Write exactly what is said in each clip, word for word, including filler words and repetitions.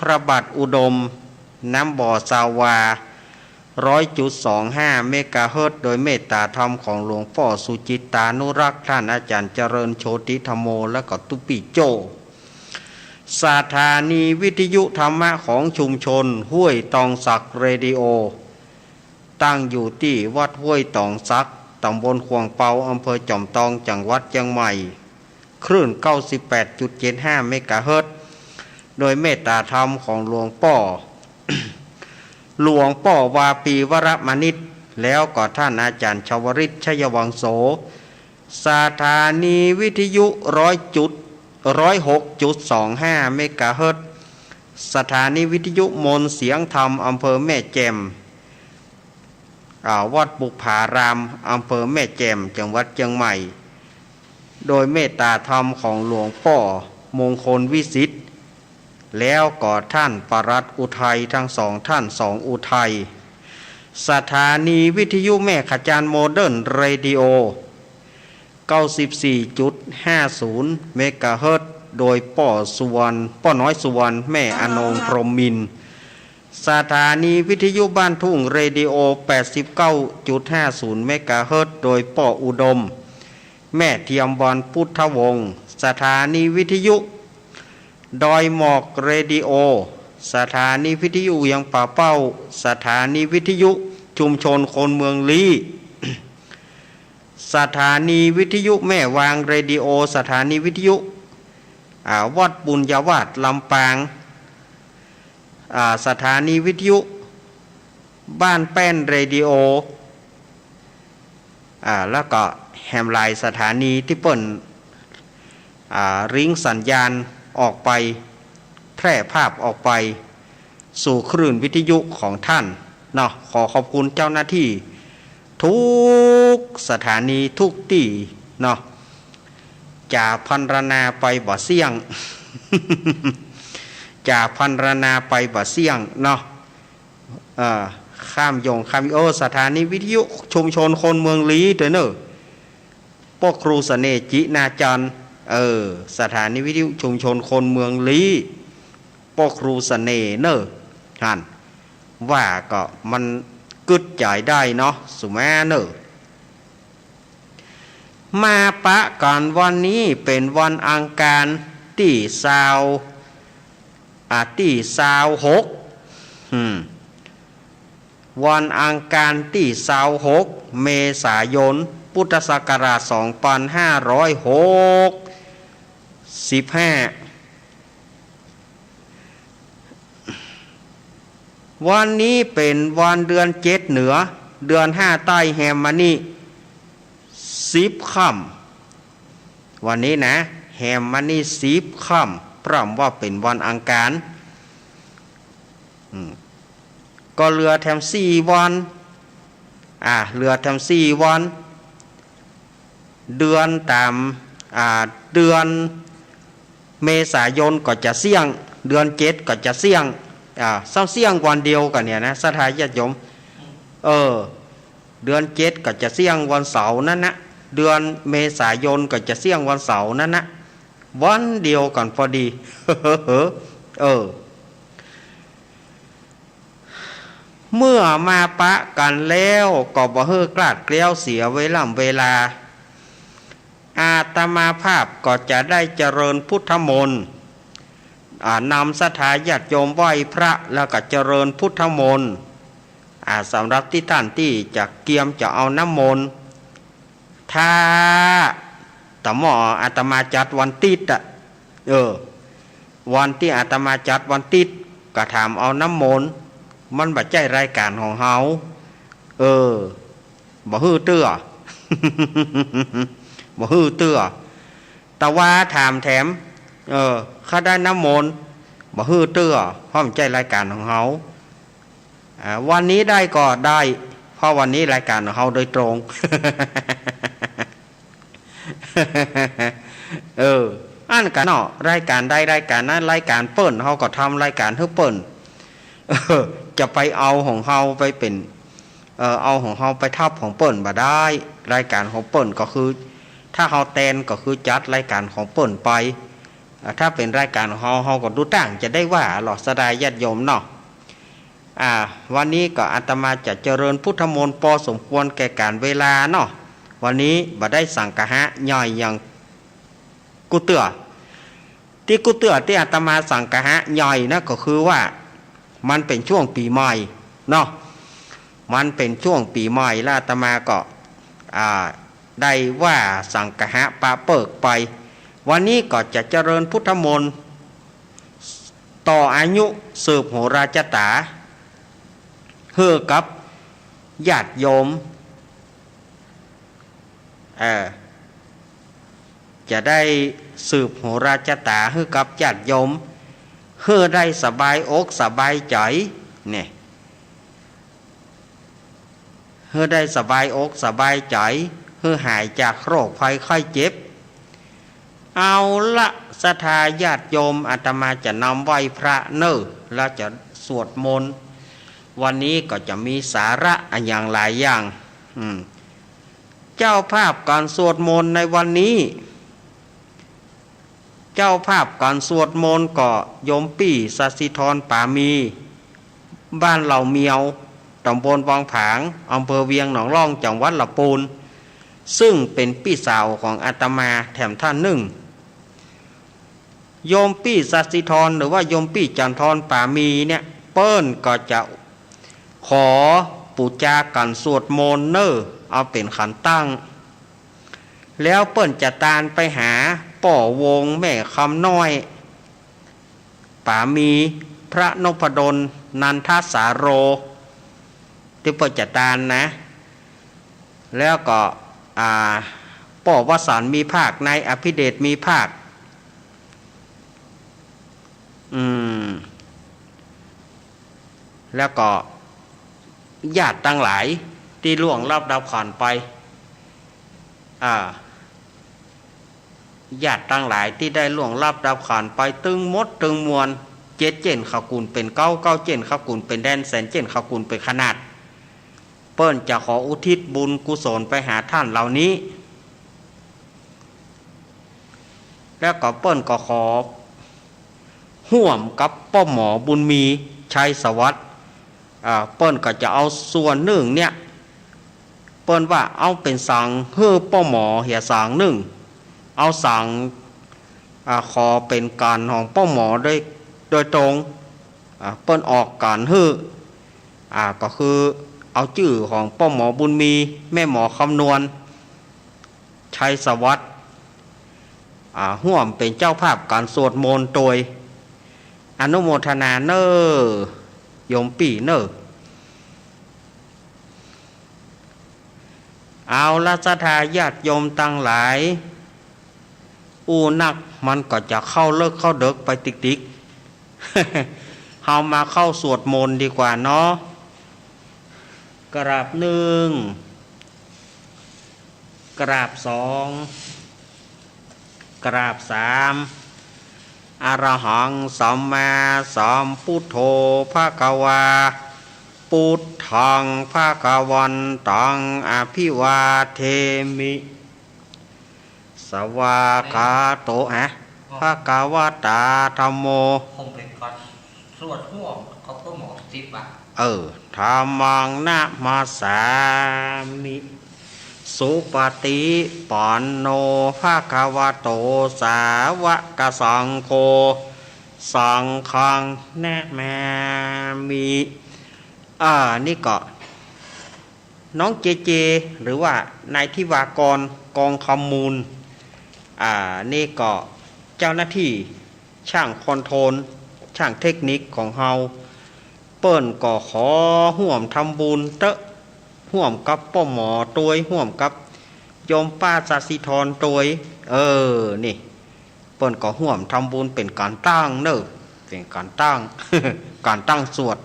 พระบาทอุดม น้ำบ่อซาวา ร้อยจุดสองห้าเมกะเฮิรตซ์ โดยเมตตาธรรมของหลวงป้อสุจิตตานุรักษ์ ต้านอาจ๋ารย์เจริญโชติธัมโม และก็ตุ๊ปี้โจ้ สถานีวิทยุธรรมะของชุมชนห้วยตองสักเรดิโอ ตั้งอยู่ตี้วัดห้วยตองสัก ต๋ำบลข่วงเปา อำเภอจอมตอง จังหวัดเจียงใหม่ คลื่น เก้าสิบแปดจุดเจ็ดห้าเมกะเฮิรตซ์ โดยเมตตาธรรมของหลวงป้อ หลวงป้อวาปีวรมณิช แล้วก็ต้านอาจ๋ารย์ชวริต ชัยวังโส สถานีวิทยุร้อยจุด ร้อยหกจุดสองห้าเมกะเฮิรตซ์ สถานีวิทยุมนต์เสียงธรรม อำเภอแม่แจ่ม อ่า วัดบุปผาราม อำเภอแม่แจ่ม จังหวัดเจียงใหม่ โดยเมตตาธรรมของหลวงป้อมงคลวิสิทธิ์ แล้วก็ต้านปลัดอุทัย ตึงสองต้าน สองอุทัย สถานีวิทยุแม่ขะจานโมเดิร์นเรดิโอ เก้าสิบสี่จุดห้าศูนย์เมกะเฮิรตซ์ โดยป้อสุวรรณ ป้อน้อยสุวรรณ แม่อนงพรหมมินทร์ สถานีวิทยุบ้านทุ่งเรดิโอ แปดสิบเก้าจุดห้าศูนย์เมกะเฮิรตซ์ โดยป้ออุดม แม่เทียมบรรพุทธวงศ์ สถานีวิทยุดอยหมอกเรดิโอ สถานีวิทยุเวียงป่าเป้า สถานีวิทยุชุมชนคนเมืองลี้ สถานีวิทยุแม่วางเรดิโอ สถานีวิทยุ อ่า วัดบุญญาวาสลำปาง อ่า สถานีวิทยุบ้านแป้นเรดิโอ อ่า แล้วก็แหมหลายสถานีตี้เปิ้น อ่า ริงสัญญาณออกไป แพร่ภาพออกไปสู่คลื่นวิทยุของต้านเนาะ ขอขอบคุณเจ้าหน้าตี้ทุกสถานีทุกตี้เนาะ จ๋าพรรณนาไปบ่เสี้ยง จ๋าพรรณนาไปบ่เสี้ยงเนาะ เอ่อ ข้ามยงข้าม โอ้ สถานีวิทยุชุมชนคนเมืองลี้ตวยเน่อ ป้อครูเสน่ห์ จินาจันทร์ เออ สถานีวิทยุชุมชนคนเมืองลี้ ป้อครูเสน่ห์เน่อ หั้น ว่าก็มันกึ๊ดใจ๋ได้เนาะ สุมาเน่อ มาปะกั๋นวันนี้เป๋นวันอังคารตี้ซาว อ่า ตี้ซาวหก อืม วันอังคารตี้ซาวหกเมษายน พุทธศักราชสองปันห้าร้อยหกสิบห้า วันนี้เป๋นวันเดือนเจ็ดเหนือ เดือนห้าใต้แฮมมานี่สิบค่ำ วันนี้นะ แฮมมานี่สิบค่ำ ปร่ำว่าเป๋นวันอังคาร อืม ก็เหลือแถมสี่วัน อ่า เหลือแถมสี่วัน เดือนต๋าม อ่า เดือนเมษายนก็จะเสี้ยง เดือนเจ็ดก็จะเสี้ยง อ่า ซ้ำเสี้ยงวันเดียวกั๋นเนี่ยนะ ศรัทธาญาติโยม เออ เดือนเจ็ดก็จะเสี้ยงวันเสาร์นั้นนะ เดือนเมษายนก็จะเสี้ยงวันเสาร์นั้นนะ วันเดียวกั๋นพอดี เออ เมื่อมาปะกั๋นแล้วก็บ่หื้อคลาดเคลี้ยวเสียเวล่ำเวลา อาตมาภาพก็จะได้เจริญพุทธมนต์ อ่า นำศรัทธาญาติโยมไหว้พระแล้วก็เจริญพุทธมนต์ อ่า สำหรับตี้ต้านตี้จะเกียมจะเอาน้ำมนต์ ถ้า ตะหม้ออาตมาจัดวันติ๊ดอะ เออ วันตี้อาตมาจัดวันติ๊ด ก็ถามเอาน้ำมนต์ มันบ่ใจ้รายก๋านของเฮา เออ บ่หื้อเตื้อ บ่หื้อเตื้อ แต่ว่าถามแถม เออ ข้าได้น้ำมนต์ บ่หื้อเตื้อ เพราะมันใจ้รายก๋านของเฮา อ่า วันนี้ได้ก็ได้ เพราะวันนี้รายก๋านของเฮาโดยตรง เออ อั้นกั๋นเนาะ รายก๋านใดรายก๋านนั้น รายก๋านเปิ้น เฮาก็ทำรายก๋านหื้อเปิ้น เออ จะไปเอาของเฮาไปเป๋น เออ เอาของเฮาไปทับของเปิ้นบ่ได้ รายก๋านของเปิ้นก็คือ ถ้าเฮาแตนก็คือจัดรายก๋านของเปิ้นไป อ่า ถ้าเป๋นรายก๋านของเฮา เฮาก็ดูตั้งจะได้ว่าลอ ศรัทธาญาติโยมเนาะ อ่า วันนี้ก็อาตมาจะเจริญพุทธมนต์ปอสมควรแก่ก๋านเวลาเนาะ วันนี้บ่ได้สังฆะใหญ่อย่างกู้เตื้อ ตี้กู้เตื้อตี้อาตมาสังฆะใหญ่นะ ก็คือว่ามันเป๋นช่วงปี๋ใหม่เนาะ มันเป๋นช่วงปี๋ใหม่ แล้วอาตมาก็ อ่า ได้ว่าสังฆะปะเปิกไป วันนี้ก็จะเจริญพุทธมนต์ ต่ออายุสืบโหราจาต๋า หื้อกับญาติโยม เออ จะได้สืบโหราจาต๋าหื้อกับญาติโยม หื้อได้สบายอกสบายใจ๋เนี่ย หื้อได้สบายอกสบายใจ๋ หื้อหายจากโรคภัยไข้เจ็บ เอาละ ศรัทธาญาติโยม อาตมาจะนำไหว้พระเน่อ แล้วจะสวดมนต์ วันนี้ก็จะมีสาระอะหยังหลายอย่าง อืม เจ้าภาพก๋านสวดมนต์ในวันนี้ เจ้าภาพก๋านสวดมนต์ก็โยมปี้ สศิธร ป๋ามี บ้านเหล่าเมียว ต๋ำบลวังผาง อำเภอเวียงหนองล่อง จังหวัดละปูน ซึ่งเป๋นปี้สาวของอาตมาแถมต้านนึ่ง โยมปี้ สศิธร หรือว่าโยมปี้ จันทร ป๋ามีเนี่ย เปิ้นก็จะขอปู๋จาก๋านสวดมนต์เน่อ เอาเป๋นขันตั้ง แล้วเปิ้นจะตานไปหาป้อวงแม่คำน้อย ป๋ามี พระนพดล นันทสาโร ตี้เปิ้นจะตานนะ แล้วก็ อ่า ป้อวสันต์มีภาค นายอภิเดชมีภาค อืม แล้วก็ญาติตังหลายตี้ล่วงลับดับขันไป อ่า ญาติตังหลายตี้ได้ล่วงลับดับขันไป ตึงหมดตึงมวล เจ็ดเจ๊นข้าวกุนเป๋นเก๊า เก๊าเจ๊นข้าวกุนเป๋นแดน แสนเจ๊นข้าวกุนเป๋นขนาด เปิ้นจะขออุทิศบุญกุศลไปหาต้านเหล่านี้ แล้วก็เปิ้นก็ขอฮ่วมกับป้อหมอบุญมี ชัยสวัสดิ์ อ่า เปิ้นก็จะเอาส่วนนึ่งเนี่ย เปิ้นว่าเอาเป๋นสังค์หื้อป้อหมอเหียสังค์นึ่ง เอาสังค์ อ่า ขอเป๋นก๋านของป้อหมอโดย โดยตรง อ่า เปิ้นออกก๋านหื้อ อ่า ก็คือเอาจื้อของป้อหมอบุญมี แม่หมอคำนวณ ชัยสวัสดิ์ อ่า ฮ่วมเป๋นเจ้าภาพก๋านสวดมนต์ตวย อนุโมทนาเน่อ โยมปี้เน่อ เอาละ ศรัทธาญาติโยมตังหลาย อู้นักมันก็จะเข้าเลิกเข้าเดิกไปติ๊กๆ เฮามาเข้าสวดมนต์ดีกว่าเนาะ กราบนึ่ง กราบสอง กราบสาม อะระหังสัมมาสัมพุทโธภะคะวา พุทธังภะคะวันตังอะภิวาเทมิ สวากขาโต ฮะ ภะคะวะตาธัมโม คงเป๋นก๋านสวดฮ่วมกับป้อหมอสิบอะ เออ ธัมมังนะมัสสามิ สุปะฏิปันโน ภะคะวะโต สาวะกะสังโฆ สังฆังนะมามิ อ่า นี่ก็ น้องเจเจ หรือว่านายทิวากร กองคำมูล อ่า นี่ก็เจ้าหน้าตี้ ช่างคอนโทรล ช่างเทคนิคของเฮา เปิ้นก็ขอฮ่วมทำบุญเต๊อะ ฮ่วมกับป้อหมอตวย ฮ่วมกับโยมป้าสศิธรตวย เออ นี่ เปิ้นก็ฮ่วมทำบุญเป๋นก๋านตั้งเน่อ เป๋นก๋านตั้ง ก๋านตั้งสวด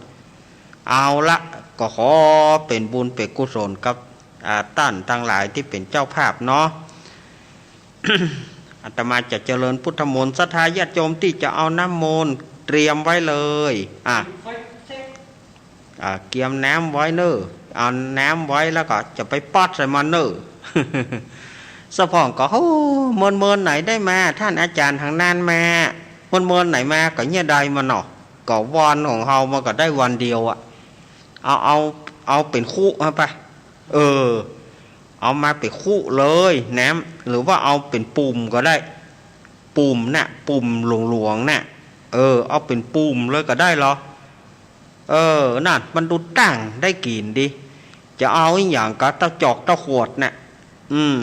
เอาละ ก็ขอเป๋นบุญเป๋นกุศลกับ อ่า ต้านตังหลายตี้เป๋นเจ้าภาพเนาะ อาตมาจะเจริญพุทธมนต์ ศรัทธาญาติโยมตี้จะเอาน้ำมนต์เตรียมไว้เลย อ่ะ อ่า เกียมน้ำไว้เน่อ เอาน้ำไว้แล้วก็จะไปป๊อดใส่มันเน่อ สะพ่องก็ โอ้ เมินๆ ไหนได้มา ต้านอาจ๋ารย์ตางนั้นมา เมินๆ ไหนมา ก็เยียะได้มาเนาะ ก็วันของเฮามันก็ได้วันเดียวอะ เอา เอา เอาเป๋นคุเอาไป เออ เอามาเป๋นคุเลยแหนม หรือว่าเอาเป๋นปุ่มก็ได้ ปุ่มน่ะ ปุ่มหลวงๆ น่ะ เออ เอาเป๋นปุ่มเลยก็ได้ลอ เออ นั่น มันดูตั้งได้กิ๋นดี จะเอาอะหยังก็เต้าจอกเต้าขวดน่ะ อืม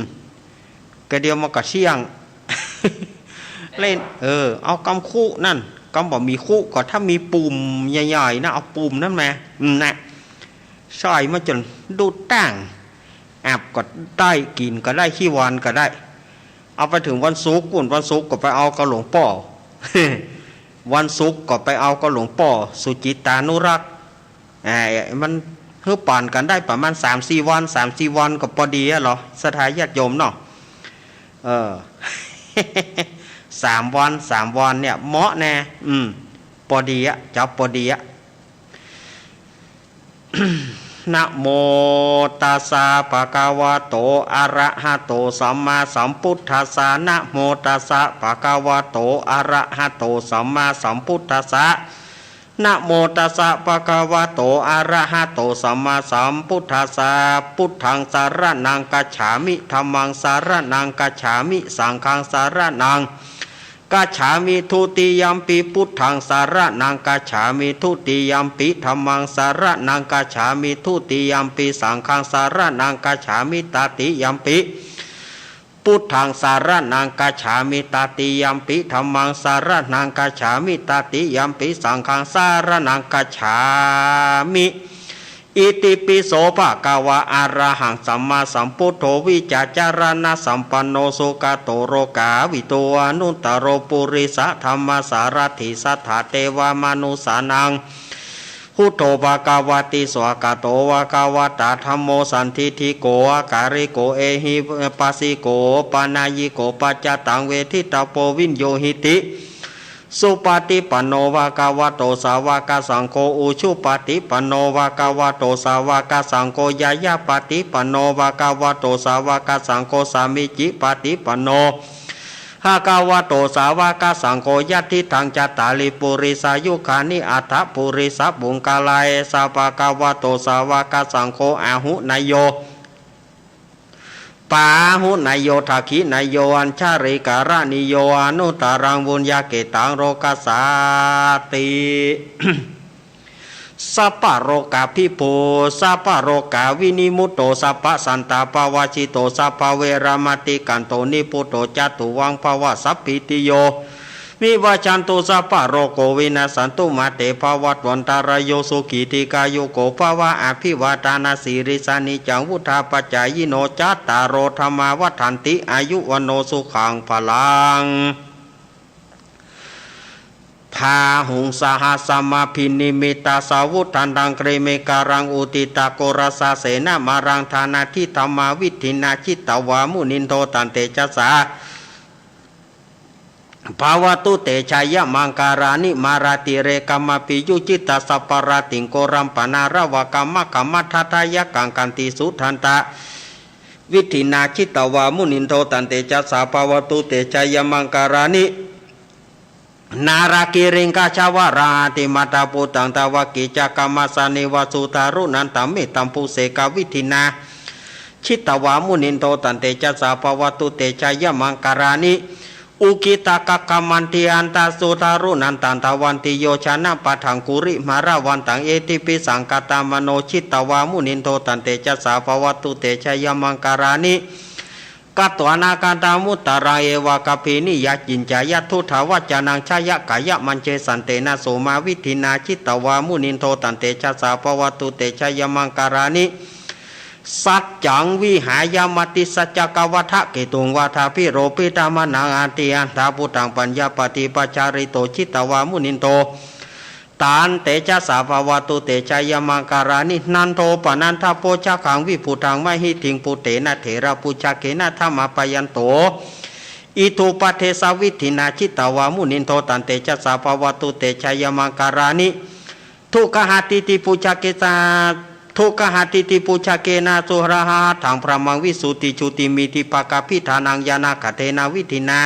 กะเดียวมันก็เสี้ยง เล่น เออ เอากำคุนั่น กำบ่มีคุก็ถ้ามีปุ่มใหญ่ๆ นะ เอาปุ่มนั้นมา อืม น่ะ ใส่มาจ๋นดูตั้ง อับก็ได้ กิ๋นก็ได้ ขี้วันก็ได้ เอาไปเถิงวันศุกร์ปู้น วันศุกร์ก็ไปเอากับหลวงป้อ วันศุกร์ก็ไปเอากับหลวงป้อสุจิตตานุรักษ์ อ่า มันหื้อปานกั๋นได้ประมาณสามสี่วัน สามสี่วันก็ปอดีอะลอ ศรัทธาญาติโยมเนาะ เออ สามวัน สามวันเนี่ยเหมาะแน่ อืม ปอดีอะ จับปอดีอะ นะโมตัสสะ ภะคะวะโต อะระหะโต สัมมาสัมพุทธัสสะ นะโมตัสสะ ภะคะวะโต อะระหะโต สัมมาสัมพุทธัสสะ นะโมตัสสะ ภะคะวะโต อะระหะโต สัมมาสัมพุทธัสสะ พุทธังสะระณังคัจฉามิ ธัมมังสะระณังคัจฉามิ สังฆังสะระณัง คัจฉามิ ทุติยัมปิ พุทธังสะระณังคัจฉามิ ทุติยัมปิ ธัมมังสะระณังคัจฉามิ ทุติยัมปิ สังฆังสะระณังคัจฉามิ ตติยัมปิ พุทธังสะระณังคัจฉามิ ตติยัมปิ ธัมมังสะระณังคัจฉามิ ตติยัมปิ สังฆังสะระณังคัจฉามิ อิติปิโส ภะคะวะ อะระหัง สัมมาสัมพุทโธ วิจจารณะสัมปันโน สุขะโต โลกาวิดู อนุตตโร ปุริสะธัมมสารถิ สัทธาเตวะมนุสสานัง พุทโธ ภะคะวะติ สวากขาโต ภะคะวะตะ ธัมโม สันทิฏฐิโก อะกาลิโก เอหิปัสสิโก โอปะนัยยิโก ปัจจตัง เวทิตะโพ วิญญูหิติ สุปะฏิปันโน ภะคะวะโต สาวะกะสังโฆ อุชุปะฏิปันโน ภะคะวะโต สาวะกะสังโฆ ญาญาปะฏิปันโน ภะคะวะโต สาวะกะสังโฆ สามีจิปะฏิปันโน ภะคะวะโต สาวะกะสังโฆ ยัตถิตัง จัตตาริ ปุริสายุคานิ อัตถะ ปุริสะปุงคละ เอสะ ภะคะวะโต สาวะกะสังโฆ อาหุเนยโย ปาหุเนยโย ทักขิเนยโย อัญชลีกรณีโย อนุตตรัง ปุญญาเขตตัง โลกัสสาติ สัพพะโรคาภิภู สัพพะโรคาวินิมุตโต สัพพะสันตาปะวาสิโต สัพพะเวระมะติกันโต นิพพุโต จาตุวัง ภะวะ สัพพีติโย วิวัชชันตุ สัพพะโรโค วินัสสันตุ มาเต ภะวัตวันตะราโย สุขี ทีฆายุโก ภะวะ อภิวาทานะสีลิสสะ นิจจัง วุฑฒาปะจายิโน จัตตาโร ธัมมา วัฑฒันติ อายุ วัณโณ สุขัง พะลัง บาหุง สะหัสสะมะภินิมมิตตะสาวุฑฒันตัง กรีเมฆะรัง อุทิตะโกรสะเสนะมารัง ฐานาทิฏฐิธัมมาวิธินา จิตตวา มุนินโท ตันเตจะสสะ ภะวะตุ เตจะยะมังคารานิ มาราติเรกะมะภิยุจิตตะสัพพะราติง โกรัมปะนาระวะกะมะกะมะทัฏฐะยักขัง ขันติสุทันตะวิธินา จิตตวา มุนินโท ตันเตจะสสะ ภะวะตุ เตจะยะมังคารานิ นาลากิริงคชวาราติมัตตะปุตตัง ดาวะกิจจกะมะสะเนวะ สุทารุนันตะเมตตัมปุเสกะวิธินา จิตตวา มุนินโท ตันเตจะสสะ ภะวะตุ เตจะยะมังคารานิ อุคคิตตะคักขะมันติอันตะ สุทารุนันตัง ดาวันติโยจะนะปะทัง กุริมาระวันตัง เอหิภิสังคะตะมะโน จิตตวา มุนินโท ตันเตจะสสะ ภะวะตุ เตจะยะมังคารานิ กัตวานาคันธามุตตะรัง เอวะกัปปินิยาจินจายะ ทุทธาวัจจะนัง ชะยะกายะมัญเจสันเตนะ โสมาวิธินา จิตตวา มุนินโท ตันเตจะสสะ ภะวะตุ เตจะยะมังคารานิ สัจจังวิหายะมติสัจจะกะวัฏฐะเกตุง วาทาภิโรพิธะมะนัง อะติอัฏฐะปุตตัง ปัญญาปะติปะชาริโต จิตตวา มุนินโท ตันเตจะสสะ ภะวะตุ เตจะยะมังคารานิ นันโทปะนันทะโภชะคัง วิปุตตังมะหิติง ปุตเตนะเถระปุชชะเกนะ ธะมะปะยันโต อิทธุปะเทสะวิธินา จิตตวา มุนินโท ตันเตจะสสะ ภะวะตุ เตจะยะมังคารานิ ทุกขะหะติติปุชชะเกสะ ทุกขหาทิฏฐิปุจฉเกนะ สุระหะหะถัง พรหมัง วิสุทธิจุติมิทธิปะกะปิฏฐานัง ญาณะขัตเถนะ วิทธินา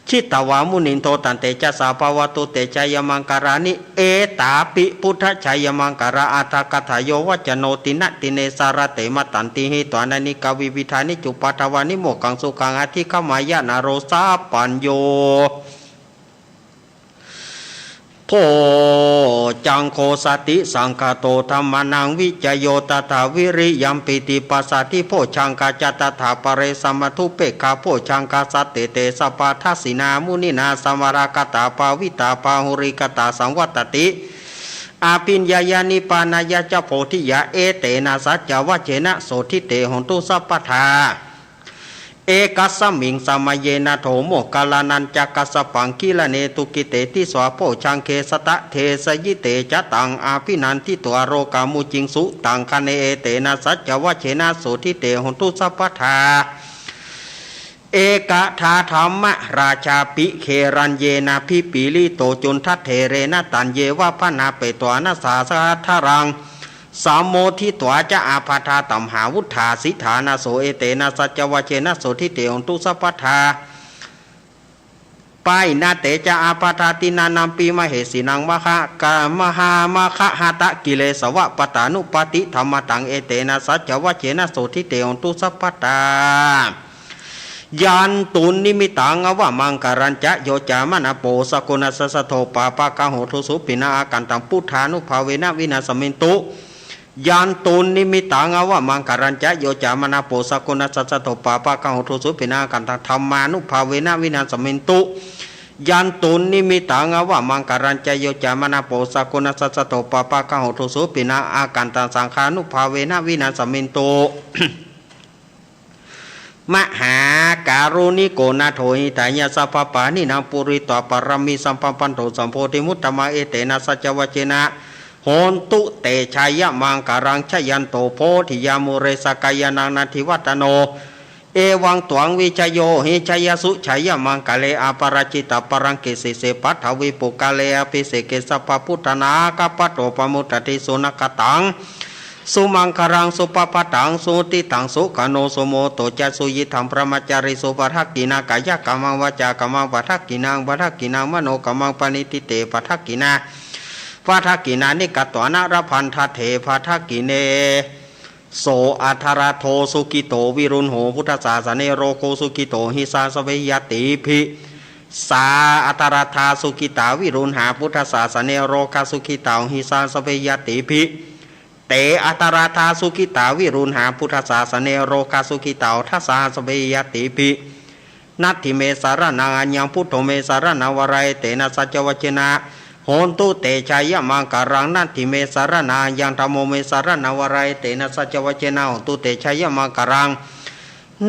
จิตตวา มุนินโท ตันเตจะสะ ภะวะตุ เตจะยะมังกะลานิ เอตาปิ ปุทธะจะยะมังกะลาอัตถะกะถาโย วัจจโน ติณะติเณ สะระเต มะตันติหิ ตวานะ นิกา วิวิธานิ จุปปาทวานิ โมกขัง สุขัง อะธิกขะมายะ นะโร สะปัญโญ โภชฌังโฆ สติสังคาโต ธัมมานัง วิจโย ตถา วิริยัม ปีติ ปัสสาธิ โภชฌังกา จะ ตถา ปะเร สะมัฏฐุเปกขา โภชฌังกา สัตเต เต สัปปะทักขิณา มุนินา สวากขาตา ภาวิตา บาหุลีกตา สังวัตติ อะภิญญายะ นิพพานะยะ จะ โพธิยา เอเตนะ สัจจวะเจนะ โสตถิ เต โหนตุ สัพพะทา เอกัสสะมิง สะมะเยนะ โถ โมคคัลลานัญจะกัสสะปัง กิรเณ ตุกิเต ติสสา โภชฌังเข สะตะเทสะยิ เต จะ ตัง อะภินันทิตวา โรกา มุจิงสุตัง คะเน เอเตนะ สัจจวะเจนะ โสตถิ เต โหนตุ สัพพะทา เอกทา ธัมมะราชาปิ เขรัญเยนะ พิปปะลีโต จุณฑะเถเรนะ ตัญเยวะ บะนะเปตวานะ สะหัสสะทัรรัง สะโมฆทิตวา จะ อาบาธา ตัมหาวุฏฐา สิทธานะโส เอเตนะ สัจจวะเจนะ โสตถิ เต โหนตุ สัพพะทา ปะหินะ เต จะ อาบาธา ทินนานัมปิ มะเหสีนัง มะหะกะ มะหามะคะหะตะกิเลสวะปะตานุปปาติ ธัมมะตัง เอเตนะ สัจจวะเจนะ โสตถิ เต โหนตุ สัพพะทา ยันตุนนิมิตตัง อวะมังคะลัญจะ โย จะ มะนะ โป สะกุณัสสะ สะโท ปาปะกะ โหตุ สุปิณณัง อากันตัง พุทธานุภาเวนะ วินาสสะเมนตุ ยันตุนนิมิตตัง อวะมังคะลัญจะ โย จะ มะนะ โป สะกุณัสสะ สะโท ปาปะกะ โหตุ สุปิณณัง อากันตัง ธัมมานุภาเวนะ วินาสสะเมนตุ ยันตุนนิมิตตัง อวะมังคะลัญจะ โย จะ มะนะ โป สะกุณัสสะ สะโท ปาปะกะ โหตุ สุปิณณัง อากันตัง สังฆานุภาเวนะ วินาสสะเมนตุ มหาการุณิโก นาโถ หิตายะ สัพพปาณินัง ปูริตวา ปะระมี สัมปะปันโน สัมโพธิมุตตะมัง เอเตนะ สัจจวะเจนะ โหนตุ เตชะยะมังคะลัง จะยันโต โพธิยา มูเล สะกะยานัง นันทิวัฒโน เอวัง ตวัง วิจโย หิ จะยะสุ จะยะมังคะเล อะปะราจิตะปะลังเก สีเส ปัทธวี ปุคคาเล อะภิเสเก สัพพะพุทธานัง อาคัปปะโต ปะมุตตะติ สุนะคะตัง สุมังคะลัง สุภะพะตัง สุหุตติตัง สุขะโน สุมุตโต จะ สุยิตถัง บรมะจารีสุ ปะทักขิณัง กายะกัมมัง วาจากัมมัง ปะทักขิณัง ปะทักขิณัง มโนกัมมัง ปะณิทิเต ปะทักขิณา ปะทักขิณานิ กัตวานะ ละพันทะเถ ปะทักขิเณ โส อะทะระโท สุขิโต วิรุณโห พุทธสาสะเน โรโค สุขิโต หิสา สะเว ญาติภิ สา อะทะระทา สุขิตา วิรุณหา พุทธสาสะเน โรคะ สุขิตา หิสา สะเว ญาติภิ เต อะทะระทา สุขิตา วิรุณหา พุทธสาสะเน โรคะ สุขิตา ทะสา สะเว ญาติภิ นัตถิเม สะระณัง อัญญัง พุทโธ เม สะระณัง วะระ เอเตนะ สัจจวะเจนะ โหนตุ เตชะยะมังคะลัง นัตถิเม สะระณัง อัญญัง ธัมโม เม สะระณัง วะระ เอเตนะ สัจจวะเจนะ โหนตุ เตชะยะมังคะลัง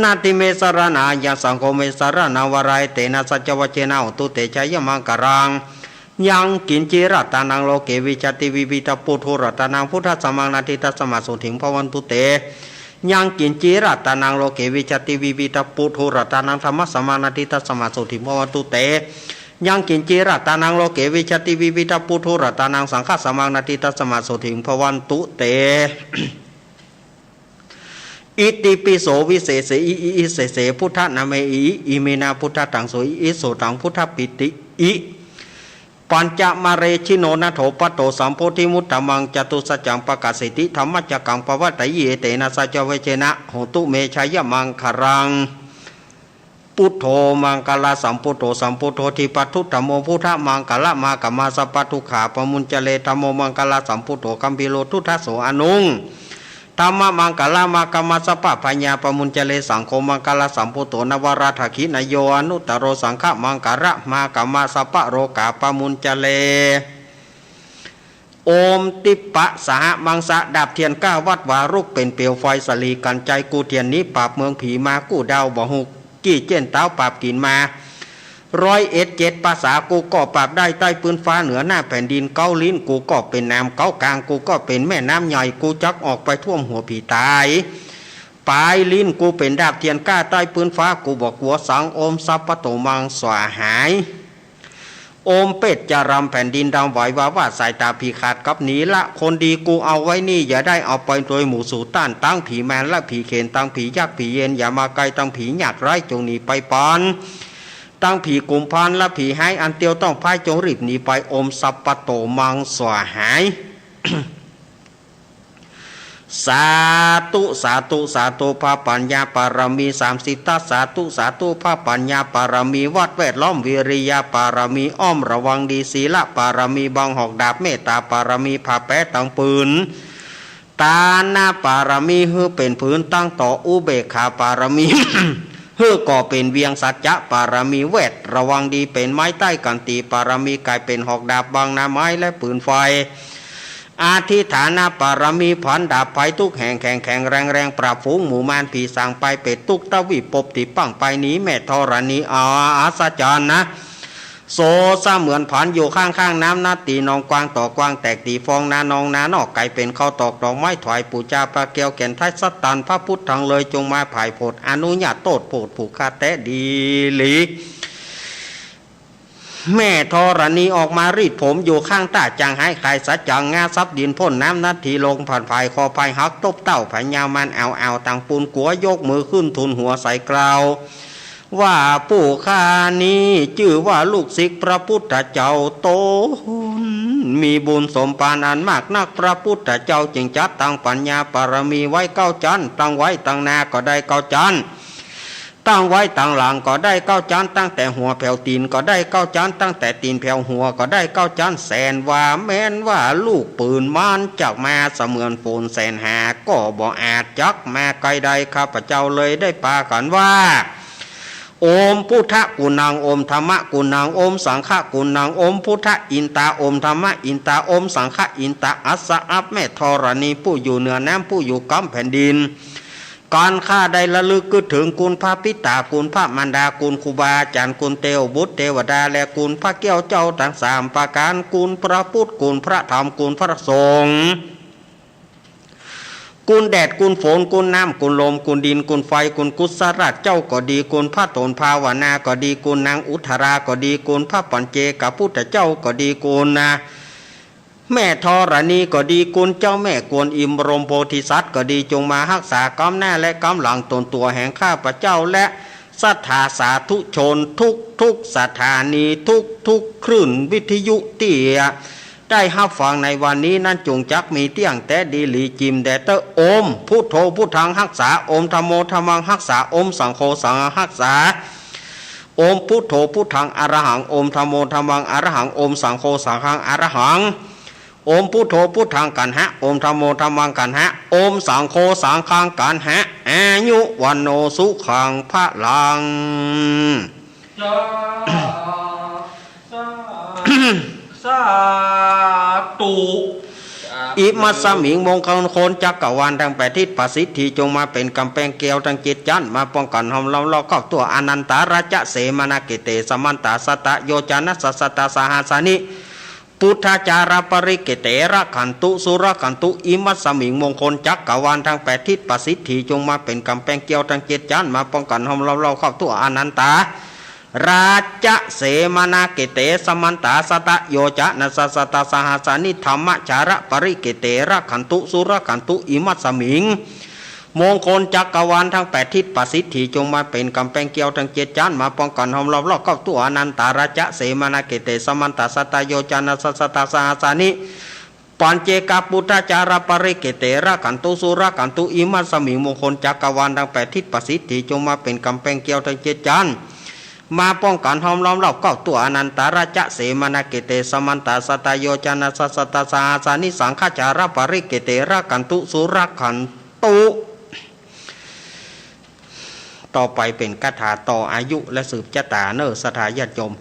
นัตถิเม สะระณัง อัญญัง สังโฆ เม สะระณัง วะระ เอเตนะ สัจจวะเจนะ โหนตุ เตชะยะมังคะลัง ยังกิญจิรัตนานัง โลเก วิชชาติ วิวิธัง ปุทโธ รัตนานัง พุทธัสสะมัง นัตถิตัสสะ มะ โสตถิง ภะวันตุ เต ยังกิญจิรัตนานัง โลเก วิชชาติ วิวิธัง ปุทโธ รัตนานัง ธัมมัสสะมัง นัตถิตัสสะ มะ โสตถิง ภะวันตุ เต ยังกิญจิรัตนานัง โลเก วิชชาติ วิวิธัง ปุทโธ รัตนานัง สังฆัสสะมัง นัตถิตัสสะ มะ โสตถิง ภะวันตุ เต อิติปิโส วิเศษเส อิ อิ อิเศษเส พุทธะนะเม อิ อิ อิเมนะ พุทธัตถังโส อิ อิ โสตถัง พุทธะปิติ อิ ปัญจะมะเรชิโน นะโถ ปะโต สัมโพธิมุตตะมัง จตุสัจจัง ปะกาเสติ ธัมมัจจะกัง ปะวัตตะยิ เอเตนะ สัจจวะเจนะ โหนตุ เมชะยะมังคะลัง พุทโธ มังคะละสัมพุทโธ สัมพุทโธ ทิปะทุตถะโม พุทธะมังคะละ มะ กะมะ สัพพะทุกขา ปะมุญจะเร ธัมโม มังคะละสัมพุทโธ กัมภีโร ทุตถะโส อะนุง ธัมมะมังคะละ มะ กะมะ สัพพะพะยา ปะมุญจะเร สังโฆ มังคะละสัมพุทโธ นะวะระทักขิณะโย อะนุตตะโร สังฆะมังคะละ มะ กะมะ สัพพะโรกา ปะมุญจะเร โอม ติปปะสะหะมังสะ ดาบเตียนก้าวัดวารุก เป๋นเปลวไฟสะหลีกั๋นใจ๋ กู้เตียนหนีปราบเมืองผีมา กู้ดาวบ่ฮู้ กี่เจ๊นต๋าวปราบกิ๋นมา ร้อยเอ็ดเจ็ดปะสา กูก็ปราบได้ ใต้ปื๊นฟ้าเหนือหน้าแผ่นดิน เก๊าลิ้นกูก็เป๋นน้ำ เก๊ากางกูก็เป๋นแม่น้ำใหญ่ กูจักออกไปท่วมหัวผีต๋าย ป๋ายลิ้นกูเป๋นดาบเตียนก้า ใต้ปื๊นฟ้ากูบ่กั๋วสัง โอมสัพพะโต มังสวาหาย อมเปตจะรำแผ่นดินดำไหว วาว่าสายต๋าผีขาดกับหนีละ คนดีกูเอาไว้นี่ อย่าได้เอาไปโดยหมู่สูต้าน ตังผีมารและผีเขน ตังผียักษ์ผีเยน อย่ามาใก้ ตังผียากไร้จงหนีไปปาน ตังผีกุมภานและผีฮ้ายอันเตียวต้องพ่ายจงรีบหนีไป อมสัพพะโตมังสวาหาย สาธุ สาธุ สาธุ พระปัญญาปารมีสามสิบทัศน์ สาธุ สาธุ พระปัญญาปารมี วัดแวดล้อมวิริยะปารมี อ้อมระวังดีศีลปารมี บังหอกดาบเมตตาปารมี ผ้าแปะตังปืน ตานะปารมี หื้อเป๋นผืนตั้งต่อ อุเบกขาปารมี หื้อก่อเป๋นเวียงสัจจะปารมี แวดระวังดีเป๋นไม้ใต้ขันติปารมี ก๋ายเป๋นหอกดาบบังหน้าไม้และปืนไฟ อธิฐานะปารมี ผันดาบภัยทุกแห่ง แข็งแข็งแรงแรง ปราบฝูงหมู่มารผีสางไป เปรตทุกทวีปภพตี้ปังไปหนี แม่ธรณีอัศจรรย์นะ โส เสมือนผันอยู่ข้างๆ น้ำนา ตี้หนองกว้าง ต่อกว้างแตก ตี้ฟองนานองนานอก ก๋ายเป๋นข้าวตอกดอกไม้ถวายปู๋จา ปลาแก้วแก่นไทยสัตตัน พระพุทธังเลยจงมาผายโผด อนุญาตโต้ษโผดผู้ข้าแต๊ดีหลี แม่ธรณีออกมารีดผมอยู่ข้างต้า จั่งหายคายสัจจัง งาซับดินพ่นน้ำนาที ลงผ่านผายคอพายหัก ตบเต้าพญามาร เอาเอาตังปูนกั๋ว ยกมือขึ้นทูลหัวใสกล่าว ว่าผู้ข้านี้จื้อว่าลูกศิษย์พระพุทธเจ้าต๋น มีบุญสมภารอันมากนัก พระพุทธเจ้าจึงจัดตั้งปัญญาปารมีไว้เก้าจั๊น ตั้งไว้ตังหน้าก็ได้เก้าจั๊น ตั้งไว้ตังหลังก็ได้เก้าจั๊น ตั้งแต่หัวแผวตี๋นก็ได้เก้าจั๊น ตั้งแต่ตี๋นแผวหัวก็ได้เก้าจั๊น แสนว่าแม้นว่าลูกปืนมารจักมาเสมือนฝนแสนหา ก็บ่อาจจักมาใก้ได้ ข้าพเจ้าเลยได้ปากั๋นว่า โอมพุทธะกุณัง โอมธัมมะกุณัง โอมสังฆะกุณัง โอมพุทธะอินตา โอมธัมมะอินตา โอมสังฆะอินตา อัสสะ อัป แม่ธรณีผู้อยู่เหนือน้ำ ผู้อยู่กำแผ่นดิน กั๋นข้าได้ระลึกกึ๊ดเถิงคุณพระปิต๋า คุณพระมารดา คุณครูบาอาจ๋ารย์ คุณเตวบุตรเตวดา และคุณพระแก้วเจ้าตังสามประก๋าน คุณพระพุทธ คุณพระธรรม คุณพระสงฆ์ คุณแดด คุณฝน คุณน้ำ คุณลม คุณดิน คุณไฟ คุณกุศลาชเจ้าก็ดี คุณพระโตนภาวนาก็ดี คุณนางอุทราก็ดี คุณพระปัญเจกพุทธเจ้าก็ดี คุณนะ แม่ธรณีก็ดี คุณเจ้าแม่กวนอิม บรมโพธิสัตว์ก็ดี จงมาฮักษากำหน้าและกำหลังต๋นตั๋วแห่งข้าพเจ้า และศรัทธาสาธุชนทุกๆ สถานี ทุกๆ คลื่นวิทยุตี้ได้ฮับฟังในวันนี้นั้น จงจักมีเตี้ยงแต๊ดีหลีจิ่มแด่เต๊อะ โอมพุทโธพุทธังฮักษา โอมธัมโมธัมมังฮักษา โอมสังโฆสังฆังฮักษา โอมพุทโธพุทธังอะระหัง โอมธัมโมธัมมังอะระหัง โอมสังโฆสังฆังอะระหัง โอมพุทโธพุทธังกัณหะ โอมธัมโมธัมมังกัณหะ โอมสังโฆสังฆังกัณหะ อายุวัณโณสุขังพลัง สา สา สาธุ อิมัสสมิง มงคลจักรวาลตังแปดทิศ ประสิทธิจงมาเป๋นก๋ำแปงแก้วตังเจ็ดจั๊น มาป้องกั๋นห้อมล้อมรอบครอบตั๋ว อนันตารัจจะเสมานาเกเต สมันตาสัตตะโยจานะสัสสะตาสหัสสานิ พุทธาจาระปริเกเต รักขันตุสุรักขันตุ อิมัสสมิง มงคลจักรวาลตังแปดทิศ ประสิทธิจงมาเป๋นก๋ำแปงแก้วตังเจ็ดจั๊น มาป้องกั๋นห้อมล้อมรอบครอบตั๋ว อนันตารัจจะเสมานาเกเต สมันตาสัตตะโยจานะสัสสะตาสหัสสานิ ธัมมะจาระปริเกเต รักขันตุสุรักขันตุ อิมัสสมิง มงคลจักรวาลตังแปดทิศ ประสิทธิจงมาเป๋นก๋ำแปงแก้วตังเจ็ดจั๊น มาป้องกั๋นห้อมล้อมรอบครอบตั๋ว อนันตารัจจะเสมานาเกเต สมันตาสัตตะโยจานะสัสสะตาสหัสสานิ ปัญเจกะพุทธาจาระปริเกเต รักขันตุสุรักขันตุ อิมัสสมิง มงคลจักรวาลตังแปดทิศ ประสิทธิจงมาเป๋นก๋ำแปงแก้วตังเจ็ดจั๊น มาป้องกั๋นห้อมล้อมรอบครอบตั๋ว อนันตารัจจะเสมานาเกเต สมันตาสัตตะโยจานะสัสสะตาสหัสสานิ สังฆาจาระปริเกเต รักขันตุสุรักขันตุ ต่อไปเป๋นคาถาต่ออายุและสืบจะต๋าเน่อ ศรัทธาญาติโยม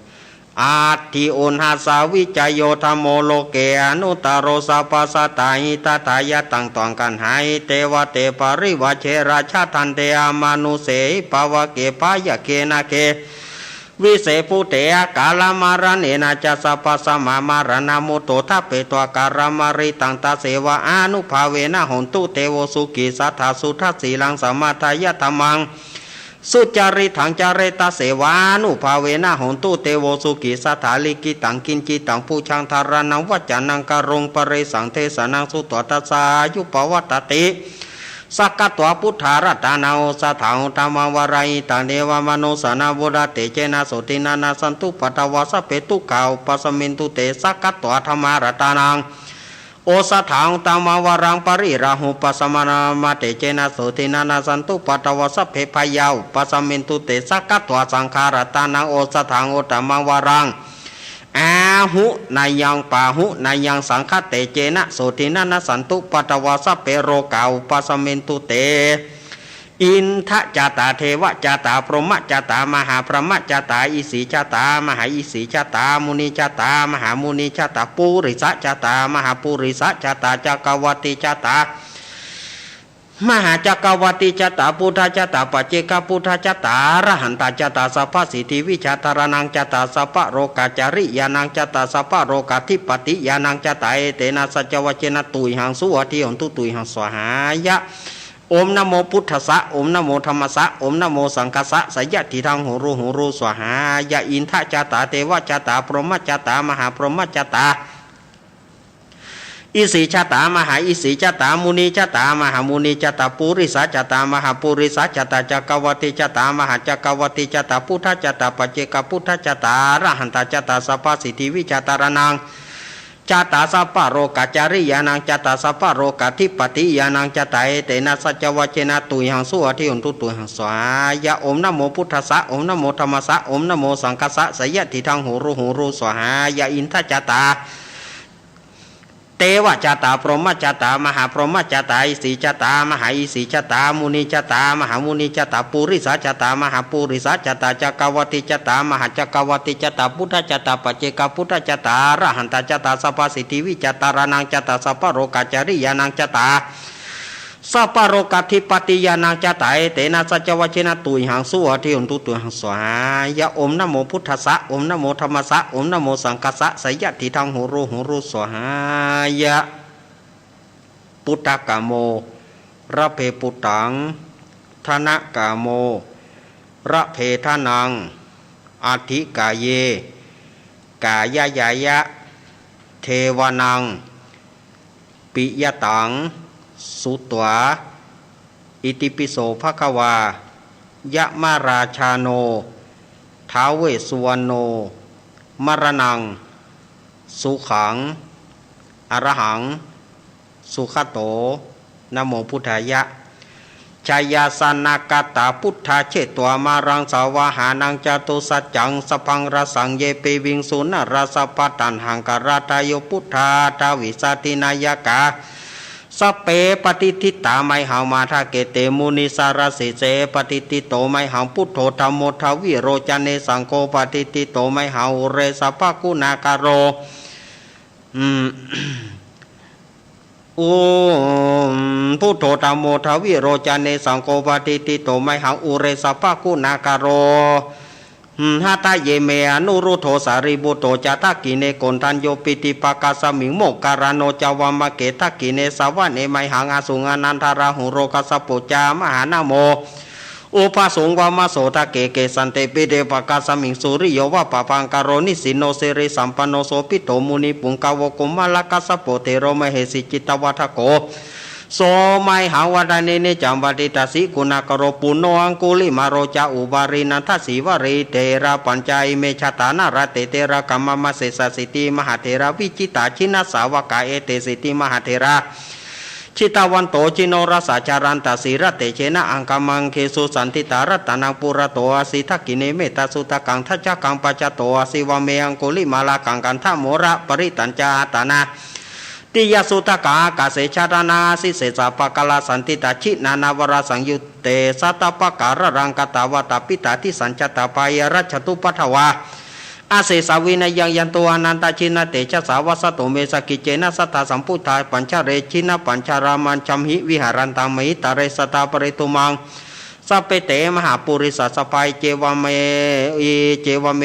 อัตถิอุณหัสสะวิจโย ธัมโม โลเก อนุตตโร สัพพะสัตตา หิตาทายะ ตังตวงกัณหา หิเตวะเต ปริวาเช ราชะ ทันเต อมานุสเสหิ ปะวะเก ภะยะเก นาเก วิเส ภูเต อะกาละมะระเณนะจะ สัพพะสะมะ มะระณะมุตโต ทะเปตวะ กาละมะริตัง ตะเสวะ อานุภาเวนะ โหนตุ เตโว สุขี สัตถะ สุทัสสีลัง สะมะทายะ ธัมมัง สุจริตังจาเรตะ เสวานุภาเวนะ โหนตุ เตโว สุขี สถา ลิขิตัง กิจจิตัง ปูชา ธารณัง วัจจานัง กะโรง ปะเรสัง เทสะนัง สุตวา ทัสสายุ ปะวัตติ สักขะตวา พุทธารัตนา โอสถา ธัมมาวารา หิตัง เทวามนุสสานา บุทธา เตเจนะ โสตินะ นะสันตุ ปัทวา สัพเพ ทุกขา อุปาสมินตุ เต สักขะตวา ธัมมารัตนานัง โอสถา ธัมมาวารัง ปะริราหู ปัสสะมานามา เตเจนะ โสตินะ นะสันตุ ปัทวา สัพเพ พยา อุปาสมินตุ เต สักขะตวา สังขารัตนานัง โอสถา ธัมมาวารัง อาหุเนยัง ปาหุเนยัง สังฆะ เตเจนะ โสตินะ นะสันตุ ปัทวา สัพเพ โรกา อุปาสมินตุ เต อินทะจาตา เทวะจาตา พรหมะจาตา มหาพรหมะจาตา อิสีจาตา มหาอิสีจาตา มุนีจาตา มหามุนีจาตา ปุริสะจาตา มหาปุริสะจาตา จักกะวัตติจาตา มหาจักกะวัตติจาตา พุทธจาตา ปัจเจกะพุทธจาตา อรหันตาจาตา สัพพะสิทธิวิชาธารณังจาตา สัพพะโรกาจาริยานังจาตา สัพพะโรกาธิปติยานังจาตา เอเตนะ สัจจวะเจนะ ตุยหัง สุวัตถิ โหนตุ ตุยหัง สวาหายะ โอมนะโมพุทธัสสะ โอมนะโมธัมมัสสะ โอมนะโมสังฆัสสะ สยะถิตัง โหรู โหรู สวาหายะ อินทะจาตา เทวะจาตา พรหมะจาตา มหาพรหมะจาตา อิสีจาตา มหาอิสีจาตา มุนีจาตา มหามุนีจาตา ปุริสะจาตา มหาปุริสะจาตา จักกะวัตติจาตา มหาจักกะวัตติจาตา พุทธจาตา ปัจเจกะพุทธจาตา อรหันตาจาตา สัพพะสิทธิวิชาธารณัง จาตา สัพพะโรกาจาริยานังจาตา สัพพะโรกาธิปติยานังจาตา เอเตนะ สัจจวะเจนะ ตุยหัง สุวัตถิ โหนตุ ตุยหัง สวาหายะ โอมนะโมพุทธัสสะ โอมนะโมธัมมัสสะ โอมนะโมสังฆัสสะ สยะถิตัง โหรู โหรู สวาหายะ อินทะจาตา เทวะจาตา พรหมะจาตา มหาพรหมะจาตา อิสีจาตา มหาอิสีจาตา มุนีจาตา มหามุนีจาตา ปุริสะจาตา มหาปุริสะจาตา จักกะวัตติจาตา มหาจักกะวัตติจาตา พุทธจาตา ปัจเจกะพุทธจาตา อรหันตาจาตา สัพพะสิทธิวิชาธารณังจาตา สัพพะโรกาจาริยานังจาตา สัพพะโรกาธิปติยานังจาตา เอเตนะ สัจจวะเจนะ ตุยหัง สุวัตถิ โหนตุ ตุยหัง สวาหายะ โอมนะโมพุทธัสสะ โอมนะโมธัมมัสสะ โอมนะโมสังฆัสสะ สยะถิตัง โหรู โหรู สวาหายะ ปุตตะกะโม ระเพปุตตัง ทนะกะโม ระเพทะนัง อัตถิกาเย กายะยายะ เทวะนัง ปิยะตัง สุตวา อิติปิโสภะคะวา ยะมะราชาโน ท้าวเวสสุวรรณโน มะระนัง สุขัง อระหัง สุขะโต นะโมพุทธายะ ชายาสนากาตา พุทธาเชตวา มารังสาวาหานัง จาตุสัจจัง สัพพัง รสัง เย ปิวิงสุ นรา สัพพะตัณหัง กะราทาโย พุทธา ทาวิสาทินายกา สัพเพ ปะติฏฐิตา ไมหัง มาทะเก เต มุนิสาระ สีเส ปะติฏฐิโต ไมหัง พุทโธ ธัมโม ทวิโรจเน สังโฆ ปะติฏฐิโต ไมหัง อุเร สัพพะกุณากะโร อืม อุม พุทโธ ธัมโม ทวิโรจเน สังโฆ ปะติฏฐิโต ไมหัง อุเร สัพพะกุณากะโร อืม หะตะเย เม อนุรุทโธ สารีปุตโต จะ ทักขิเณ โกณฑัญโญ ปิตุปะกาสมิง โมคคัลลาโน จะ วามะเก ทักขิเณ สะวะเน ไมหัง อสุง อานันทะราหุโร คัสสะโป จะ มหานะโม อุปาสุง วามะโส ทะเก เกสันเต ปิตุปะกาสมิง สุริโย วะปะพังคะโร นิสินโน สิริสัมปันโน โสภิตโต มุนิปุงกะโว โกมะละคัสสะโป เถโร มะเหสี จิตตะวัฏฐะโก โส ไมหัง วะดะเน เนจัง ปะติฏฐาสิ กุณากะโร ปุณโณ อังคุลิมาโล จะ อุบาลี นันทะสีวะลี เถรา ปัญจา อิเม จะตา นะละะเต เถระ กะมะมะเสสะ สิทธิมหาเถระ วิจิตตา จินนสาวกา เอเต สิทธิมหาเถระ จิตตะวันโต จินโนรสา จารันตะ สีลเตเจนะ อังคมังเคสุ สันติตา รัตตะนัง ปุระโต อะสิ ทักขิเณ เมตตาสุตตะกัง ทัจจะกัง ปัจจะโต อะสิ วะเม อังคุลิมาละกัง คันธะโมระ ปะริตตัญจะ อะตานา ติยะสุตตะกัง อะกาเส ชะตะนา อะสิ เสสะปะกะลา สันติตา จินานา วะระสังยุตเต สัตตะปะกะระรัง กะตะวะตะ ปิตาทิสัญจะตะ พายัญจะตุปะทะวา อะเสสะ วินะยัง ยันตุ อะนันตะ จินะเตจะสา วัสสะตุ เม สะกิจเจนะ สัตถา สัมปุทธา ปัญจะเร จินะปัญจะรามัญจะหิ วิหะรันตัง มหิตะเร สะทา ปะเรตุมัง สัพเพ เต มหาปุริสะสะพา อิเจวะเม อิเจวะเม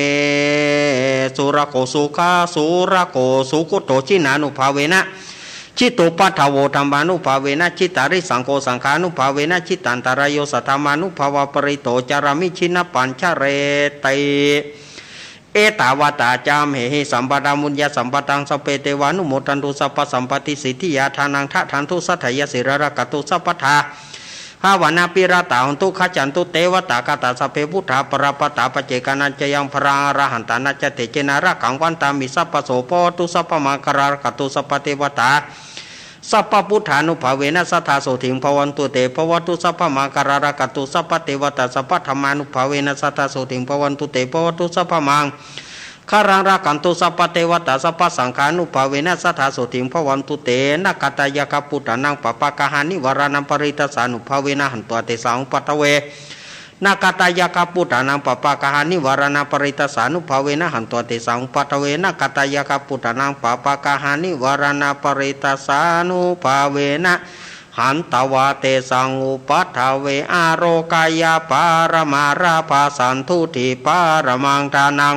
สุระโข สุขะ สุระโข สุคุตโต จินานุภาเวนะ Jitupaddavo dhammānubhāvena, jitarisaṅgho saṅghānubhāvena, jitantarāyo saddhammānubhāvapālito carāmi. Jinapañjareti. Ettāvatā ca amhehi sambhataṃ puññasampadaṃ sabbe devānumodantu sabbasampattisiddhiyā. Dānaṃ dadantu saddhāya sīlaṃ rakkhantu sabbadā bhāvanābhiratā hontu gacchantu devatāgatā. Sabbe buddhā balappattā paccekānañca yaṃ balaṃ arahantānañca tejena rakkhaṃ bandhāmi sabbaso. Bhavatu sabbamaṅgalaṃ rakkhantu sabbadevatā sabbabuddhānubhāvena sadā sotthī bhavantu te. Bhavatu sabbamaṅgalaṃ rakkhantu sabbadevatā sabbadhammānubhāvena sadā sotthī bhavantu te. Bhavatu sabbamaṅ galaṃ rakkhantu sabbadevatā sabbasaṅghānubhāvena sadā sotthī bhavantu te. Nakkhattayakkhabhūtānaṃ pāpaggahanivāraṇaṃ parittassānubhāvena hantvā tesaṃ upaddave. Nakkhattayakkhabhūtānaṃ pāpaggahanivāraṇaṃ parittassānubhāvena hantvā tesaṃ upaddave. Nakkhattayakkhabhūtānaṃ pāpaggahanivāraṇaṃ parittassānubhāvena hantvā tesaṃ upaddave. Ārogyaparamā lābhā santuṭṭhipāramaṃ dānaṃ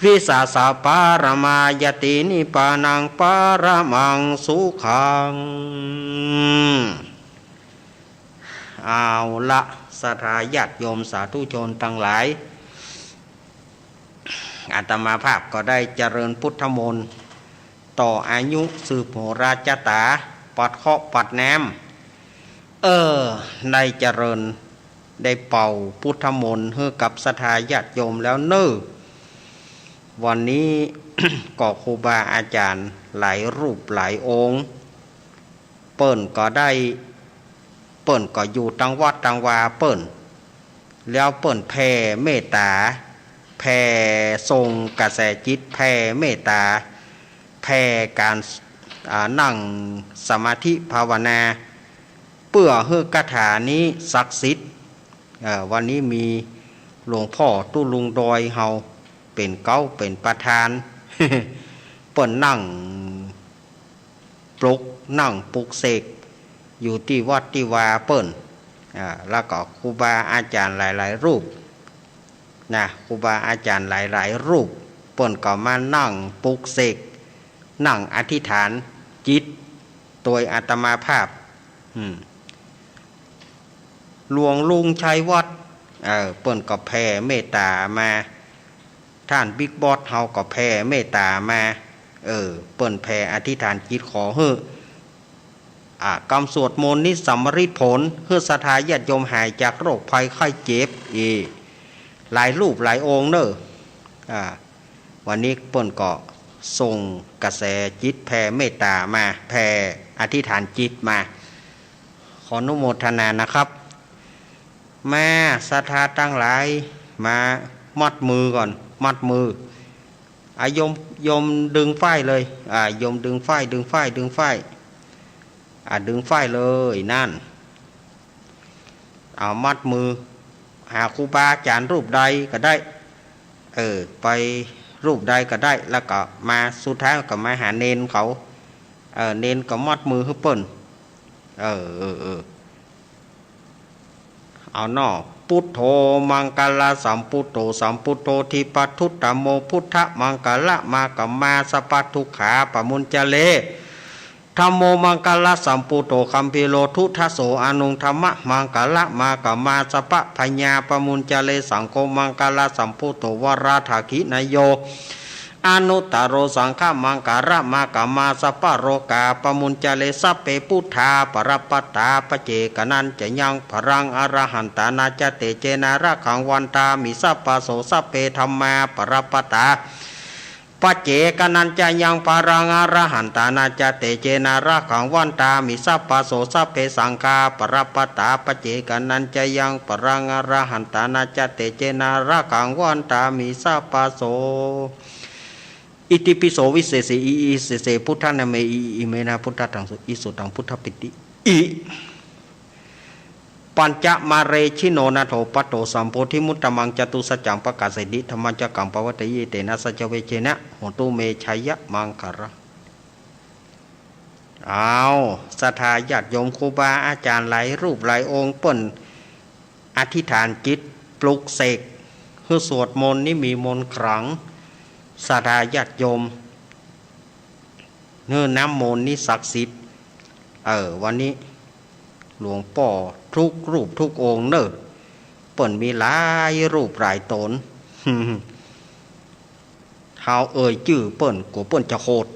vissāsaparamā ñāti nibbānaṃ paramaṃ sukhaṃ. เอาละ ศรัทธาญาติโยมสาธุชนตังหลาย อาตมาภาพก็ได้เจริญพุทธมนต์ ต่ออายุสืบโหราชะต๋า ปัดเคราะห์ปัดน้ำ เออ ได้เจริญ ได้เป่าพุทธมนต์หื้อกับศรัทธาญาติโยมแล้วเน่อ วันนี้ ก็ครูบาอาจ๋ารย์หลายรูปหลายองค์ เปิ้นก็ได้ เปิ้นก็อยู่ตังวัดตังวาเปิ้น แล้วเปิ้นแผ่เมตต๋า แผ่ส่งกระแสจิต แผ่เมตต๋า แผ่ก๋าน อ่า นั่งสมาธิภาวนา เปื้อหื้อคาถานี้ศักดิ์สิทธิ์ เอ่อ วันนี้มีหลวงพ่อตุ๊ลุงดอยเฮาเป๋นเก๊าเป๋นประธาน เปิ้นนั่งปลุก นั่งปลุกเสกอยู่ตี้วัดตี้วาเปิ้น อ่า แล้วก็ครูบาอาจ๋ารย์หลายๆ รูป นะ ครูบาอาจ๋ารย์หลายๆ รูป เปิ้นก็มานั่งปลุกเสก นั่งอธิษฐานจิต โดยอาตมาภาพ อืม หลวงลุงชัยวัฒน์ เออ เปิ้นก็แผ่เมตต๋ามา ท่านบิ๊กบอสเฮาก็แผ่เมตต๋ามา เออ เปิ้นแผ่อธิษฐานจิตขอหื้อ อ่า กำสวดมนต์นี้สำริดผล หื้อศรัทธาญาติโยมหายจากโรคภัยไข้เจ็บ อีกหลายรูปหลายองค์เน่อ อ่า วันนี้เปิ้นก็ส่งกระแสจิตแผ่เมตต๋ามา แผ่อธิษฐานจิตมา ขออนุโมทนานะครับ มาศรัทธาตังหลาย มามัดมือก่อน มัดมือ อ่ะ โยม โยมดึงฝ้ายเลย อ่า โยมดึงฝ้าย ดึงฝ้าย ดึงฝ้าย อ่า ดึงฝ้ายเลย นั่น เอามัดมือ หาครูบาอาจ๋ารย์รูปใดก็ได้ เออ ไปรูปใดก็ได้ แล้วก็มาสุดท้ายก็มาหาเณรเขา เออ เณรก็มัดมือหื้อเปิ้น เออ เออ เออ เอาเนาะ Buddho maṅgalasambuddho, sambuddho dippaduttamo, buddhamaṅgalamāgamā sabbadukkhā pamuñcare. Dhammo maṅgalasambuddho, gambhīro duddaso, anuttamaṅgalamaāgamā sabbabhayā pamuñcare. Saṅgho maṅgalasambuddho, varadakkhiṇeyyo anuttaro, saṅghamaṅgalamāgamā sabbalokā pamuñcare. Sabbe buddhā balappattā, paccekānañca yaṃ balaṃ, arahantānañca tejena, rakkhaṃ bandhāmi sabbaso. Sabbe dhammā balappattā, paccekānañca yaṃ balaṃ, arahantānañca tejena, rakkhaṃ bandhāmi sabbaso. Sabbe saṅghā balappattā, paccekānañca yaṃ balaṃ, arahantānañca tejena, rakkhaṃ bandhāmi sabbaso. Itipi so visese i, i sese buddhanāme i, i imenā buddhadaṃsu i, sutaṃ buddhapiti i. Pañcamārē jino nātho patto sambodhimuttamaṃ, catusaccāṃ pakāseti dhammacakkaṃ pavattayi, etena saccavajjena hotu me jayamaṅgalaṃ. เอา ศรัทธาญาติโยมครูบาอาจ๋ารย์หลายรูปหลายองค์เปิ้นอธิษฐานจิตปลุกเสกหื้อสวดมนต์นี้มีมนต์ขลัง ศรัทธาญาติโยม เนอะ น้ำมนต์นี่ศักดิ์สิทธิ์ เออ วันนี้หลวงป้อทุกรูปทุกองค์เนอะ เปิ้นมีหลายรูปหลายต๋น เฮาเอ่ยจื้อเปิ้นกั๋วเปิ้นจะโขด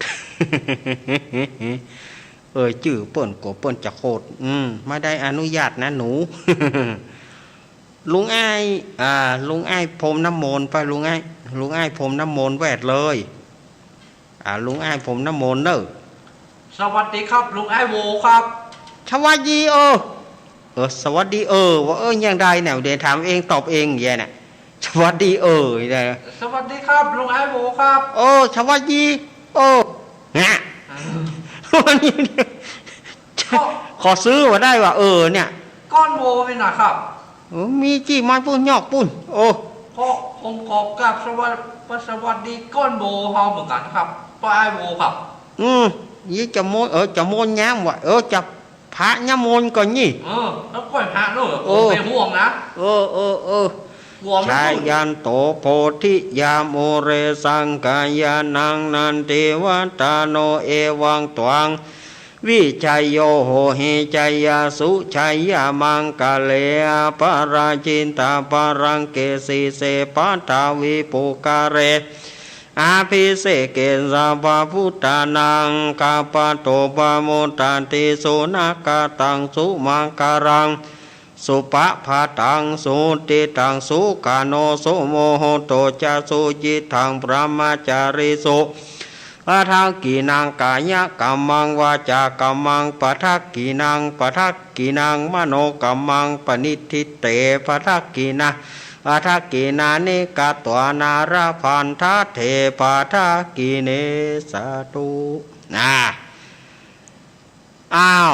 เอ่ยจื้อเปิ้นกั๋วเปิ้นจะโขด อืม ไม่ได้อนุญาตนะหนู ลุงอ้าย อ่า ลุงอ้ายพรมน้ำมนต์ไป ลุงอ้าย ลุงอ้ายพรมน้ำมนต์แวดเลย อ่า ลุงอ้ายพรมน้ำมนต์เนอะ สวัสดีครับ ลุงอ้ายโวครับ สวัสดี เออ เออ สวัสดี เออ ว่า เออ ยังไงเนี่ย เดี๋ยวถามเองตอบเองอย่างเงี้ยน่ะ สวัสดี เออ เนี่ย สวัสดีครับ ลุงอ้ายโวครับ เออ สวัสดี เออ เนี่ย ก็ ขอซื้อมาได้ว่า เออ เนี่ย ก้อนโวนี่นะครับ เออ มีจี้ไม้ปุ้นยอกปุ้น โอ้ ขอ ผมขอกราบสวัส สวัสดีก้อนโวเฮาเหมือนกั๋นครับ ป้ออ้ายโวครับ อืม ยี่จะโมน เออ จะโมนยามวะ เออ จะพระยามโมนก่อนนี่ เออ แล้วก้อยพระเนอะ โอ้ ผมเป็นห่วงนะ เออ เออ เออ กลัวไม่ ชา พูด ยันโต โพธิยามูเล สักกายานัง นันทิวัฏฏาโน เอวังตวัง วิชยโย โหหิ ชยสุ ชยมังคะเล อปาราจิตาภารังเก สีเส ปัทวีปุคคาเร อภิเสเก สัพพะพุทธานัง ขัพพะโต ปะมุตตาติ สุนักขะตัง สุมังคลัง สุปะพะตัง สุหุตติตัง สุขะโน สุมุหุตโต จะ สุยิตถัง บรหมจารีสุ ปะทักขิณัง กายะกัมมัง วาจากัมมัง ปะทักขิณัง ปะทักขิณัง มโนกัมมัง ปะนิฏฐิเต ปะทักขิณา ปะทักขิณานิ กัตวา นาลพันธะเต ปะทักขิเณ สาธุ นะ อ้าว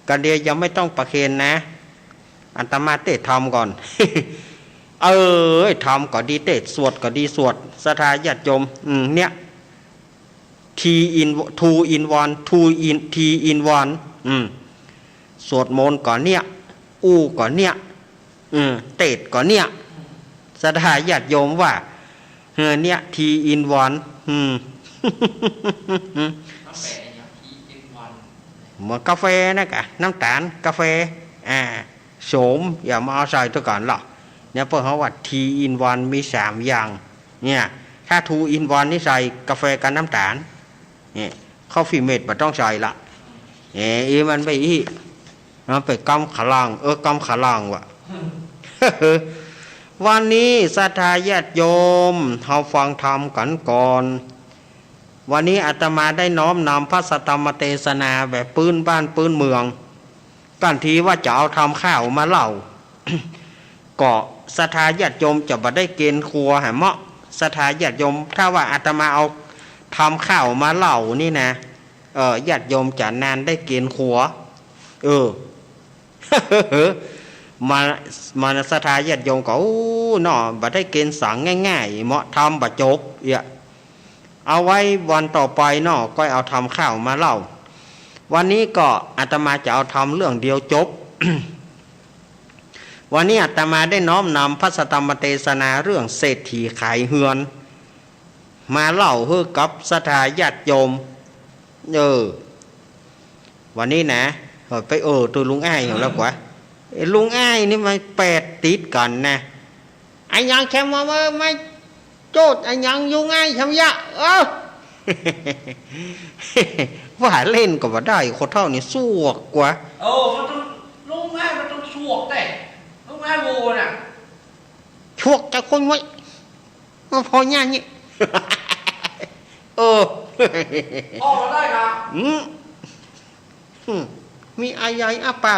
ก็เดี๋ยวยังไม่ต้องประเคนนะ อาตมาเตศน์ธรรมก่อน เออ ธรรมก็ดีเตศน์ สวดก็ดีสวด ศรัทธาญาติโยม อืม เนี่ย three in two in one two in three in one อืม สวดมนต์ก็เนี่ย อู้ก็เนี่ย อืม เตศน์ก็เนี่ย ศรัทธาญาติโยมว่า เออ เนี่ย three in one อืม กาแฟเนี่ย three in one เหมือนกาแฟนะกะ น้ำต๋าล กาแฟ อ่า โสม อย่ามาเอาใส่ตวยกั๋นล่ะ เนี่ย เปิ้นเฮาว่า three in one มีสามอย่าง เนี่ย ถ้า two in one นี่ใส่กาแฟกับน้ำต๋าล เนี่ย coffee mate บ่ต้องใส่ละ เออ อีมันไปอี้ มันไปกำขะล่าง เออ กำขะล่างว่ะ วันนี้ศรัทธาญาติโยม เฮาฟังธรรมกั๋นก่อน วันนี้อาตมาได้น้อมนำพระสัทธรรมเตสนาแบบปื้นบ้านปื้นเมือง ก่อนตี้ว่าจะเอาธรรมข้าวมาเล่า ก็ศรัทธาญาติโยมจะบ่ได้เกณฑ์ครัวหาเหมาะ ศรัทธาญาติโยม ถ้าว่าอาตมาเอาธรรมข้าวมาเล่านี่นะ เออ ญาติโยมจะนานได้เกณฑ์ครัว เออ มา มาศรัทธาญาติโยมก็ โอ้ เนาะ บ่ได้เกณฑ์สังง่ายๆ เหมาะธรรมบ่จบ เอี้ย เอาไว้วันต่อไปเนาะ ก้อยเอาธรรมข้าวมาเล่า วันนี้ก็อาตมาจะเอาธรรมเรื่องเดียวจบ วันนี้อาตมาได้น้อมนำพระสัทธรรมเตสนาเรื่องเศรษฐีขายเฮือน มาเล่าหื้อกับศรัทธาญาติโยม เออ วันนี้นะ เออ ไปเออ ตวยลุงอ้ายเขาแล้วกว่า ไอ้ลุงอ้ายนี่มันแปดติดกั๋นนะ อะหยังแชมว่า มา มาโจทย์อะหยังลุงอ้ายแชมยะ เออ ว่าเล่นก็บ่ได้ คนเฒ่านี่สวกกว่า เออ มันต้อง ลุงอ้ายมันต้องสวกแต๊ ลุงอ้ายโวน่ะ สวกจะคนไว้ มาพอหน้านี่ เออ ออกมาได้ครับ อืม อืม มีอะหยังอะเปล่า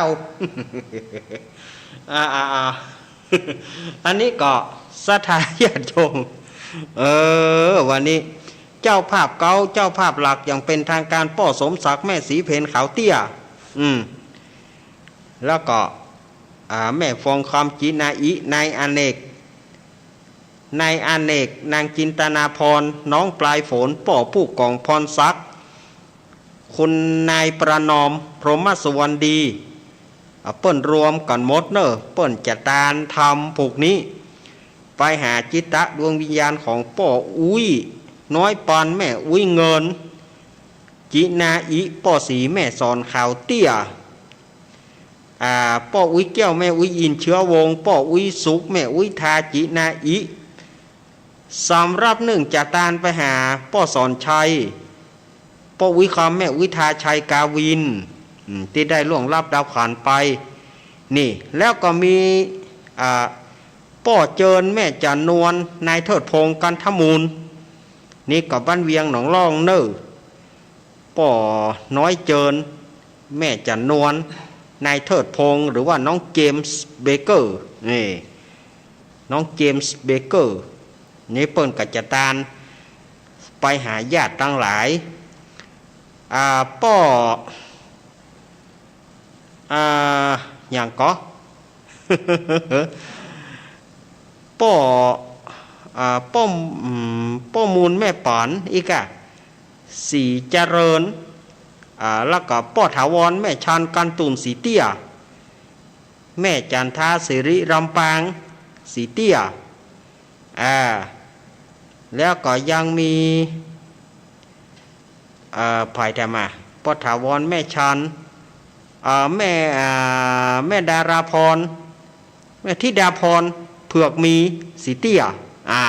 อ่า อ่า อ่า อันนี้ก็ศรัทธาญาติโยม เออ วันนี้เจ้าภาพเก๊า เจ้าภาพหลักอย่างเป็นทางการ ป้อสมศักดิ์ แม่ศรีเพ็ญ ขาวเตี้ย อืม แล้วก็ อ่า แม่ฟองคำ จินาอิ นายอเนก นายอเนก นางจินตนาพร น้องปลายฝน ป้อผู้กองพรศักดิ์ คุณนายประนอม พรหมสุวรรณดี อ่า เปิ้นรวมกั๋นหมดเน่อ เปิ้นจะตานธรรมผูกนี้ ไปหาจิตตะดวงวิญญาณของป้ออุ๊ยน้อยปาน แม่อุ๊ยเงิน จินาอิ ป้อศรีแม่สอนขาวเตี้ย อ่า ป้ออุ๊ยแก้วแม่อุ๊ยอินเชื้อวงศ์ ป้ออุ๊ยสุขแม่อุ๊ยทา จินาอิ สำหรับนึ่งจะตานไปหาป้อสอนชัย ป้ออุ๊ยคำแม่อุ๊ยทา ชัยกาวิน อืม ตี้ได้ล่วงลับดับขันไป นี่ แล้วก็มี อ่า ป้อเจิญแม่จันนวล นายเทิดพงษ์ กันทมูล นี่ก็บ้านเวียงหนองล่องเน่อ ป้อน้อยเจิญ แม่จันนวล นายเทิดพงษ์ หรือว่าน้องเจมส์เบเกอร์ นี่ น้องเจมส์เบเกอร์ นี่เปิ้นก็จะตานไปหาญาติตังหลาย อ่า ป้อ อ่า หยังก่อ ป้อ อ่า ป้อ อืม ป้อมูลแม่ป๋อน อีกอะ ศรีเจริญ อ่า แล้วก็ป้อถาวรแม่ชาน กันตุ่น ศรีเตี้ย แม่จันทา สิริลำปาง ศรีเตี้ย อ่า แล้วก็ยังมี เอ่อ ใผแถมอะ ป้อถาวรแม่ชาน เอ่อ แม่ อ่า แม่ดาราพร แม่ธิดาพร เผือกมี ศรีเตี้ย อ่า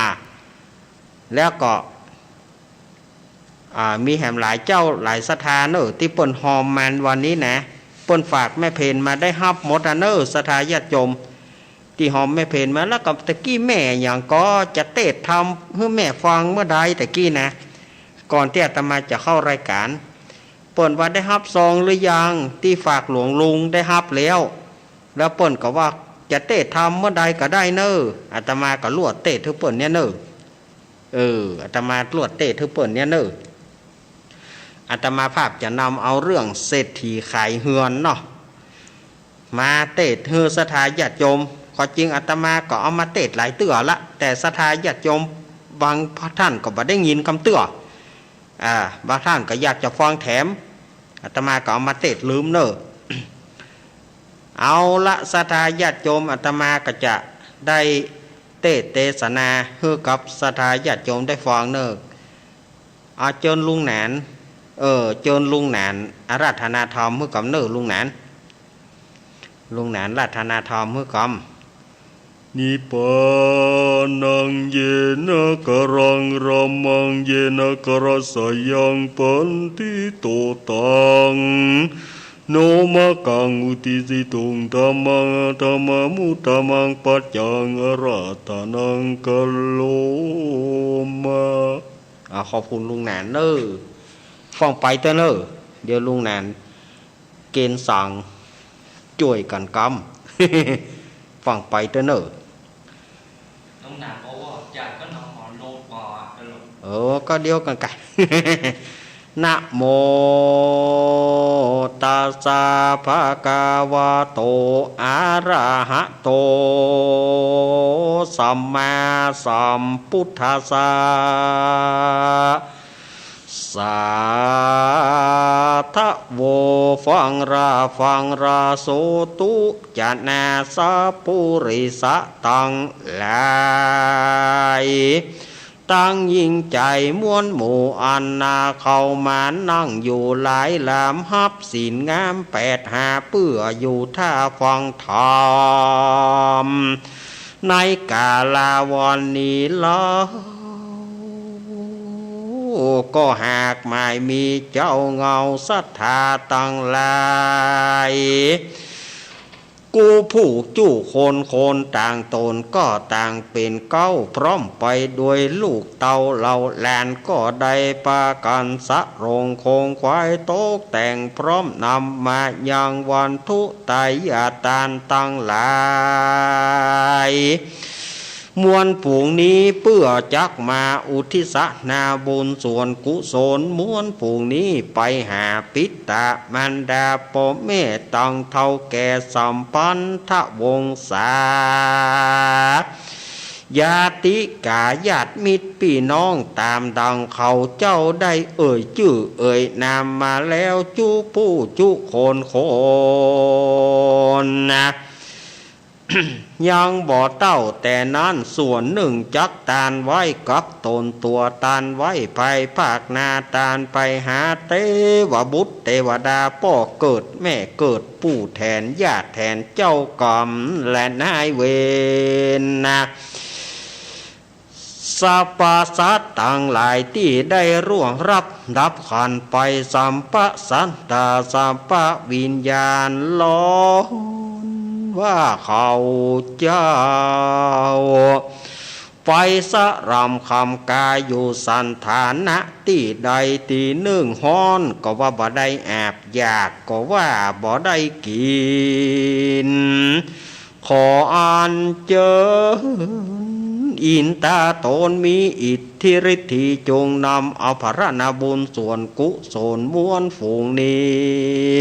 แล้วก็ อ่า มีแหมหลายเจ้าหลายศรัทธาเน่อ ตี้เปิ้นฮอมมาวันนี้นะ เปิ้นฝากแม่เพนมาได้ฮับหมดอะเน่อ ศรัทธาญาติโยม ตี้ฮอมแม่เพนมา แล้วก็ตะกี้แม่หยังก่อจะเตสน์ธรรมหื้อแม่ฟังเมื่อใดตะกี้นะ ก่อนตี้อาตมาจะเข้ารายการ เปิ้นว่าได้ฮับซองหรือยัง ตี้ฝากหลวงลุงได้ฮับแล้ว แล้วเปิ้นก็ว่าจะเตสน์ธรรมเมื่อใดก็ได้เน่อ อาตมาก็ลวดเตสน์หื้อเปิ้นเนี่ยเน่อ เออ อาตมาลวดเตสน์หื้อเปิ้นเนี่ยเน่อ อาตมาภาพจะนำเอาเรื่องเศรษฐีขายเฮือนเนาะ มาเตสน์หื้อศรัทธาญาติโยม ความจริงอาตมาก็เอามาเตสน์หลายเตื้อละ แต่ศรัทธาญาติโยมบางท่านก็บ่ได้ยินกำเตื้อ อ่า บางท่านก็อยากจะฟังแถม อาตมาก็เอามาเตสน์ลืมเน่อ เอาละศรัทธาญาติโยม อาตมาก็จะได้เตสน์เตสนาหื้อกับศรัทธาญาติโยมได้ฟังเน่อ อาเจิญลุงหนาน เออ เจิญลุงหนาน อาราธนาธรรมหื้อกำเน่อลุงหนาน ลุงหนานราธนาธรรมหื้อกำ Nibbānānaṃ yena kāraṃ rāmaṃ yena kārasayaṃ panittito taṃ nomakaṃ uddisituṃ dhammaṃ aṭṭhamamūtamaṃ paccaṃ ārādhanaṃ karoma อ่า ขอบคุณลุงหนานเน่อ ฟังไปเต๊อะเน่อ เดี๋ยวลุงหนาน เกณฑ์สัง จ้วยกั๋นกำ ฟังไปเต๊อะเน่อ น้องหนานบอกว่าจากก็น้องหมอโลดปอดกันลง เออ ก็เดียวกั๋นกะ Namo tassa bhagavato arahato sammāsambuddhassa. สาธะโว ฟังราฟังรา โสตุ จะนาสะปุริสะตังหลาย ตังหญิงจายมวลหมู่อันนาเข้ามานั่งอยู่หลายหลาม ฮับศีลงามแปดห้า เปื้ออยู่ท่าฟังธรรม ในกาลาวันนี้เล่า ก็หากหมายมีเจ้าเหงาศรัทธาตังหลาย กู้ผู้จุคนคนต่างต๋นก็ต่างเป๋นเก๊า พร้อมไปด้วยลูกเต้าเหล่าหลาน ก็ได้ปากั๋นสะรงคงขวายตกแต่งพร้อมนำมายังวัตถุไตยทานตังหลาย มวลฝูงนี้เปื้อจักมาอุทิศนาบุญส่วนกุศล มวลฝูงนี้ไปหาปิตะมารดาป้อแม่ตังเฒ่าแก่สัมพันธวงศา ญาติกาญาติมิตรปี้น้องต๋ามดังเขาเจ้าได้เอ่ยจื้อเอ่ยนามมาแล้วจุผู้จุคนคนนะ ยังบ่เต้าแต่นั้น ส่วนนึ่งจักตานไว้กับต๋นตั๋ว ตานไว้ภายภาคหน้า ตานไปหาเตวบุตรเตวดา ป้อเกิดแม่เกิด ปู่แทนญาติแทน เจ้ากรรมและนายเวรนะ สรรพสัตว์ตังหลายตี้ได้ล่วงลับดับขันธ์ไป สัพพสัตตา สรรพวิญญาณ ล้วนว่าเขาเจ้า ไปสร่ำคร่ำคาอยู่สันฐานะตี้ใดตี้นึ่ง ฮ้อนก็ว่าบ่ได้อาบ อยากก็ว่าบ่ได้กิ๋น ขออัญเจิญอินตาต๋นมีอิทธิฤทธี จงนำเอาผลนาบุญส่วนกุศลมวลฝูงนี้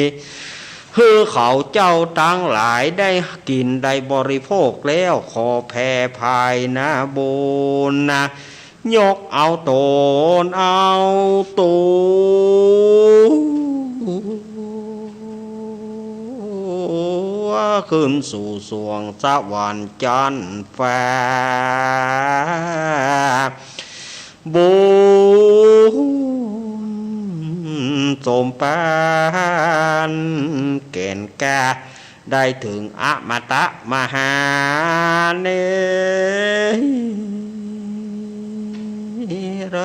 หื้อเขาเจ้าตังหลายได้กิ๋นได้บริโภคแล้ว ขอแผ่ภายนาบุญนะ ยกเอาต๋นเอาตั๋ว ขึ้นสู่สวงสวรรค์จั๊นฟ้า บุญสมปานแก่นกล้า ได้เถิงอมตะมหานิร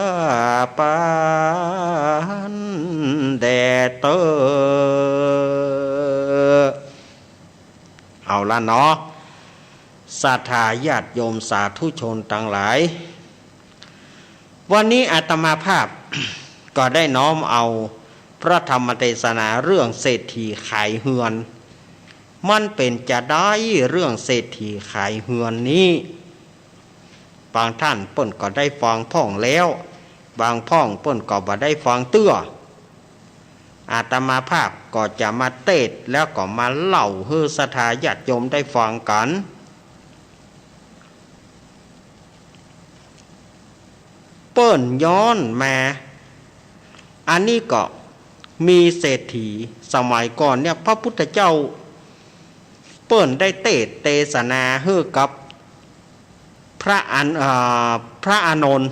ปานแด่เต๊อ เอาละเนาะ ศรัทธาญาติโยมสาธุชนตังหลาย วันนี้อาตมาภาพ ก็ได้น้อมเอาพระธรรมเทศนาเรื่องเศรษฐีขายเฮือน มันเป๋นจาใดเรื่องเศรษฐีขายเฮือนนี้ บางท่านเปิ้นก็ได้ฟังพ่องแล้ว บางพ่องเปิ้นก็บ่ได้ฟังเตื้อ อาตมาภาพก็จะมาเตสน์แล้วก็มาเล่าหื้อศรัทธาญาติโยมได้ฟังกั๋น เปิ้นย้อนมา อันนี้ก็มีเศรษฐีสมัยก่อนเนี่ย พระพุทธเจ้าเปิ้นได้เตสน์เตสนาหื้อกับพระอัน เอ่อ พระอานนท์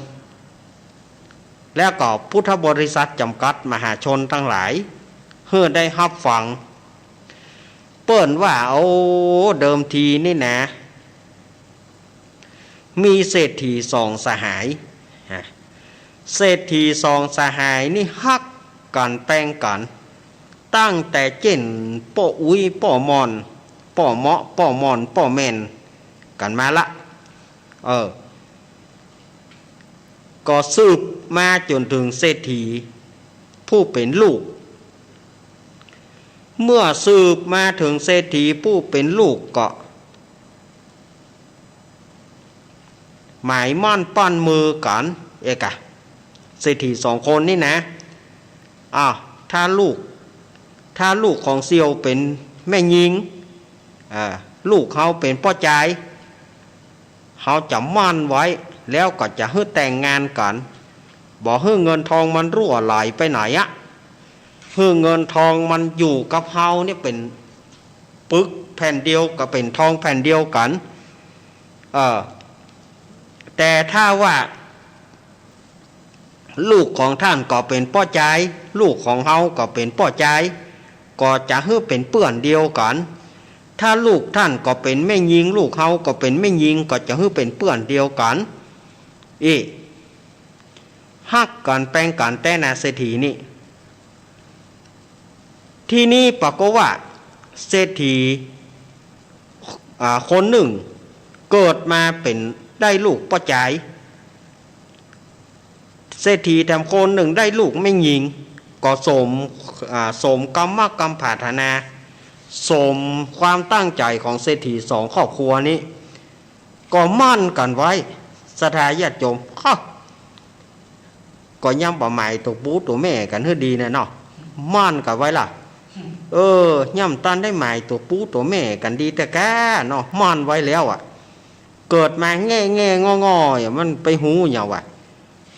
แล้วก็พุทธบริษัทจำกัดมหาชนตังหลาย หื้อได้ฮับฟัง เปิ้นว่า โอ้ เดิมทีนี่นะ มีเศรษฐีสองสหาย ฮะ เศรษฐีสองสหายนี่ฮักกั๋นแปงกั๋น ตั้งแต่เจ้นป้ออุ๊ยป้อม่อน ป้อเมาะป้อม่อนป้อแม่นกั๋นมาละ เออ ก็สืบมาจ๋นเถิงเศรษฐีผู้เป๋นลูก เมื่อสืบมาเถิงเศรษฐีผู้เป๋นลูกก็ หมายหมั้นปั้นมือกั๋น เอกะ เศรษฐีสองคนนี่นะ อ้าว ถ้าลูก ถ้าลูกของเสี่ยวเป๋นแม่ญิง อ่า ลูกเฮาเป๋นป้อจาย เฮาจะหมั้นไว้ แล้วก็จะหื้อแต่งงานกั๋น บ่หื้อเงินทองมันรั่วไหลไปไหนอะ หื้อเงินทองมันอยู่กับเฮาเนี่ยเป๋นปึกแผ่นเดียว ก็เป๋นทองแผ่นเดียวกั๋น เออ แต่ถ้าว่า ลูกของต้านก็เป๋นป้อจาย ลูกของเฮาก็เป๋นป้อจาย ก็จะหื้อเป๋นเปื้อนเดียวกั๋น ถ้าลูกต้านก็เป๋นแม่ญิง ลูกเฮาก็เป๋นแม่ญิง ก็จะหื้อเป๋นเปื้อนเดียวกั๋น อี้ ฮักกั๋นแปงกั๋นแต๊นาเศรษฐีนี่ ทีนี้ปรากฏว่าเศรษฐี อ่า คนนึ่งเกิดมาเป๋นได้ลูกป้อจาย เศรษฐีแถมคนนึ่งได้ลูกแม่ญิง ก็สม อ่า สมกำมะกำปรารถนา สมความตั้งใจ๋ของเศรษฐีสองครอบครัวนี้ ก็หมั้นกั๋นไว้ ศรัทธาญาติโยม ฮะ ก็ย่ำบ่หมายตั๋วปู๊ตั๋วแม่กั๋นหื้อดีนะเนาะ หมั้นกั๋นไว้ละ เออ ย่ำตันได้หมายตั๋วปู๊ตั๋วแม่กั๋นดีแต๊ก้าเนาะ หมั้นไว้แล้วอะ เกิดมาแง่ๆ ง่อๆ อะ มันไปฮู้หยังวะ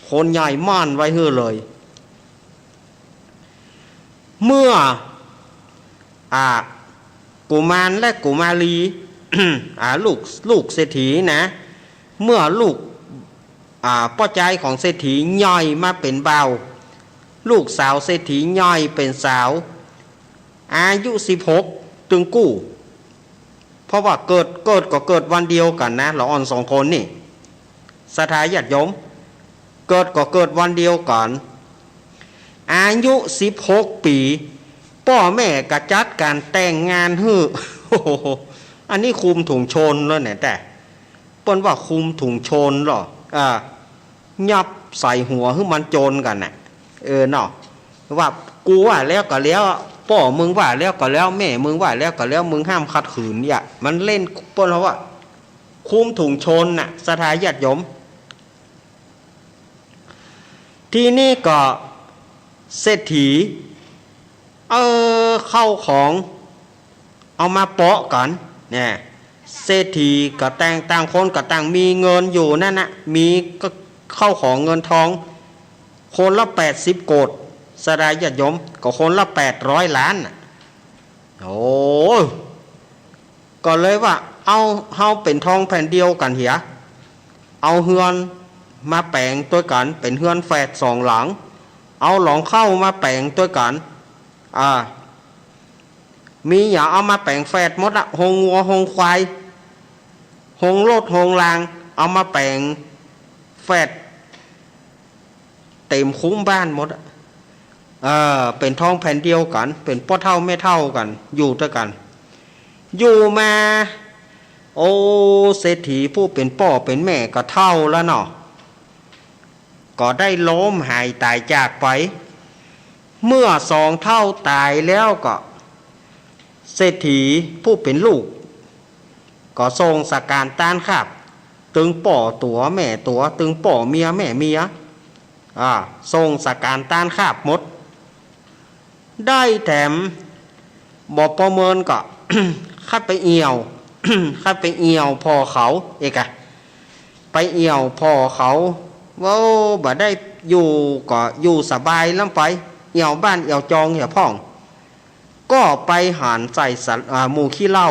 คนใหญ่หมั้นไว้หื้อเลย เมื่อ อ่า กุมารและกุมารี อ่า ลูก ลูกเศรษฐีนะ เมื่อลูก อ่า ป้อจายของเศรษฐีใหญ่มาเป๋นบ่าว ลูกสาวเศรษฐีใหญ่เป๋นสาว อายุสิบหก ตึงกู้ เพราะว่าเกิด เกิดก็เกิดวันเดียวกั๋นนะ ละอ่อนสองคนนี่ ศรัทธาญาติโยม เกิดก็เกิดวันเดียวกั๋น อายุสิบหกปี๋ ป้อแม่ก็จัดก๋านแต่งงานหื้อ โอ้โห อันนี้คลุมถุงชนแล้วเนี่ย แต่เปิ้นว่าคลุมถุงชนเหรอ อ่า ยับใส่หัวหื้อมันจนกั๋นน่ะ เออเนาะ ว่ากูว่าแล้วก็แล้ว ป้อมึงว่าแล้วก็แล้ว แม่มึงว่าแล้วก็แล้ว มึงห้ามขัดขืน อย่า มันเล่น เปิ้นว่าคลุมถุงชนน่ะ ศรัทธาญาติโยม ทีนี้ก็เศรษฐี เออ เข้าของ เอามาเปาะกั๋น เนี่ย เศรษฐีก็ต่าง ต่างคนก็ต่างมีเงินอยู่นั่นน่ะ มีก็เข้าของเงินทอง คนละแปดสิบโกด ศรัทธาญาติโยม ก็คนละแปดร้อยล้านน่ะ โอ้ ก็เลยว่า เอา เฮาเป๋นทองแผ่นเดียวกั๋นเหีย เอาเฮือนมาแป๋งตวยกั๋น เป๋นเฮือนแฝดสองหลัง เอาหลองเข้ามาแป๋งตวยกั๋น อ่า มีหยังเอามาแป๋งแฝดหมดอะ โฮงงัว โฮงควาย โฮงรถ โฮงราง เอามาแป๋งแฝด เต๋มคุ้มบ้านหมดอะ เออ เป๋นทองแผ่นเดียวกั๋น เป๋นป้อเฒ่าแม่เฒ่ากั๋น อยู่ตวยกั๋น อยู่มา โอ้ เศรษฐีผู้เป๋นป้อเป๋นแม่ก็เฒ่าแล้วเนาะ ก็ได้ล้มหายต๋ายจากไป เมื่อสองเฒ่าต๋ายแล้วก็ เศรษฐีผู้เป๋นลูก ก็ส่งสการต้านคาบ ตึงป้อตั๋วแม่ตั๋ว ตึงป้อเมียแม่เมีย อ่า ส่งสการต้านคาบหมด ได้แถม บ่ประเมินก็ คัดไปเอี่ยว คัดไปเอี่ยวผ่อเขา เอกอะ ไปเอี่ยวผ่อเขา เว้า บ่ได้อยู่ก็อยู่สบายล้ำไป เอี่ยวบ้านเอี่ยวจองเหียพ่อง ก็ไปหันใส่สะ อ่า หมู่ขี้เหล้า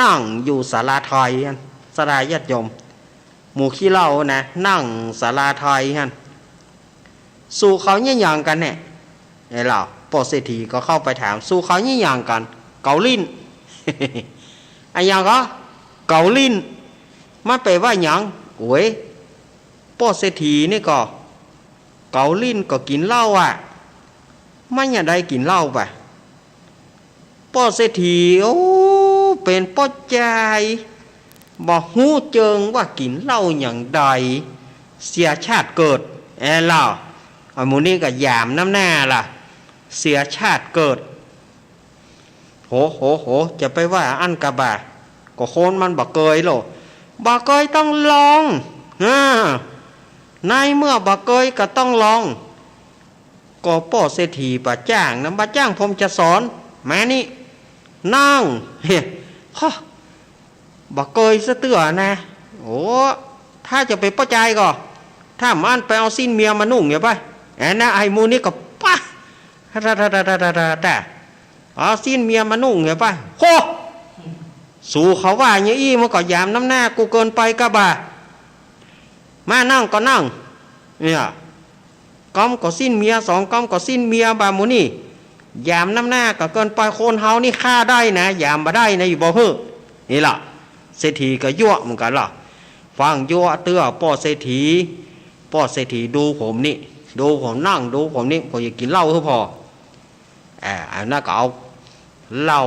นั่งอยู่ศาลาไทยหั้น ศรัทธาญาติโยม หมู่ขี้เหล้านะ นั่งศาลาไทยหั้น สูเขาเยียะหยังกั๋นแน่ ไอ้เหล่า ป้อเศรษฐีก็เข้าไปถาม สูเขาเยียะหยังกั๋น เก๋าลิ้น อะหยังก็ เก๋าลิ้น มันแป๋ว่าหยัง โอ้ย ป้อเศรษฐีนี่ก็ เก๋าลิ้นก็กิ๋นเหล้าอะ มันหยังได้กิ๋นเหล้าปะ ป้อเศรษฐี โอ้ เป๋นป้อจาย บ่ฮู้เจิงว่ากิ๋นเหล้าหยังได้ เสียชาติเกิด แอะเหล่า อะ หมู่นี้ก็หยามน้ำหน้าละ เสียชาติเกิด โห โห โห จะไปว่าอั้นกาบ่า ก็คนมันบ่เกยโล บ่เกยต้องลอง อ่า ในเมื่อบ่เกยก็ต้องลอง ก็ป้อเศรษฐีบ่าจ้างนะ บ่าจ้างผมจะสอน มานี่ นั่ง เฮ้ย ฮะ บ่เกยซะเตื้อนะ โอ้ ถ้าจะเป๋นป้อจายก็ ถ้าบ่อั้นไปเอาสิ้นเมียมานุ่งเหียไป แอะนะ ไอ้หมู่นี้ก็ปะ ตะ ตะ ตะ เอาสิ้นเมียมานุ่งเหียไป โห สูเขาว่าอย่างอี้มันก็หยามน้ำหน้ากูเกินไปกาบ่า มานั่งก็นั่ง เนี่ย กำก็สิ้นเมีย สองกำก็สิ้นเมีย บ่าหมู่นี้ หยามน้ำหน้าก็เกินไป คนเฮานี่ฆ่าได้นะ หยามบ่ได้นะ อยู่บ่เฮ้อ นี่ล่ะ เศรษฐีก็ยั่วเหมือนกั๋นล่ะ ฟั่งยั่วเตื้อป้อเศรษฐี ป้อเศรษฐีดูผมนี่ ดูผมนั่ง ดูผมนี่ ผมจะกิ๋นเหล้าหื้อผ่อ อ่า อันนั้นก็เอาเหล้า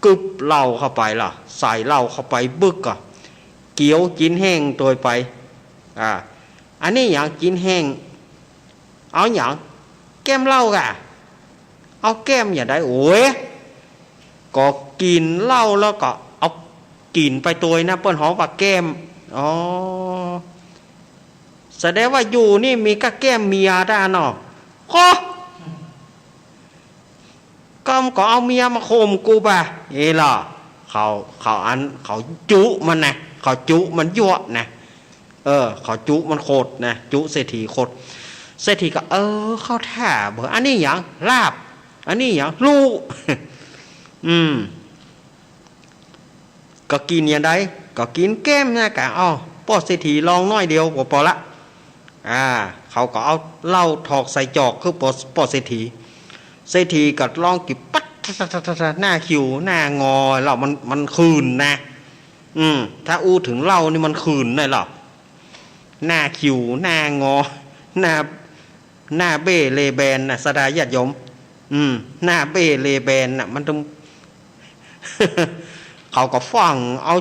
กึบเหล้าเข้าไปล่ะ ใส่เหล้าเข้าไปบึกอะ เกี๊ยวกิ๋นแห้งตวยไป อ่า อันนี้หยังกิ๋นแห้ง เอาหยัง แก้มเหล้าก่ะ เอาแก้มอย่างใด โอ้ย ก็กิ๋นเหล้าแล้วก็เอากิ๋นไปตวยนะ เปิ้นฮ้องว่าแก้ม อ๋อ แสดงว่าอยู่นี่มีก้าแก้มเมียต้าเนาะ ก็ กำก็เอาเมียมาข่มกูบ่า เอ้ล่ะ เขา เขาอัน เขาจุมันนะ เขาจุมันยั่วนะ เออ เขาจุมันโคตรนะ จุเศรษฐีโคตร เศรษฐีก็ เออ เข้าท่าเบ้อ อันนี้หยัง ลาบ อันนี้หยัง ลู่ อืม ก็กิ๋นอย่างใด ก็กิ๋นแก้มนะ กะ อ้อ ป้อเศรษฐีลองหน้อยเดียวก็ปอละ อ่า เขาก็เอาเหล้าถอกใส่จอกคือป้อ ป้อเศรษฐี เศรษฐีก็ลองกิ๋นปั๊ด หน้าขิวหน้างอ เหล้ามัน มันขื่นนะ อืม ถ้าอู้เถิงเหล้านี่มันขื่นได้หรอ หน้าขิวหน้างอ หน้า หน้าเบ้เลแบนน่ะ ศรัทธาญาติโยม อืม หน้าเบ้เลแบนน่ะ มันต้อง เขาก็ฟั่งเอา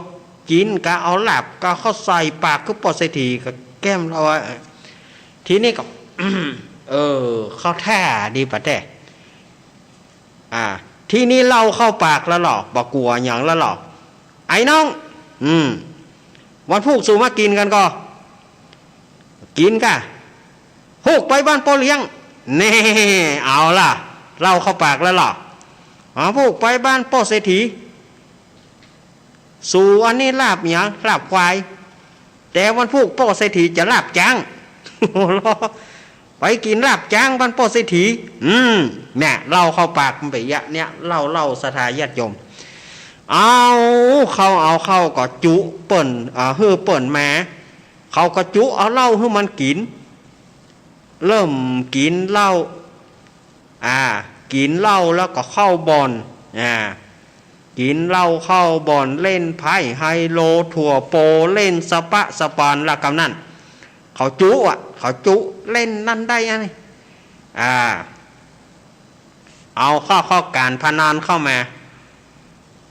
กิ๋นกะ เอาลาบกะ เข้าใส่ปากคือป้อเศรษฐีก็แก้มเหล้าอะ ทีนี้ก็ เออ เข้าท่าดีปะแต๊ อ่า ทีนี้เหล้าเข้าปากแล้วหรอ บ่กั๋วหยังแล้วหรอ ไอ้น้อง อืม วันพูกสูมากิ๋นกั๋นก่อ กิ๋นก่ะ พูกไปบ้านป้อเลี้ยง แน่ เอาละ เหล้าเข้าปากแล้วหรอ อ๋อ พูกไปบ้านป้อเศรษฐี สูอันนี้ลาบหยัง ลาบควาย แต่วันพูกป้อเศรษฐีจะลาบจ๊าง ไปกิ๋นลาบจ๊างบ้านป้อเศรษฐี อืม เนี่ย เหล้าเข้าปากมันเป๋นอย่างเนี้ย เหล้า เหล้า ศรัทธาญาติโยม เอาเข้า เอาเข้าก็จุเปิ้น อ่า หื้อเปิ้นมา เขาก็จุเอาเหล้าหื้อมันกิ๋น เริ่มกิ๋นเหล้า อ่า กิ๋นเหล้าแล้วก็เข้าบ่อน อ่า กิ๋นเหล้าเข้าบ่อน เล่นไพ่ไฮโล ตั๋วโป เล่นสะป๊ะสะปานละกำนั้น เขาจุอะ เขาจุเล่นนั่นได้อันนี้ อ่า เอาเข้า เข้าก๋านพนันเข้ามา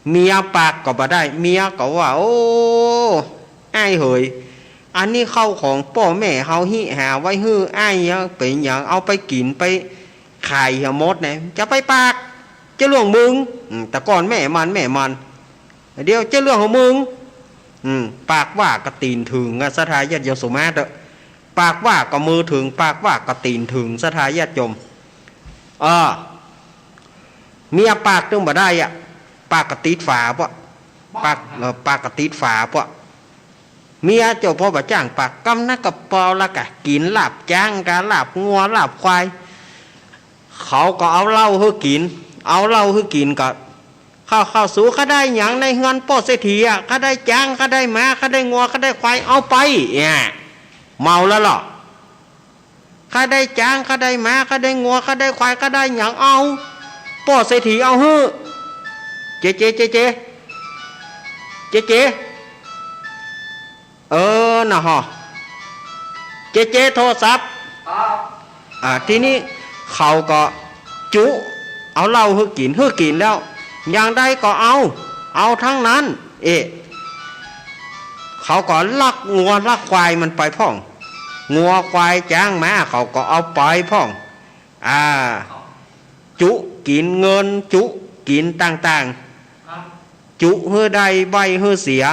เมียปากก็บ่ได้ เมียก็ว่า โอ้ อ้ายเหย อันนี้เข้าของป้อแม่เฮาฮิหาไว้หื้ออ้าย เป๋นหยังเอาไปกิ๋นไปขายเหียหมดนะ จะไปปาก จะเรื่องมึง อืม แต่ก่อนแม่มัน แม่มัน เดี๋ยวจะเรื่องของมึง อืม ปากว่าก็ตี๋นเถิงอะ ศรัทธาญาติโยม สมาธิเต๊อะ ปากว่าก็มือเถิง ปากว่าก็ตี๋นเถิง ศรัทธาญาติโยม เออ เมียปากตึงบ่ได้อะ ปากก็ติดฝาปะ ปาก เออ ปากก็ติดฝาปะ เมียเจ้าพ่อบ่จ้างปาก กำนั้นก็ปอละกะ กิ๋นลาบจ๊างกะ ลาบงัว ลาบควาย เขาก็เอาเหล้าหื้อกิ๋น เอาเหล้าหื้อกิ๋นก็ เข้า เข้า สูข้าได้หยังในเฮือนป้อเศรษฐีอะ ข้าได้จ๊าง ข้าได้ม้า ข้าได้งัว ข้าได้ควาย เอาไป เนี่ย เมาแล้วเหรอ ข้าได้จ๊าง ข้าได้ม้า ข้าได้งัว ข้าได้ควาย ข้าได้หยัง เอา ป้อเศรษฐีเอาหื้อ เจเจ เจเจ เจเจ เออ น่ะฮะ เจเจโทรศัพท์ ครับ อ่า ทีนี้เขาก็จุเอาเหล้าหื้อกิ๋น หื้อกิ๋นแล้ว อย่างใดก็เอา เอาทั้งนั้น เอ๊ะ เขาก็ลักงัวลักควายมันไปพ่อง งัวควายจ๊างม้าเขาก็เอาไปพ่อง อ่า จุกิ๋นเงิน จุกิ๋นต่างๆ ครับ จุหื้อได้ ใบ้หื้อเสีย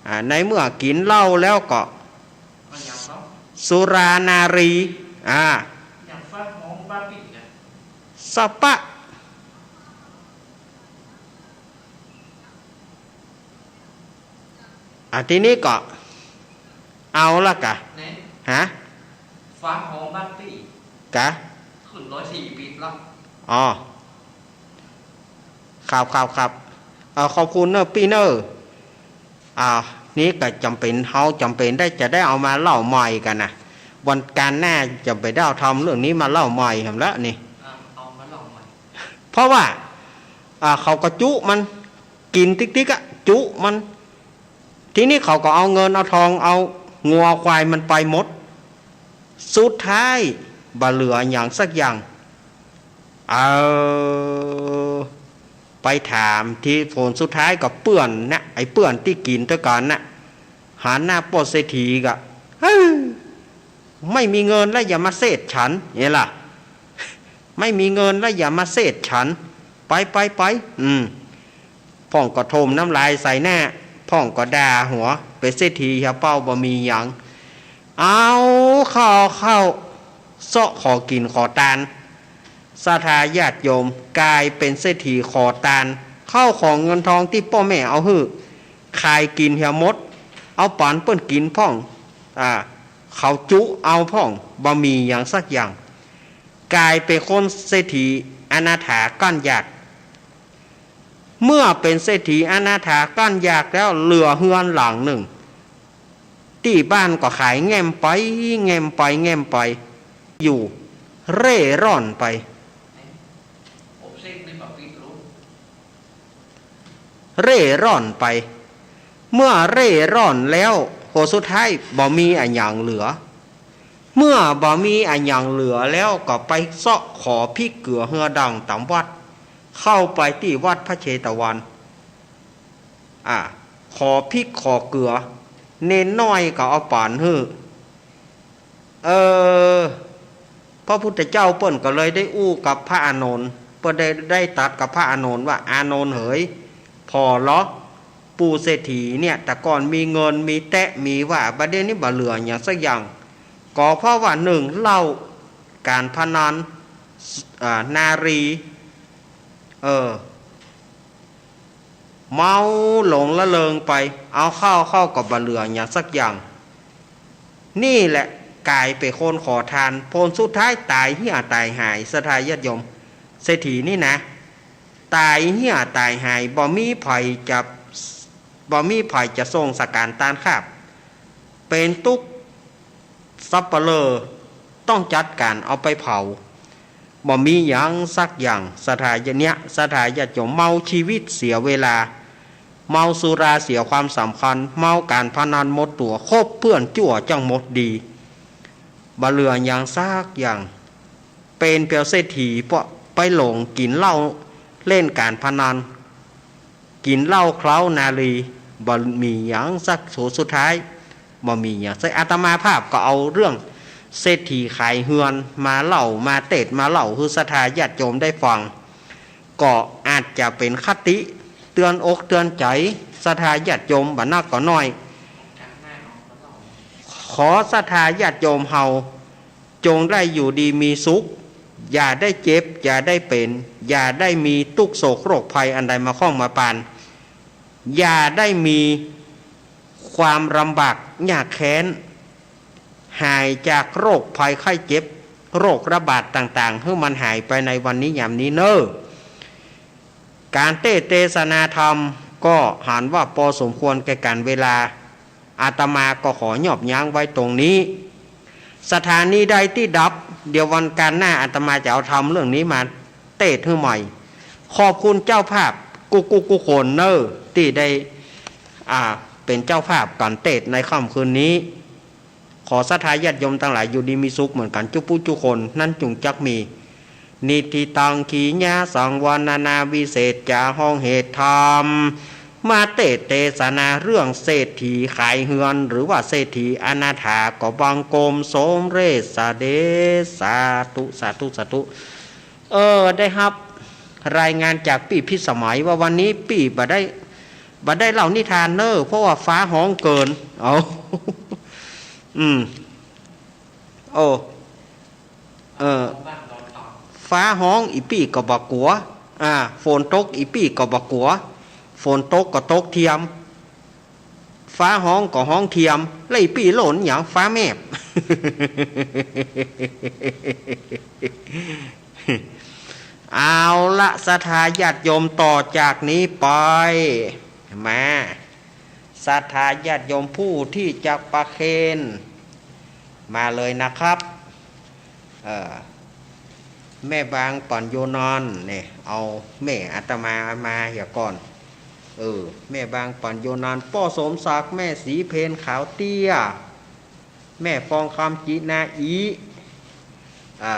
อ่า ในเมื่อกิ๋นเหล้าแล้วก็ มันหยังครับ สุรานารี อ่า หยังฟังของบ้านปิดเนี่ย สะป๊ะ อ่ะ ทีนี้ก็ เอาละกะ เนี่ย ฮะ ฟังของบ้านปิด กะ ขึ้นร้อยสี่ปีแล้ว อ๋อ ครับ ครับ ครับ เอ่อ ขอบคุณเนอะปี้เนอะ อ่า นี่ก็จ๋ำเป๋น เฮาจ๋ำเป๋นได้ จะได้เอามาเล่าใหม่กั๋นนะ วันก๋านหน้าจ๋ำเป๋นได้เอาทำเรื่องนี้มาเล่าใหม่แหมละนี่ อ่า เอามาเล่าใหม่ เพราะว่า อ่า เขาก็จุมัน กิ๋นติ๊กๆ อะ จุมัน ทีนี้เขาก็เอาเงินเอาทอง เอางัวควายมันไปหมด สุดท้ายบ่เหลือหยังสักอย่าง เออ ไปถามทีผลสุดท้ายก็เปื้อนนะ ไอ้เปื้อนตี้กิ๋นตวยกั๋นนะ หันหน้าป้อเศรษฐีก็ เฮ้ย ไม่มีเงินแล้วอย่ามาเศษฉัน เนี่ยล่ะ ไม่มีเงินแล้วอย่ามาเศษฉัน ไป ไป ไป อืม พ่องก็ถมน้ำลายใส่หน้า พ่องก็ด่าหัว เป๋นเศรษฐีเหียเป้าบ่มีหยัง เอาเข้า เข้าเซาะขอกิ๋นขอตาน ศรัทธาญาติโยม ก๋ายเป๋นเศรษฐีขอตาน เข้าของเงินทองตี้ป้อแม่เอาหื้อ ขายกิ๋นเหียหมด เอาปั๋นเปิ้นกิ๋นพ่อง อ่า เขาจุเอาพ่อง บ่มีหยังสักอย่าง ก๋ายเป๋นคนเศรษฐีอนาถาก้านยาก เมื่อเป๋นเศรษฐีอนาถาก้านยากแล้ว เหลือเฮือนหลังนึ่ง ตี้บ้านก็ขายแง่มไป แง่มไป แง่มไป อยู่เร่ร่อนไป เร่ร่อนไป เมื่อเร่ร่อนแล้ว ผลสุดท้ายบ่มีอะหยังเหลือ เมื่อบ่มีอะหยังเหลือแล้วก็ไปเซาะขอพริกเกลือเฮือดังต๋ามวัด เข้าไปตี้วัดพระเชตวัน อ่า ขอพริกขอเกลือ เณรน้อยก็เอาป๋านหื้อ เออ พระพุทธเจ้าเปิ้นก็เลยได้อู้กับพระอานนท์ เปิ้นได้ ได้ตรัสกับพระอานนท์ว่า อานนท์เหย ผ่อลอ ปู่เศรษฐีเนี่ย แต่ก่อนมีเงินมีแต๊มีว่า บัดเดี๋ยวนี้บ่เหลือหยังสักอย่าง ก็เพราะว่า นึ่ง เหล้า ก๋านพนัน อ่า นารี เออ เมาหลงละเริงไป เอาเข้าเข้าก็บ่เหลือหยังสักอย่าง นี่แหละก๋ายเป๋นคนขอทาน ผลสุดท้ายต๋ายเหียต๋ายหาย ศรัทธาญาติโยม เศรษฐีนี่นะ ต๋ายเหียต๋ายหาย บ่มีใผจะ บ่มีใผจะส่งสการต้านคาบ เป๋นตุ๊กข์ สัปเหร่อต้องจัดก๋านเอาไปเผา บ่มีหยังสักอย่าง ศรัทธาญาติ เนี่ย ศรัทธาญาติโยม เมาชีวิตเสียเวลา เมาสุราเสียความสำคัญ เมาก๋านพนันหมดตั๋ว คบเปื้อนจั่วจั้งหมดดี บ่เหลือหยังสักอย่าง เป๋นเปียงเศรษฐีเพราะไปหลงกิ๋นเหล้า เล่นก๋านพนัน กิ๋นเหล้าเคล้านารี บ่มีหยังสัก ผลสุดท้ายบ่มีหยังสัก อาตมาภาพก็เอาเรื่องเศรษฐีขายเฮือนมาเล่า มาเตศน์มาเล่าหื้อศรัทธาญาติโยมได้ฟัง ก็อาจจะเป๋นคติเตือนอกเตือนใจ๋ศรัทธาญาติโยมบ่นักก็น้อย ขอศรัทธาญาติโยมเฮา จงได้อยู่ดีมีสุข อย่าได้เจ็บ อย่าได้เป๋น อย่าได้มีตุ๊กข์โศกโรคภัยอันใดมาข้องมาปาน อย่าได้มีความลำบากยากแค้น หายจากโรคภัยไข้เจ็บ โรคระบาดต่างๆ หื้อมันหายไปในวันนี้ยามนี้เน่อ ก๋านเตศน์เตสนาธรรมก็หันว่าปอสมควรแก่ก๋านเวลา อาตมาก็ขอยอบยั้งไว้ตรงนี้ สถานีใดตี้ดับ เดี๋ยววันก๋านหน้าอาตมาจะเอาธรรมเรื่องนี้มาเตศน์หื้อใหม่ ขอบคุณเจ้าภาพกู้ๆ กู้คนเน่อ ตี้ได้ อ่า เป๋นเจ้าภาพก๋านเตศน์ในค่ำคืนนี้ ขอศรัทธาญาติโยมตังหลายอยู่ดีมีสุขเหมือนกั๋นจุ๊ผู้จุ๊คน นั้นจุ่งจักมี นิทธิตัง ขีณาสัง วรรณนาวิเศษจา ฮ้องเหตุธรรม มาเตศน์เตสนาเรื่องเศรษฐีขายเฮือน หรือว่าเศรษฐีอนาถา ก็บังคมสมเร็จสะเด็จ สาธุ สาธุ สาธุ เออ ได้ฮับรายงานจากปี้พิสมัยว่าวันนี้ปี้บ่ได้ บ่ได้เล่านิทานเน่อ เพราะว่าฟ้าฮ้องเกิน เอา อืม โอ้ เออ ฟ้าฮ้องอี่ปี้ก็บ่กั๋ว อ่า ฝนตกอี่ปี้ก็บ่กั๋ว ฝนตกก็ตกเทียม ฟ้าฮ้องก็ฮ้องเทียม แล้วอี่ปี้โล่นหยัง ฟ้าแมบ เอาละ ศรัทธาญาติโยม ต่อจากนี้ไป มา ศรัทธาญาติโยมผู้ที่จะประเคน มาเลยนะครับ เอ่อ แม่บางป่อนโยนอนเนี่ย เอาแม่อาตมามาเหียก่อน เออ แม่บางป่อนโยนอน ป้อสมศักดิ์ แม่ศรีเพญขาวเตี้ย แม่ฟองคำ จินาอี อ่า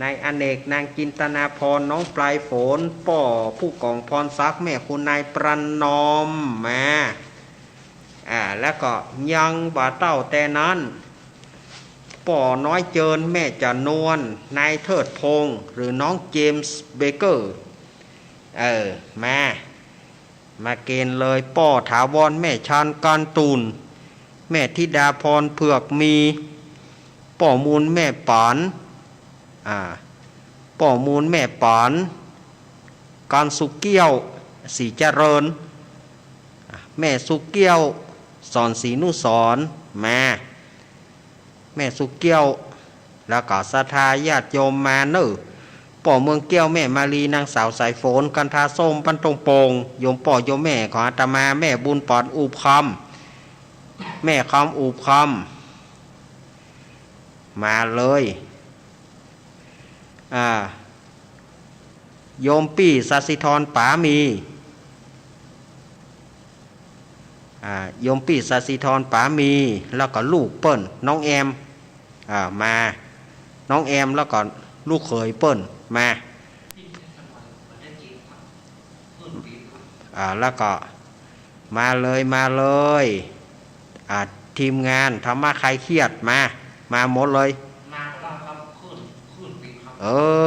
นายอเนก นางจินตนาพร น้องปลายฝน ป้อผู้กองพรศักดิ์ แม่คุณนายประนอม มา อ่า แล้วก็ยังบ่เต้าแต่นั้น ป้อน้อยเจิญ แม่จานวล นายเทิดพงษ์ หรือน้องเจมส์เบเกอร์ เออ มา มาเกณฑ์เลย ป้อถาวร แม่ชาน การ์ตูน แม่ธิดาพร เผือกมี ป้อมูล แม่ป๋าน อ่า ป้อมูล แม่ป๋าน การสุเกี้ยว ศรีเจริญ อ่า แม่สุเกี้ยว สอนศรีนุสรณ์ มา แม่สุเกี้ยว แล้วก็ศรัทธาญาติโยมมาเน่อ ป้อเมืองเกี้ยว แม่มาลี นางสาวสายฝน กันทาส้ม บ้านต้งโป่ง โยมป้อโยมแม่ของอาตมา แม่บุญป๋อน อูบคอม แม่คอม อูบคอม มาเลย อ่า โยมปี้ สศิธร ป๋ามี อ่า โยมปี้ สศิธร ป๋ามี แล้วก็ลูกเปิ้น น้องแอม อ่า มา น้องแอม แล้วก็ลูกเขยเปิ้น มา อ่า แล้วก็มาเลย มาเลย อ่า ทีมงานธรรมะคลายเครียด มา มาหมดเลย มาแล้วครับ ขึ้น ขึ้นปีครับ เอ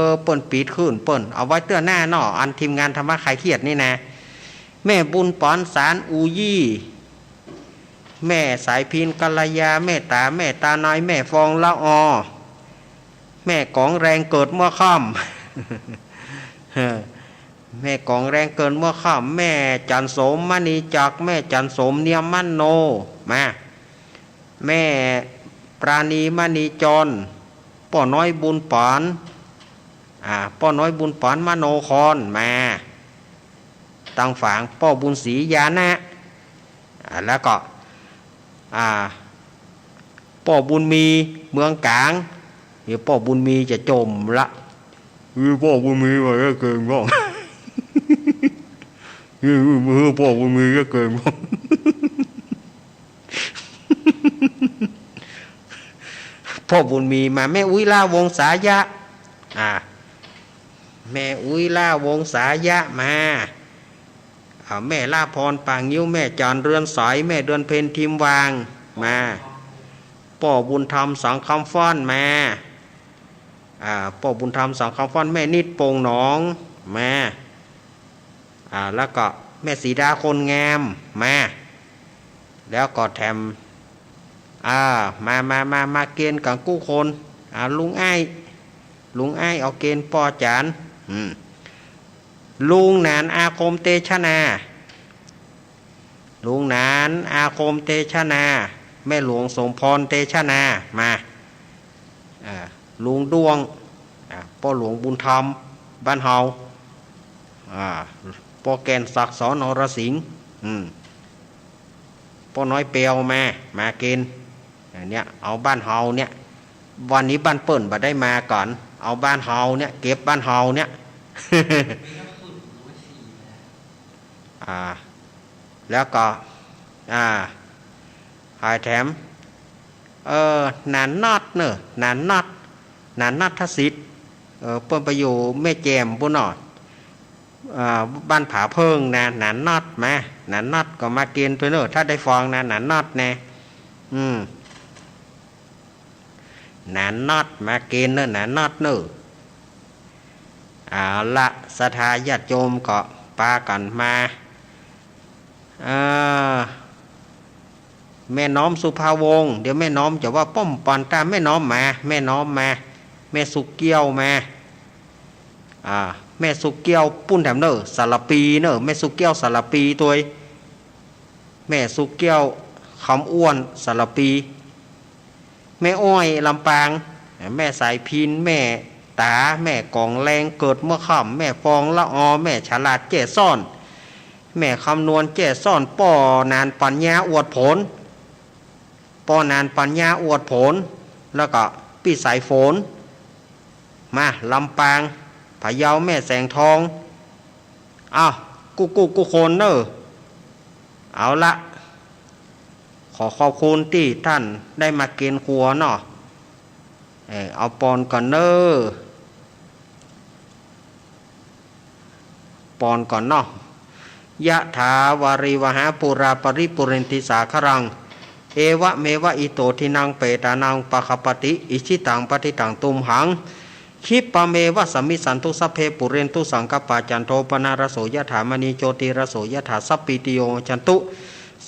อ เปิ้นปิดขึ้น เปิ้นเอาไว้เตื้อหน้าเนาะ อันทีมงานธรรมะคลายเครียดนี่นะ แม่บุญป๋อน สารอูยี่ แม่สายพิน กัลยา แม่ต๋า แม่ตาน้อย แม่ฟอง ละออ แม่กองแรง เกิดเมื่อค่ำ แม่กองแรง เกิดเมื่อค่ำ แม่จันโสม มณีจักร แม่จันโสม เนียมมโน มา แม่ปราณี มณีจร ป้อน้อยบุญป๋อน อ่า ป้อน้อยบุญป๋อน มโนคร มา ตังฝาง ป้อบุญศรี ญาณะ อ่า แล้วก็ อ่า ป้อบุญมี เมืองก๋าง เดี๋ยวป้อบุญมีจะจ่มละ เฮ้ย ป้อบุญมีว่าจะเก่งบ้าง เฮ้ย ป้อบุญมีจะเก่งบ้าง ป้อบุญมีมา แม่อุ๊ย ล่าวงศายะ อ่า แม่อุ๊ย ล่าวงศายะ มา อ่า แม่ล่าพร ป่างิ้ว แม่จัน เรือนใส แม่เดือนเพ็ญ ทิมวาง มา ป้อบุญธรรม สังคำฟ้อน มา อ่า ป้อบุญธรรม สังคำฟ้อน แม่นิด โป่งหนอง มา อ่า แล้วก็แม่สีดา คนงาม มา แล้วก็แถม อ่า มา มา มา มาเกณฑ์กั๋นกู้คน อ่า ลุงอ้าย ลุงอ้าย เอาเกณฑ์ป้อจ๋าน อืม ลุงหนาน อาคม เตชะนา ลุงหนาน อาคม เตชะนา แม่หลวง สมพร เตชะนา มา อ่า ลุงด้วง อ่า ป้อหลวงบุญธรรม บ้านเฮา อ่า ป้อแก่นศักดิ์ ส น รสิงห์ อืม ป้อน้อยเปียว มา มาเกณฑ์ อันเนี้ย เอาบ้านเฮาเนี่ย วันนี้บ้านเปิ้นบ่ได้มาก่อน เอาบ้านเฮาเนี่ย เก็บบ้านเฮาเนี่ย อ่า แล้วก็ อ่า หายแถม เออ หนานนอดเน่อ หนานนอด หนานนอดทศิษย์ เออ เปิ้นไปอยู่แม่แจ่มปู้นเนาะ อ่า บ้านผาเพิ่งนะ หนานนอดมา หนานนอดก็มาเกณฑ์ตวยเน่อ ถ้าได้ฟังนะ หนานนอดแน่ อืม หนานนอดมาเกณฑ์เน่อ หนานนอดเน่อ เอาละ ศรัทธาญาติโยมก็ปากั๋นมา เอ่อ แม่น้อม สุภาวงศ์ เดี๋ยวแม่น้อมจะว่าป้อมปอนตา แม่น้อมมา แม่น้อมมา แม่สุกเกี้ยวมา อ่า แม่สุกเกี้ยวปู้นแถมเน่อ สารภีเน่อ แม่สุกเกี้ยวสารภีตวย แม่สุกเกี้ยว คำอ้วน สารภี แม่อ้อย ลำปาง แม่สายพิน แม่ต๋า แม่กองแรง เกิดเมื่อค่ำ แม่ฟอง ละออ แม่ฉลาด แจ้ซ้อน แม่คำนวณ แจ้ซ้อน ป้อหนานปัญญา อวดผล ป้อหนานปัญญา อวดผล แล้วก็ปี้สายฝน มา ลำปาง พะเยา แม่แสงทอง อ้าว กู้กู้กู้คนเน่อ เอาละ ขอขอบคุณตี้ท่านได้มาเกณฑ์ครัวเนาะ เออ เอาปอนก่อนเน่อ ปอนก่อนเนาะ ยะถาวาริวหาปูราปริปูเรนติสาคารัง เอวะเมวะอิโตทินังเปตานังปะคะปะติ อิชิตังปะทิตังตุมหัง คิปปะเมวะสมมิสสันตุ สัพเพปูเรนตุสังกัปปา จันโทปะนะระโสยะถา มะณีโจติระโสยะถา สัพพีติโยวิวัชชันตุ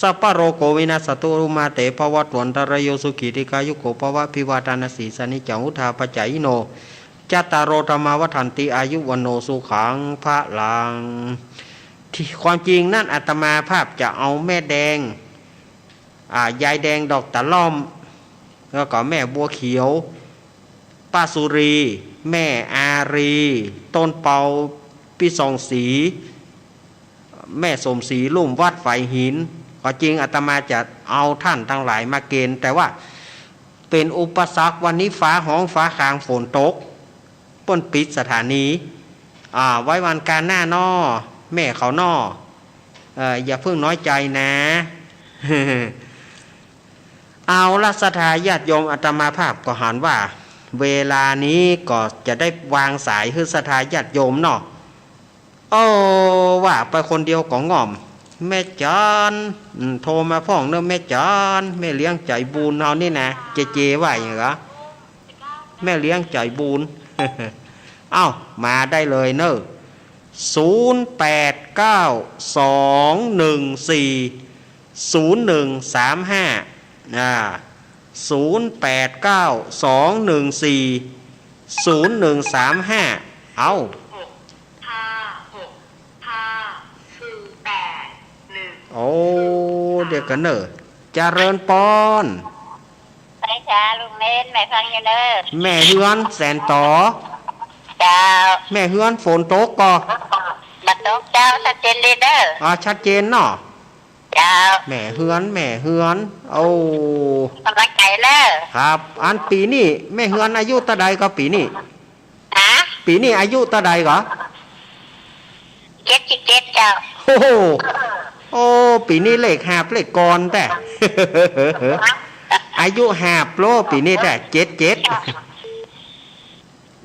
สัพพะโรโควินัสสะตุ มาเตภวัตวันตะราโย สุขีทีฆายุโกภวะ อภิวาทานะสีลิสะนิจจัง วุฑฒาปะจายิโน จัตตาโร ธัมมา วัฑฒันติ อายุ วัณโณ สุขัง พะลัง ที่ความจริงนั้นอาตมาภาพจะเอาแม่แดง อ่า ยายแดงดอกตะล่อม แล้วก็แม่บัวเขียว ป้าสุรี แม่อารี ต้นเปา ปี้ส่องศรี แม่สมศรี ลุ่มวัดฝายหิน ก็จริงอาตมาจะเอาท่านตังหลายมาเกณฑ์ แต่ว่าเป๋นอุปสรรค วันนี้ฟ้าฮ้องฟ้าคางฝนตก เปิ้นปิดสถานี อ่า ไว้วันก๋านหน้าน้อ แม่เขาน้อ เอ่อ อย่าเพิ่งน้อยใจ๋นะ เอาละ ศรัทธาญาติโยม อาตมาภาพก็หันว่า เวลานี้ก็จะได้วางสายหื้อศรัทธาญาติโยมเนาะ โอ้ ว่าไปคนเดียวก็ง่อม แม่จัน อืม โทรมาพ่องเนาะ แม่จัน แม่เลี้ยงใจ๋บุญเฮานี่นะ เจเจว่าอย่างเหรอ แม่เลี้ยงใจ๋บุญ เอ้า มาได้เลยเนาะ ศูนย์แปดเก้า สองหนึ่งสี่ ศูนย์หนึ่งสามห้า อ่า ศูนย์แปดเก้า สองหนึ่งสี่ ศูนย์หนึ่งสามห้า เอ้า หกห้าหกห้า ศูนย์แปดหนึ่ง โอ้ เดี๋ยวก่อนเนาะ เจริญปอน ไปจ้าลุงเน้น แม่ฟังอยู่เน้อ แม่เฮือนแสนต๋อ เจ้า แม่เฮือนฝนตกก่อ บ่ตกเจ้า ชัดเจนดีเน้อ อ่า ชัดเจนเนาะ เจ้า แม่เฮือน แม่เฮือน โอ้ กำลังใจ๋เน้อ ครับ อันปี๋นี้แม่เฮือนอายุเต้าใดก่อปี๋นี้ ฮะ ปี๋นี้อายุเต้าใดก่อ เจ็ดสิบเจ็ดเจ้า โอ้โห โอ้ ปี๋นี้เลขหาบเลขกรแต๊ อายุหาบโลปี๋นี้แต๊ เจ็ดเจ็ด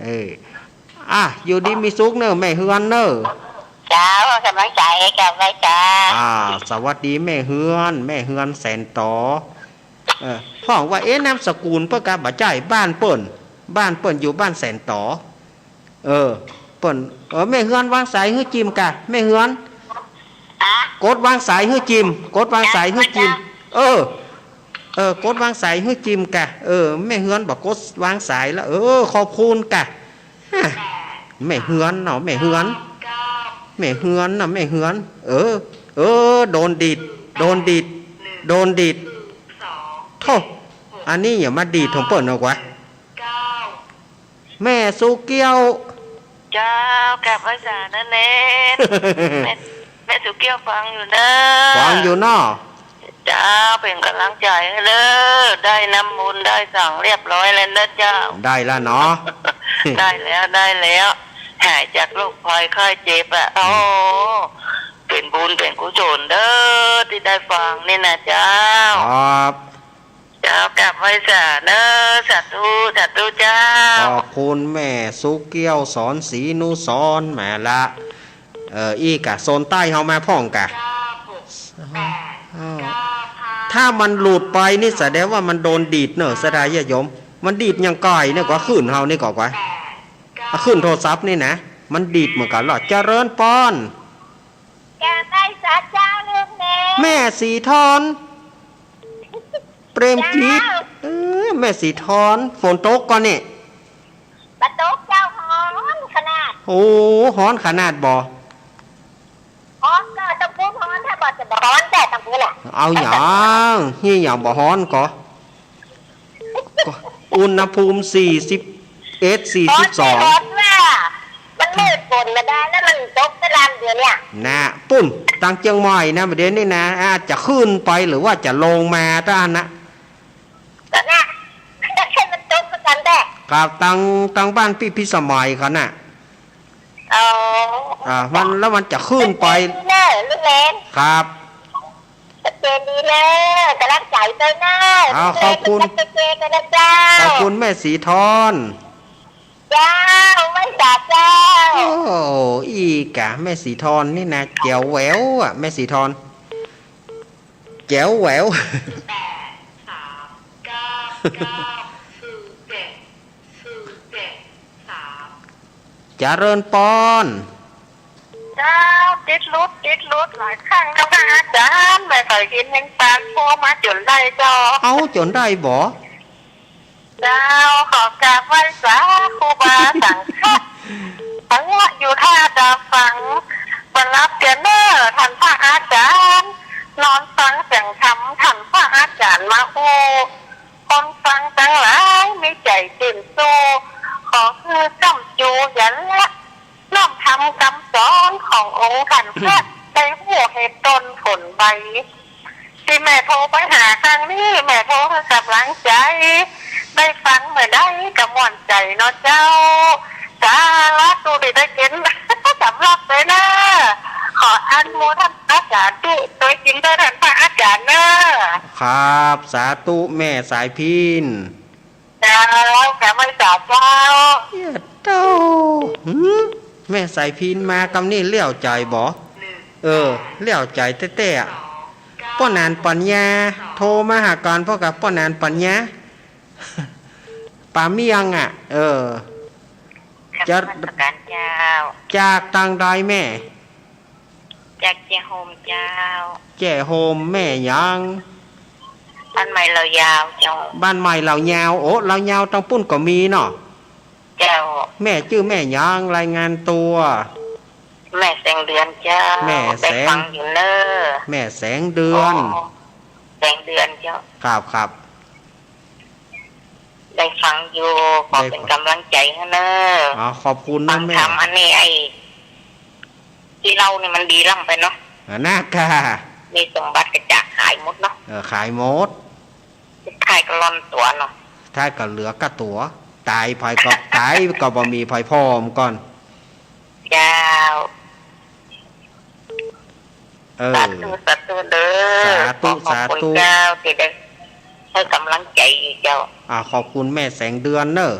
เออ อ่ะ อยู่ดีมีสุขเน้อ แม่เฮือนเน้อ เจ้า กำลังใจ๋ เจ้า ไปจ้า อ่า สวัสดีแม่เฮือน แม่เฮือนแสนต๋อ เออ พ่องว่า เอ๊ะ นามสกุลเปิ้นกาบ่ใจ้ บ้านเปิ้น บ้านเปิ้นอยู่บ้านแสนต๋อ เออ เปิ้น เออ แม่เฮือนวางสายหื้อจิมก่ะ แม่เฮือน ฮะ กดวางสายหื้อจิม กดวางสายหื้อจิม จ้ะ เออ เออ กดวางสายหื้อจิมก่ะ เออ แม่เฮือนบ่กดวางสายละ เออ ขอบคุณก่ะ ฮะ แม่เฮือนเนาะ แม่เฮือน แม่เฮือนเนาะ แม่เฮือน เออ เออ โดนดีด โดนดีด โดนดีด โธ่ อันนี้อย่ามาดีดของเปิ้นเอากว่า แม่สุเกี้ยว เจ้า กราบไหว้สาเน้อเน้น แม่ แม่สุเกี้ยวฟังอยู่เน้อ ฟังอยู่เนาะ เจ้า เป๋นก๋ำลังใจ๋หื้อเน้อ ได้น้ำมนต์ได้สังเรียบร้อยแล้วเน้อเจ้า ได้แล้วเนาะ ได้แล้ว ได้แล้ว หายจากโรคภัยไข้เจ็บอะ อืม โอ้ เป๋นบุญเป๋นกุศลเน้อ ตี้ได้ฟังนี่นะเจ้า ครับ เจ้า กราบไหว้สาเน้อ สาธุ สาธุเจ้า ขอบคุณแม่สุเกี้ยว สอนศรีนุสรณ์ แม่ละ เออ อี้ก่ะ โซนใต้เฮามาพ่องก่ะ เก้าหกแปด เก้าห้า ถ้ามันหลุดไปนี่แสดงว่ามันโดนดีดเนาะ ศรัทธาญาติโยม มันดีดอย่างก่อยเนี่ย กว่าคลื่นเฮานี่ก่อกว่า แปด เก้า อ่ะ คลื่นโทรศัพท์นี่นะ มันดีดเหมือนกั๋นเหรอ เจริญปอน กราบไหว้สาเจ้าลุงเน้น แม่สีทอน เปรมจิต เจ้า เออ แม่สีทอน ฝนตกก่อนี่ บ่ตกเจ้า ฮ้อนขนาด โอ้ ฮ้อนขนาดบ่ ฮ้อนก็ตังปูนฮ้อน ถ้าบ่จะบ่ฮ้อนแต่ตังปูนแหละ เอาหยัง เฮียหยังบ่ฮ้อนก่อ ก็อุณหภูมิสี่สิบเอ็ด สี่สิบสอง ฮ้อนว่า มันมืดฝนมาได้แล้ว มันตกตะลำเดี๋ยวเนี่ย นะ ปุ้น ตังเจียงใหม่นะ เดี๋ยวนี้นะ อาจจะขึ้นไปหรือว่าจะลงมาต้านนะ ก็นะ ให้มันตกเหมือนกันแหละ ครับ ตัง ตังบ้านปี้พิสมัยเขาน่ะ อ๋อ อ่า มัน แล้วมันจะขึ้นไป ชัดเจนดีเน้อลุงเน้น ครับ ชัดเจนดีเน้อ ก๋ำลังใจ๋ไปเน้อ อ่า ขอบคุณ เจเจกันนะเจ้า ขอบคุณแม่สีทอน เจ้า ไหว้สาเจ้า โอ้ อีกอะ แม่สีทอนนี่นะ แจ๋วแหววอะ แม่สีทอน แจ๋วแหวว แปดสามเก้าเก้าศูนย์เจ็ดศูนย์เจ็ดสาม เจริญปอน เจ้า ติดหลุด ติดหลุดหลายครั้งแล้วนะอาจ๋ารย์ บ่ค่อยเห็นแฮงปาน โทรมาจ๋นได้เจ้า เอ้า จ๋นได้บ่ เจ้า ขอกราบไหว้สาครูบาสังฆะ สังวะอยู่ท่าดาฟัง บ่หลับเตื้อเน้อ ต้านพระอาจ๋ารย์ นอนฟังเสียงธรรม ต้านพระอาจ๋ารย์มาอู้ คนฟังตังหลายมีใจ๋จื้นชู่ องค์ท่าน อืม ก็ได้ฮู้เหตุต้นผลใบ ตี้แม่โทรไปหาครั้งนี้ แม่โทรหื้อก๋ำลังใจ๋ ได้ฟังเมื่อใดก็ม่วนใจ๋เนาะเจ้า สาธุตี้ได้เป๋นสำรับเลยเน้อ ขออนุโมทนาสาธุตวยจริงด้วยต้านพระอาจ๋ารย์เน้อ ครับ สาธุแม่สายพิณ เจ้า กราบไหว้สาเจ้า เยียะเต้า หืม แม่สายพิณมากำนี้เลี้ยวใจ๋บ่ เออ เลี้ยวใจ๋แต๊ๆ อะ ป้อหนานปั๋ญญา โทรมาหากั๋น ป้อกับป้อหนานปั๋ญญา ป๋าเมียงอะ เออ ครับ จะ นมัสก๋านเจ้า จากตางใดแม่ จากแจ้โฮมเจ้า แจ้โฮม แม่หยัง บ้านใหม่เหล่ายาวเจ้า บ้านใหม่เหล่ายาว โอ้ เหล่ายาวตางปุ้นก็มีเนาะ เจ้า แม่จื้อแม่หยัง รายงานตั๋ว แม่แสงเดือนเจ้า แม่แสง ได้ฟังอยู่เน้อ แม่แสงเดือน อ๋อ แสงเดือนเจ้า ครับ ครับ ได้ฟังอยู่ ขอเป๋นก๋ำลังใจ๋หื้อเน้อ อ๋อ ขอบคุณนะแม่ ฟังธรรมอันนี้ ไอ้ตี้เล่านี่มันดีล้ำไปเนาะ อ่า น่ากะ มีสมบัติก็จะขายหมดเนาะ เออ ขายหมด ขายก็ล่อนตั๋วเนาะ ถ้าก็เหลือก้าตั๋ว ต๋ายไปก็ ต๋ายก็บ่มีใผผ่อก่อน เจ้า เออ สาธุ สาธุเน้อ สาธุ ขอขอบคุณ สาธุ เจ้า ตี้ได้หื้อก๋ำลังใจ๋เจ้า อ่า ขอบคุณแม่แสงเดือนเน้อ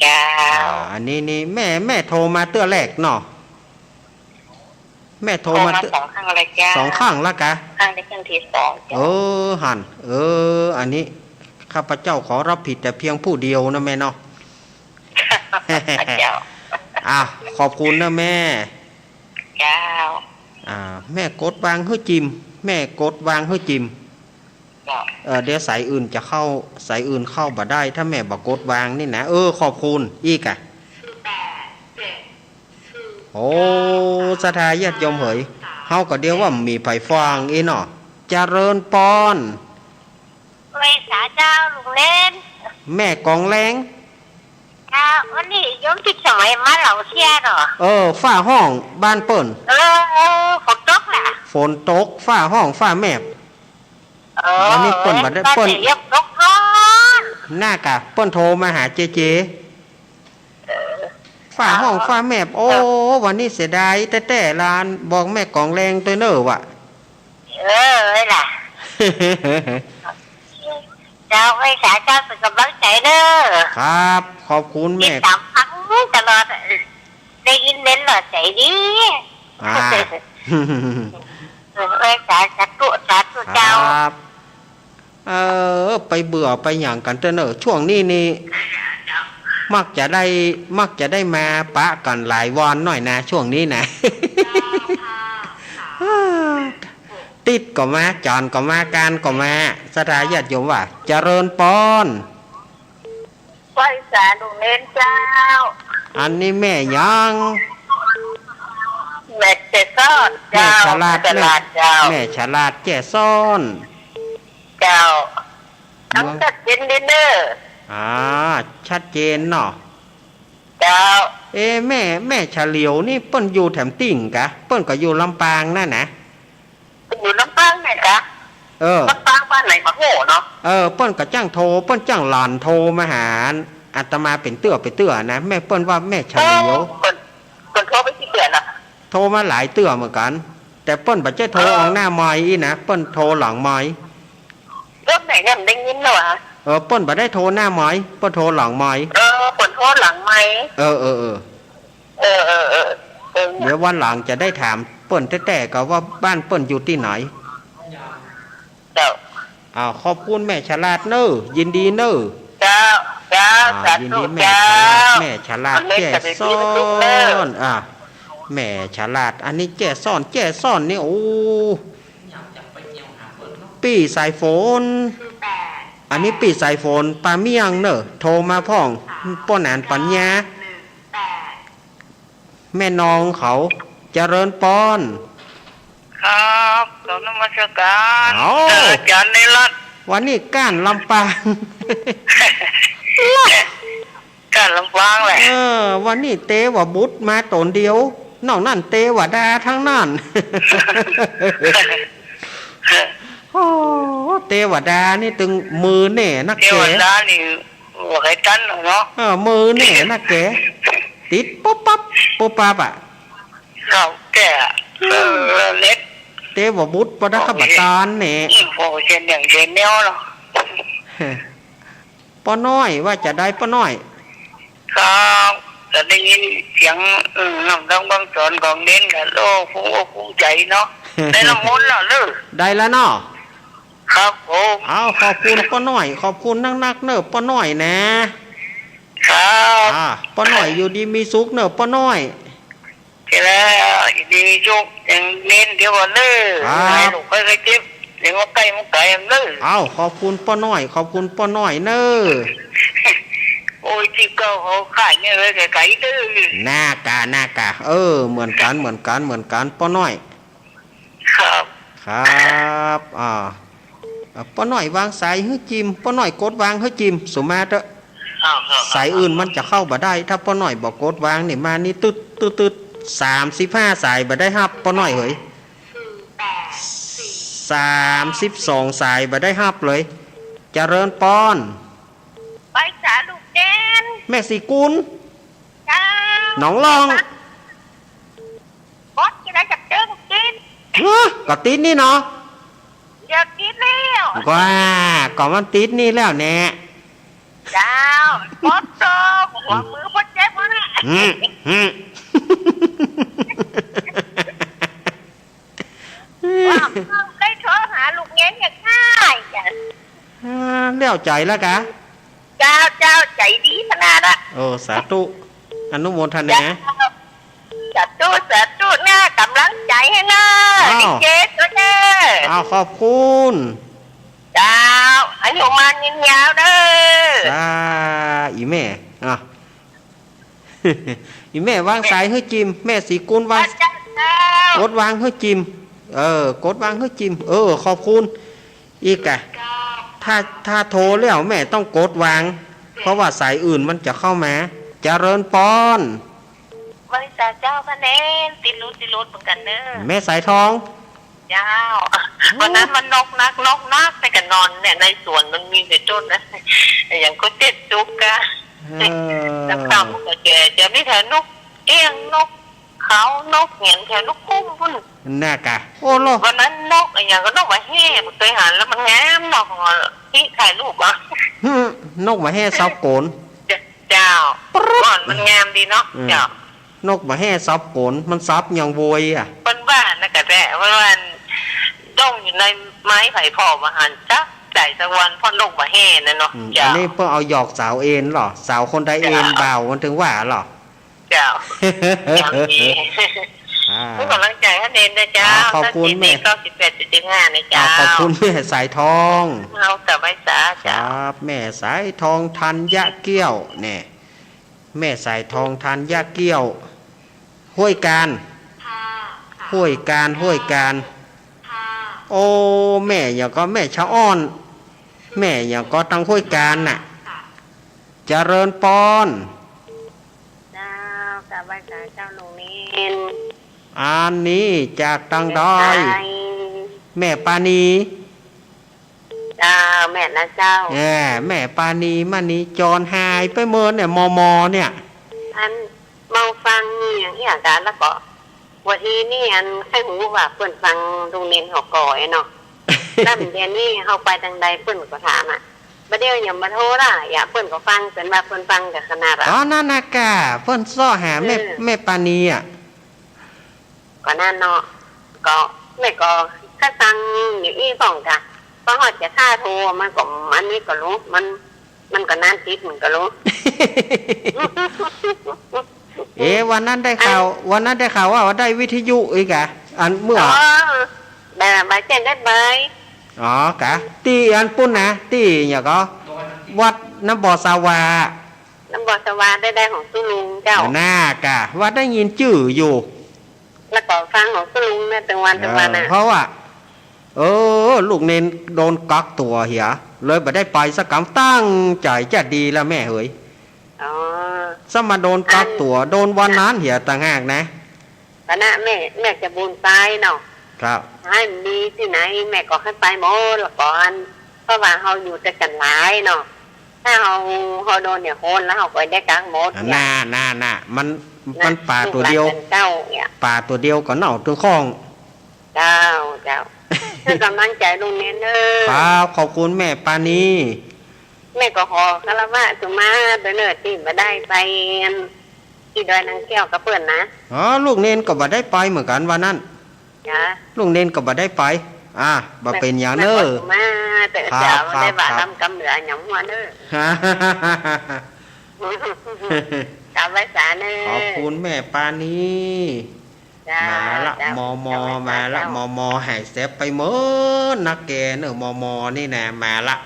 เจ้า อ่า อันนี้นี่แม่ แม่โทรมาเตื้อแรกเนาะ แม่โทรมา โทรมาเตื้อ สองครั้งแล้วเจ้า สองครั้งแล้วกะ ครั้งนี้ครั้งตี้สองเจ้า เออ หั้น เออ อันนี้ข้าพเจ้าขอรับผิดแต่เพียงผู้เดียวนะแม่เนาะ เจ้า อ่ะ ขอบคุณนะแม่ เจ้า อ่า แม่กดวางหื้อจิม แม่กดวางหื้อจิม เจ้า เออ เดี๋ยวสายอื่นจะเข้า สายอื่นเข้าบ่ได้ ถ้าแม่บ่กดวางนี่นะ เออ ขอบคุณ อีกอะ โอ้ ศรัทธาญาติโยมเหย เฮาก็เดี๋ยวว่ามีใผฟังอี้เนาะ เจริญปอน ไหว้สาเจ้าลุงเณร แม่กองแรง เจ้า วันนี้โยมทิพย์สมัยมาเหล่าเสียเนาะ เออ ฝ้าห้องบ้านเปิ้น เออ เออ ฝนตกน่ะ ฝนตก ฝ้าห้องฝ้าแมบ เออ วันนี้เปิ้นบ่ได้ เปิ้น เปิ้นเสียงตกร้อน น่ากะ เปิ้นโทรมาหาเจเจ เออ ฝ้าห้อง เออ ฝ้าแมบ โอ้ เออ วันนี้เสียดายแต๊ๆ ลาน บอกแม่กองแรงตวยเน้อวะ เออ เอ้ยล่ะ เจ้า ไหว้สาเจ้าเป๋นก๋ำลังใจ๋เน้อ ครับ ขอบคุณแม่ ติดต๋ามฟังตลอด ได้ยินเน้นหล่อใจ๋ดี อ่า เออ ไหว้สา สาธุ สาธุเจ้า ครับ เออ ไปเบื่อไปหยังกั๋นเต๊อะเน้อ ช่วงนี้นี่ มักจะได้ มักจะได้มาปะกั๋นหลายวันหน่อยนะ ช่วงนี้นะ ติดก็มา จ๋อนก็มา ก๋านก็มา ศรัทธาญาติโยมว่า เจริญปอน ไหว้สาลุงเณรเจ้า อันนี้แม่หยัง แม่แจ้ซ้อนเจ้า แม่ฉลาด แม่ฉลาดเจ้า แม่ฉลาดแจ้ซ้อน เจ้า เมือง ชัดเจนดีเน้อ อ่า ชัดเจนเนาะ เจ้า เอ๊ะ แม่ แม่ฉลียวนี่เปิ้นอยู่แถมตี้กะ เปิ้นก็อยู่ลำปางนั่นนะ อยู่ลำปางเนี่ยกะ เออ ลำปางบ้านไหนบ่ฮู้เนาะ เออ เปิ้นก็จ้างโทร เปิ้นจ้างหลานโทรมาหาอาตมาเป๋นเตื้อเป๋นเตื้อนะ แม่เปิ้นว่าแม่ฉลียว เออ เปิ้น เปิ้นโทรไปตี้เตื้อน่ะ โทรมาหลายเตื้อเหมือนกั๋น แต่เปิ้นบ่ใจ้โทร เออ ออกหน้าไมค์อี้นะ เปิ้นโทรหลังไมค์ เรื่องไหนเนี่ยมันได้ยินแล้ววะ เออ เปิ้นบ่ได้โทรหน้าไมค์ เปิ้นโทรหลังไมค์ เออ เปิ้นโทรหลังไมค์ เออ เออ เออ เออ เออ เออ เดี๋ยววันหลังจะได้ถามเปิ้นแต๊ๆ ก็ว่าบ้านเปิ้นอยู่ตี้ไหน เจ้า อ่า ขอบคุณแม่ฉลาดเน้อ ยินดีเน้อ เจ้า เจ้า อ่า สาธุ ยินดีแม่ฉลาด เจ้า แม่ฉลาดแจ้ซ้อน อ่า แม่ฉลาด อันนี้แจ้ซ้อน แจ้ซ้อนนี่ โอ้ ปี้สายฝน อันนี้ปี้สายฝน ป้าเมียงเน้อ โทรมาพ่อง ป้อหนานปั๋ญญา แม่นองเขา เจริญปอน ครับ กราบนมัสก๋าน เอ้า อาจ๋ารย์นิรัตน์ วันนี้ก้านลำปาง ก้านลำปางแหละ เออ วันนี้เต๋ว่าบุตรมาต๋นเดียว นอกนั้นเตวดาตังนั้น โอ้ เตวดานี่ตึงมือแน่นักแก เตวดานี่บ่ใค่ตันหรอกเนาะ เออ มือแน่นักแก ติดปุ๊บปั๊บปุ๊บปั๊บอะ เก่าแก่ เออ เออ เล็ก เตวบุตรปะดะขบตานแน่ โอ้โห เช่นอย่างเช่นแนวเนาะ ป้อน้อยว่าจาใดป้อน้อย ครับ ก็ได้ยินเสียง อืม น้ำดังบังสอนของเน้นก็โล่งภูมิอกภูมิใจ๋เนาะ ได้น้ำมนต์แล้วเนาะ ได้แล้วเนาะ ครับผม เอา ขอบคุณป้อน้อย ขอบคุณนักๆ เนาะป้อน้อยนะ ครับ อ่า ป้อน้อยอยู่ดีมีสุขเนาะป้อน้อย ใจ้แล้ว อยู่ดีมีสุข ยังเน้นเดี๋ยวก่อนเนาะ ครับ ให้ลูกค่อยๆเจ็บ เดี๋ยวมาใก้มาไก๋เนาะ เอา ขอบคุณป้อน้อย ขอบคุณป้อน้อยเนาะ โอ้ย ตี้เก่าเขาขายเนี่ยเลยไก๋ๆเนาะ น่ากะ น่ากะ เออ เหมือนกั๋น เหมือนกั๋น เหมือนกั๋น ป้อน้อย ครับ ครับ อ่า อ่า ป้อน้อยวางสายหื้อจิม ป้อน้อยกดวางหื้อจิม สุมาเต๊อะ อ้าว ครับ สายอื่นมันจะเข้าบ่ได้ ถ้าป้อน้อยบ่กดวางนี่ มานี่ตึ๊ด ตึ๊ด ตึ๊ด สามสิบห้าสายบ่ได้ฮับ ป้อน้อยเหย สามสิบสองสายบ่ได้ฮับเลย เจริญปอน ไปสาลูกเจน แม่ศรีกุล เจ้า หนองล่อง บอสกิ๋นอะไรจากเจ้ากิ๋น เฮ้อ ก็ติดนี่เนาะ เดี๋ยวติดแล้ว ว่า ก็มันติดนี่แล้วแน่ เจ้า บอสโต หัวมือบอสเจ็บหมดน่ะ อืม อืม ว่าเพิ่งได้โทรหาลูกเน้นอย่างง่ายจ้ะ อ่า แล้วใจ๋แล้วกะ เจ้า เจ้า ใจ๋ดีขนาดอะ โอ้ สาธุ อนุโมทนา เจ้า สาธุ สาธุ เนาะ ก๋ำลังใจ๋หื้อเนาะ อ้าว ดีเจตัวเนาะ อ้าว ขอบคุณ เจ้า อายุมั่นยืนยาวเนาะ สา อีแม่ อ่ะ อีแม่วางสายหื้อจิม แม่ศรีกุลวาง เจ้า เจ้า กดวางหื้อจิม เออ กดวางหื้อจิม เออ ขอบคุณ อีกอะ ถ้า ถ้าโทรแล้วแม่ต้องกดวาง เพราะว่าสายอื่นมันจะเข้ามา เจริญปอน บริษัทเจ้าคะแนน ติดหลุด ติดหลุดเหมือนกั๋นเนาะ แม่สายทอง เจ้า วันนั้นมันนกนัก นกนัก แต่ก็นอนเนี่ย ในสวนมันมีแต่ต้นนะ อย่างก็เจ็ดจุกอะ เออ ต่ำๆก็จะ จะมีแต่นกเอี้ยง นกเขา นกเหงียน แถวนกคุ้มปุ้น น่ากะ โอ้โล วันนั้นนกอะหยังก็นกบ่าแฮ่ บ่เกยหัน แล้วมันงามเนาะ ตี้ถ่ายรูปอะ หึ นกบ่าแฮ่ซอบโกน เจ้า ปรึ๊ด มัน มันงามดีเนาะ อืม เจ้า นกบ่าแฮ่ซอบโกน มันซอบยังโวยอะ เปิ้นว่านะกะแต๊ เปิ้นว่าด้งอยู่ในไม้ไผ่ผ่อบ่หันจักใด๋สักวัน เพราะนกบ่าแฮ่นั่นเนาะ อืม เจ้า อันนี้เปิ้นเอาหยอกสาวเอนเหรอ สาวคนใดเอน เจ้า บ่าวมันถึงว่าเหรอ เจ้า เจ้าดี อ่า เปิ้นก๋ำลังใจ๋หื้อเน้นนะเจ้า อ่า ขอบคุณแม่ เก้าสิบแปดจุดห้านะเจ้า อ่า ขอบคุณแม่สายทอง เอาสบายสา ค เจ้า รับ แม่สายทองธัญเกี้ยว เนี่ย แม่สายทองธัญเกี้ยว ห้วยก๋าน ค่ะ ค่ะ ห้วยก๋าน ห้วยก๋าน ค่ะ โอ้ แม่หยังก็แม่ชะอ้อน แม่หยังก็ตังห้วยก๋านน่ะ ค่ะ เจริญปอน เจ้า กราบไหว้สาเจ้าลุงเน้น อันนี้จากตังใด แม่ปานี เจ้า แม่นนะเจ้า แหม แม่ปานี มณีจร หายไปเมินเนี่ย มอมอเนี่ย อัน เมาฟังอย่างอี้อะกะ แล้วก็ วันนี้นี่อัน ใค่หู้ว่าเปิ้นฟังลุงเน้นเขาก่อไอ้เนาะ แล้วเดี๋ยวนี้เฮาไปตางใดเปิ้นก็ถามอะ บ่าเดี่ยวหยังบ่าโทรละ อย่าเปิ้นก็ฟัง เปิ้นว่าเปิ้นฟังกั๋นขนาดอะ อ๋อ นั่นน่ะกะ เปิ้นเซาะหาแม่ เออ แม่ปานีอะ ก็นั่นเนาะ ก็แม่ก็ใค่ฟังอยู่อี้พ่องกะ พอฮอดจะถ้าโทร มันก็ อันนี้ก็รู้ มัน มันก็นานติด มันก็รู้ เอ๊ะ วันนั้นได้ข่าว อัน วันนั้นได้ข่าวว่าได้วิทยุอีกอะ อันเมื่อ อ๋อ บ่า บ่าแจ้งได้บ่าย อ๋อ กะ ตี้อันปุ้นนะ ตี้หยังก็ วัดน้ำบ่อสาวา น้ำบ่อสาวา ได้ ได้ของตุ๊ลุงเจ้า น่ากะ ว่าได้ยินจื้ออยู่ แล้วก็ฟังของตุ๊ลุงเนี่ย ตึงวัน ตึงวันน่ะ เออ เพราะว่า เออ ลูกเณรโดนกักตั๋วเหีย เลยบ่ได้ไปสักกำ ตั้งใจ๋จะดีแล้วแม่เหย อ๋อ ซ้ำมาโดนกักตั๋ว อัน โดนวันนั้นเหียต่างหากนะ คณะแม่ แม่จะบุญไปเนาะ ครับ ใผมีตี้ไหนแม่ก็ใค่ไปหมดละก่อน เพราะว่าเฮาอยู่แต่กั๋นหลายเนาะ ถ้าเฮา เฮาโดนเนี่ยโหนแล้วเฮาก็ได้กั๋งหมดเนี่ย น่า น่า น่า มัน น่ะ มันป๋าตั๋วเดียว ลูกหลานกั๋นเจ้าเนี่ย ป๋าตั๋วเดียวก็เน่าตึงข้อง เจ้า เจ้า หื้อกำลังใจ๋ลุงเณรเน่อ ครับ ขอบคุณแม่ปานี แม่ก็ขอคารวะสุมาตรเน่อ ตี้บ่ได้ไป อัน ตี้ดอยนางแก้วกับเปิ้นนะ อ๋อ ลูกเณรก็บ่ได้ไปเหมือนกั๋นวันนั้น จ้ะ ลูกเณรก็บ่ได้ไป อ่า บ่เป๋นหยังเน่อ แม่ขอสุมาตรเน่อ ครับ เจ้า ครับ ได้บ่า ครับ กำ กำเหลือหยังหัวเน่อ กราบไหว้สาเน่อ ขอบคุณแม่ปานี เจ้า มาละ เจ้า มม เจ้า มาละ เจ้า มม หายแสบไปเมินนักแกเน่อ มม นี่นะ มาละ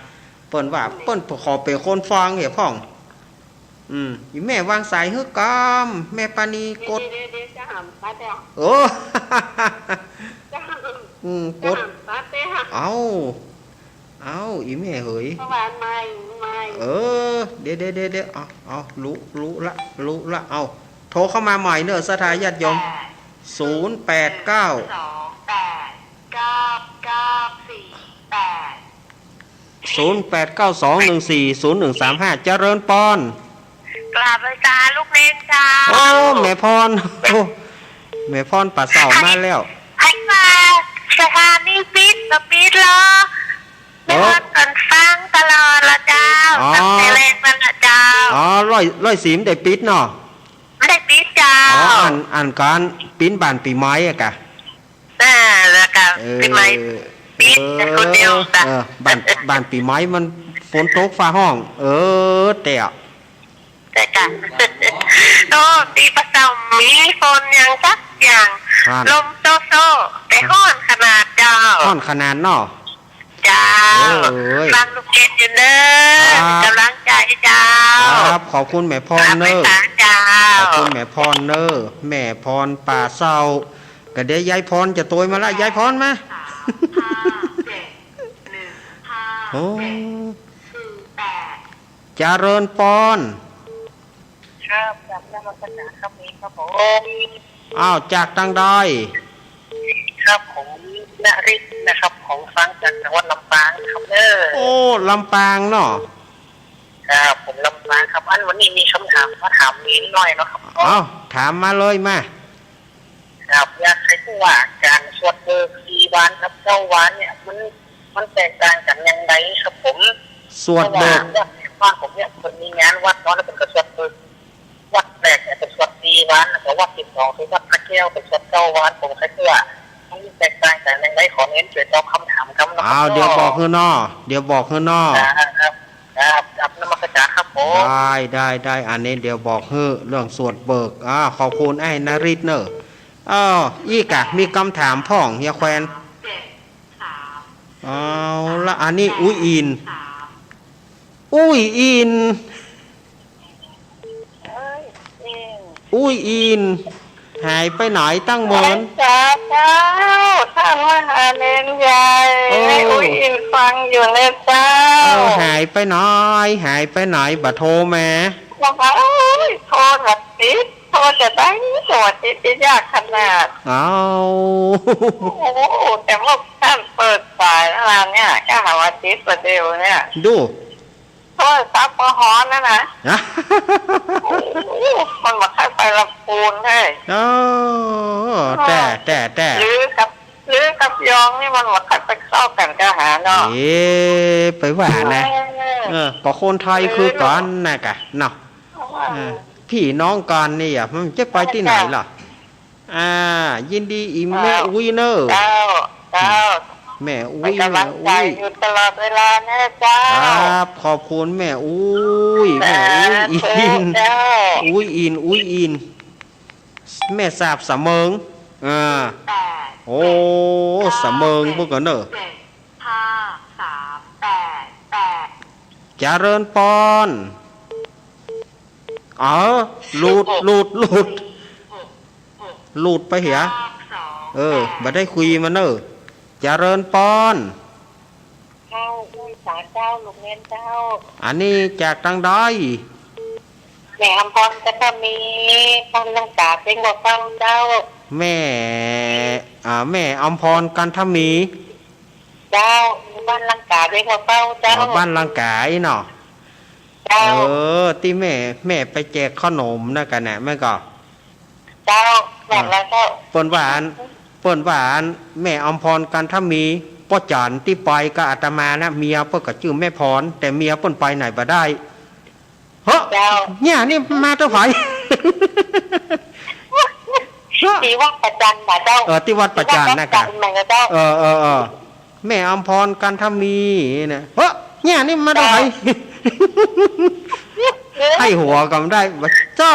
เปิ้นว่าเปิ้นขอเป๋นคนฟังเหียพ่อง อืม อีแม่วางสายหื้อกำ แม่ปานีกด เดี๋ยว เดี๋ยว เดี๋ยว จะหำตัดเดี๋ยว โอ้ จะหำ อืม กด จะหำตัดเดี๋ยว เอ้า เอ้า อีแม่เหย เมื่อวานไม่ ไม่ เออ เดี๋ยว เดี๋ยว เดี๋ยว เดี๋ยว เอา เอา รู้ รู้ละ รู้ละ เอา โทรเข้ามาใหม่เน่อ ศรัทธาญาติโยม แปด ศูนย์แปดเก้า สองแปด เก้าเก้าสี่แปด ศูนย์แปดเก้าสองหนึ่งสี่ศูนย์หนึ่งสามห้า เจริญปอน กราบไหว้สาลูกเณรเจ้า โอ้ แม่พร โอ้ แม่พรป่าเศร้ามาแล้ว ใผว่าสถานีปิดก็ปิดเหรอ แม่พรก็ฟังตลอดละเจ้า อ๋อ ตั้งแต่แรกนั่นละเจ้า อ๋อ ร้อย ร้อยสี่บ่ได้ปิดเนาะ บ่ได้ปิดเจ้า อ๋อ อัน อันก๋านปิ้นบ้านปี้ไม้อะกะ อ่า แล้วก็ เออ ปี้ไม้ เออ ปี้คนเดียวจ้ะ เออ บ้าน บ้านปี้ไม้มันฝนตกฟ้าฮ้อง เออ แต่ แต่กะ โอ้ ตี้บ่เศร้ามีฝนหยังสักอย่าง ฮะ ลมโซ่ๆ แต่ฮ้อนขนาดเจ้า ฮ้อนขนาดเนาะ เจ้า เอ้ย ฟังลูกเณรอยู่เน่อ ครับ ก๋ำลังใจ๋เจ้า ครับ ขอบคุณแม่พรเน่อ กราบไหว้สาเจ้า ขอบคุณแม่พรเน่อ แม่พรป่าเศร้า ก็เดี๋ยวยายพรจะโตยมาละ ยายพรมา สามห้าเจ็ดหนึ่งห้า โอ้ เจ็ดสี่แปด เจริญปอน ครับ กราบนมัสการครับ นี่ครับผม อ้าว จากตางใด ครับ ผมนฤทธิ์นะครับ ผมฟังจากจังหวัดลำปางครับเน่อ โอ้ ลำปางเนาะ ครับ ผมลำปางครับ อันวันนี้มีกำถามมาถามเณรหน่อยเนาะครับ อ้าว ถามมาเลยมา ครับ อยากจะฮู้ว่าก๋านสวดเบิกสี่วันกับเก้าวันเนี่ย มัน มันแตกต่างกั๋นอย่างใดครับผม สวดเบิก เพราะว่าวัดบ้านผมเนี่ย เปิ้นมีงานวัดเนาะ แล้วเปิ้นก็สวดเบิก วัดแรกเนี่ยเปิ้นสวดสี่วัน แล้วก็วัดตี้สองคือวัดพระแก้วเปิ้นสวดเก้าวัน ผมใค่ฮู้ว่ามันแตกต่างกั๋นอย่างใด ขอเณรจ้วยตอบกำถามกำเน่อครับ อ้าว เดี๋ยวบอกหื้อเนาะ เดี๋ยวบอกหื้อเนาะ ครับ ครับ กราบนมัสการครับผม ได้ ได้ ได้ อันนี้เดี๋ยวบอกหื้อเรื่องสวดเบิก อ่า ขอบคุณไอ้นฤทธิ์เน่อ เออ อี้กะ มีกำถามพ่อง ยายแควน เอาละ อันนี้อุ๊ยอิน อุ๊ยอิน เอ้ย อิน อุ๊ยอิน หายไปไหนตั้งเมิน สาเจ้า ต้านว่าหาเณรใหญ่ เออ อุ๊ยอินฟังอยู่เน่อเจ้า เออ หายไปไหน หายไปไหน บ่โทรมา บอกว่า โอ้ย โทรบ่ติด โทรจะได้ โทรติดยากขนาด อ้าว โอ้โห แต่ว่าต้านเปิดสายมาเนี่ย ก็หาว่าติดประเดี๋ยวเนี่ย ดู โทรศัพท์ก็ฮ้อนแล้วนะ ฮะ โอ้โห มันบ่ค่อยไปลำพูนเลย เออ แต่ แต่ แต่ หรือกับ หรือกับยองนี่มันบ่ค่อยไปเข้ากั๋นก็หาเนาะ เอ๊ะ ไปว่านะ เออ เออ ก็คนไทยคือกั๋นนะกะ เนาะ เออ เออ ปี้น้องกั๋นนี่อะ มันจะไปตี้ไหนล่ะ อ่า ยินดีอีแม่อุ๊ยเน่อ เจ้า เจ้า แม่อุ๊ย แม่อุ๊ย อยู่ตลอดเวลาเน่อเจ้า ครับ ขอบคุณแม่อุ๊ย แม่อุ๊ยอิน เจ้า อุ๊ยอิน อุ๊ยอิน แม่สาบสะเมิง อ่า แปด โอ้ เจ็ด เก้า สะเมิง เจ็ด เปิ้นก่อนเน่อ เจ็ด ห้า สาม แปด แปด เจริญปอน เออ หลุด หลุด หลุด หลุดไปเหีย เออ บ่ได้คุยมันเน่อ เจริญปอน เจ้า ไหว้สาเจ้า ลูกเณรเจ้า อันนี้จากตางใด แม่อำพรก็จะมี พรรักษาเสียงบ่ฟังเจ้า แม่ อ่า แม่อำพร กันทมี เจ้า บ้านลังก๋าด้วย เจ้า เจ้า อ๋อ บ้านลังก๋าอี้เนาะ เจ้า เออ ตี้แม่ แม่ไปแจกเข้าหนมนะกั๋นนะ แม่ก็ เจ้า แม่นแล้วเจ้า เปิ้นว่าอัน เปิ้นว่าอัน แม่อำพร กันทมี ป้อจ๋ารย์ตี้ไปกับอาตมานะ เมียเปิ้นก็จื้อแม่พร แต่เมียเปิ้นไปไหนบ่ได้ เฮ้อ เจ้า เนี่ยนี่มาแต่ไผ ตี้วัดประจันน่ะเจ้า เออ ตี้วัดประจันน่ะ ตี้วัดประจันน่ะเจ้า เออ เออ เออ แม่อำพร กันทมีนะ เฮ้อ เนี่ยนี่มาแต่ไผ เจ้า ใค่หัวก็บ่ได้ บ่าจ้อ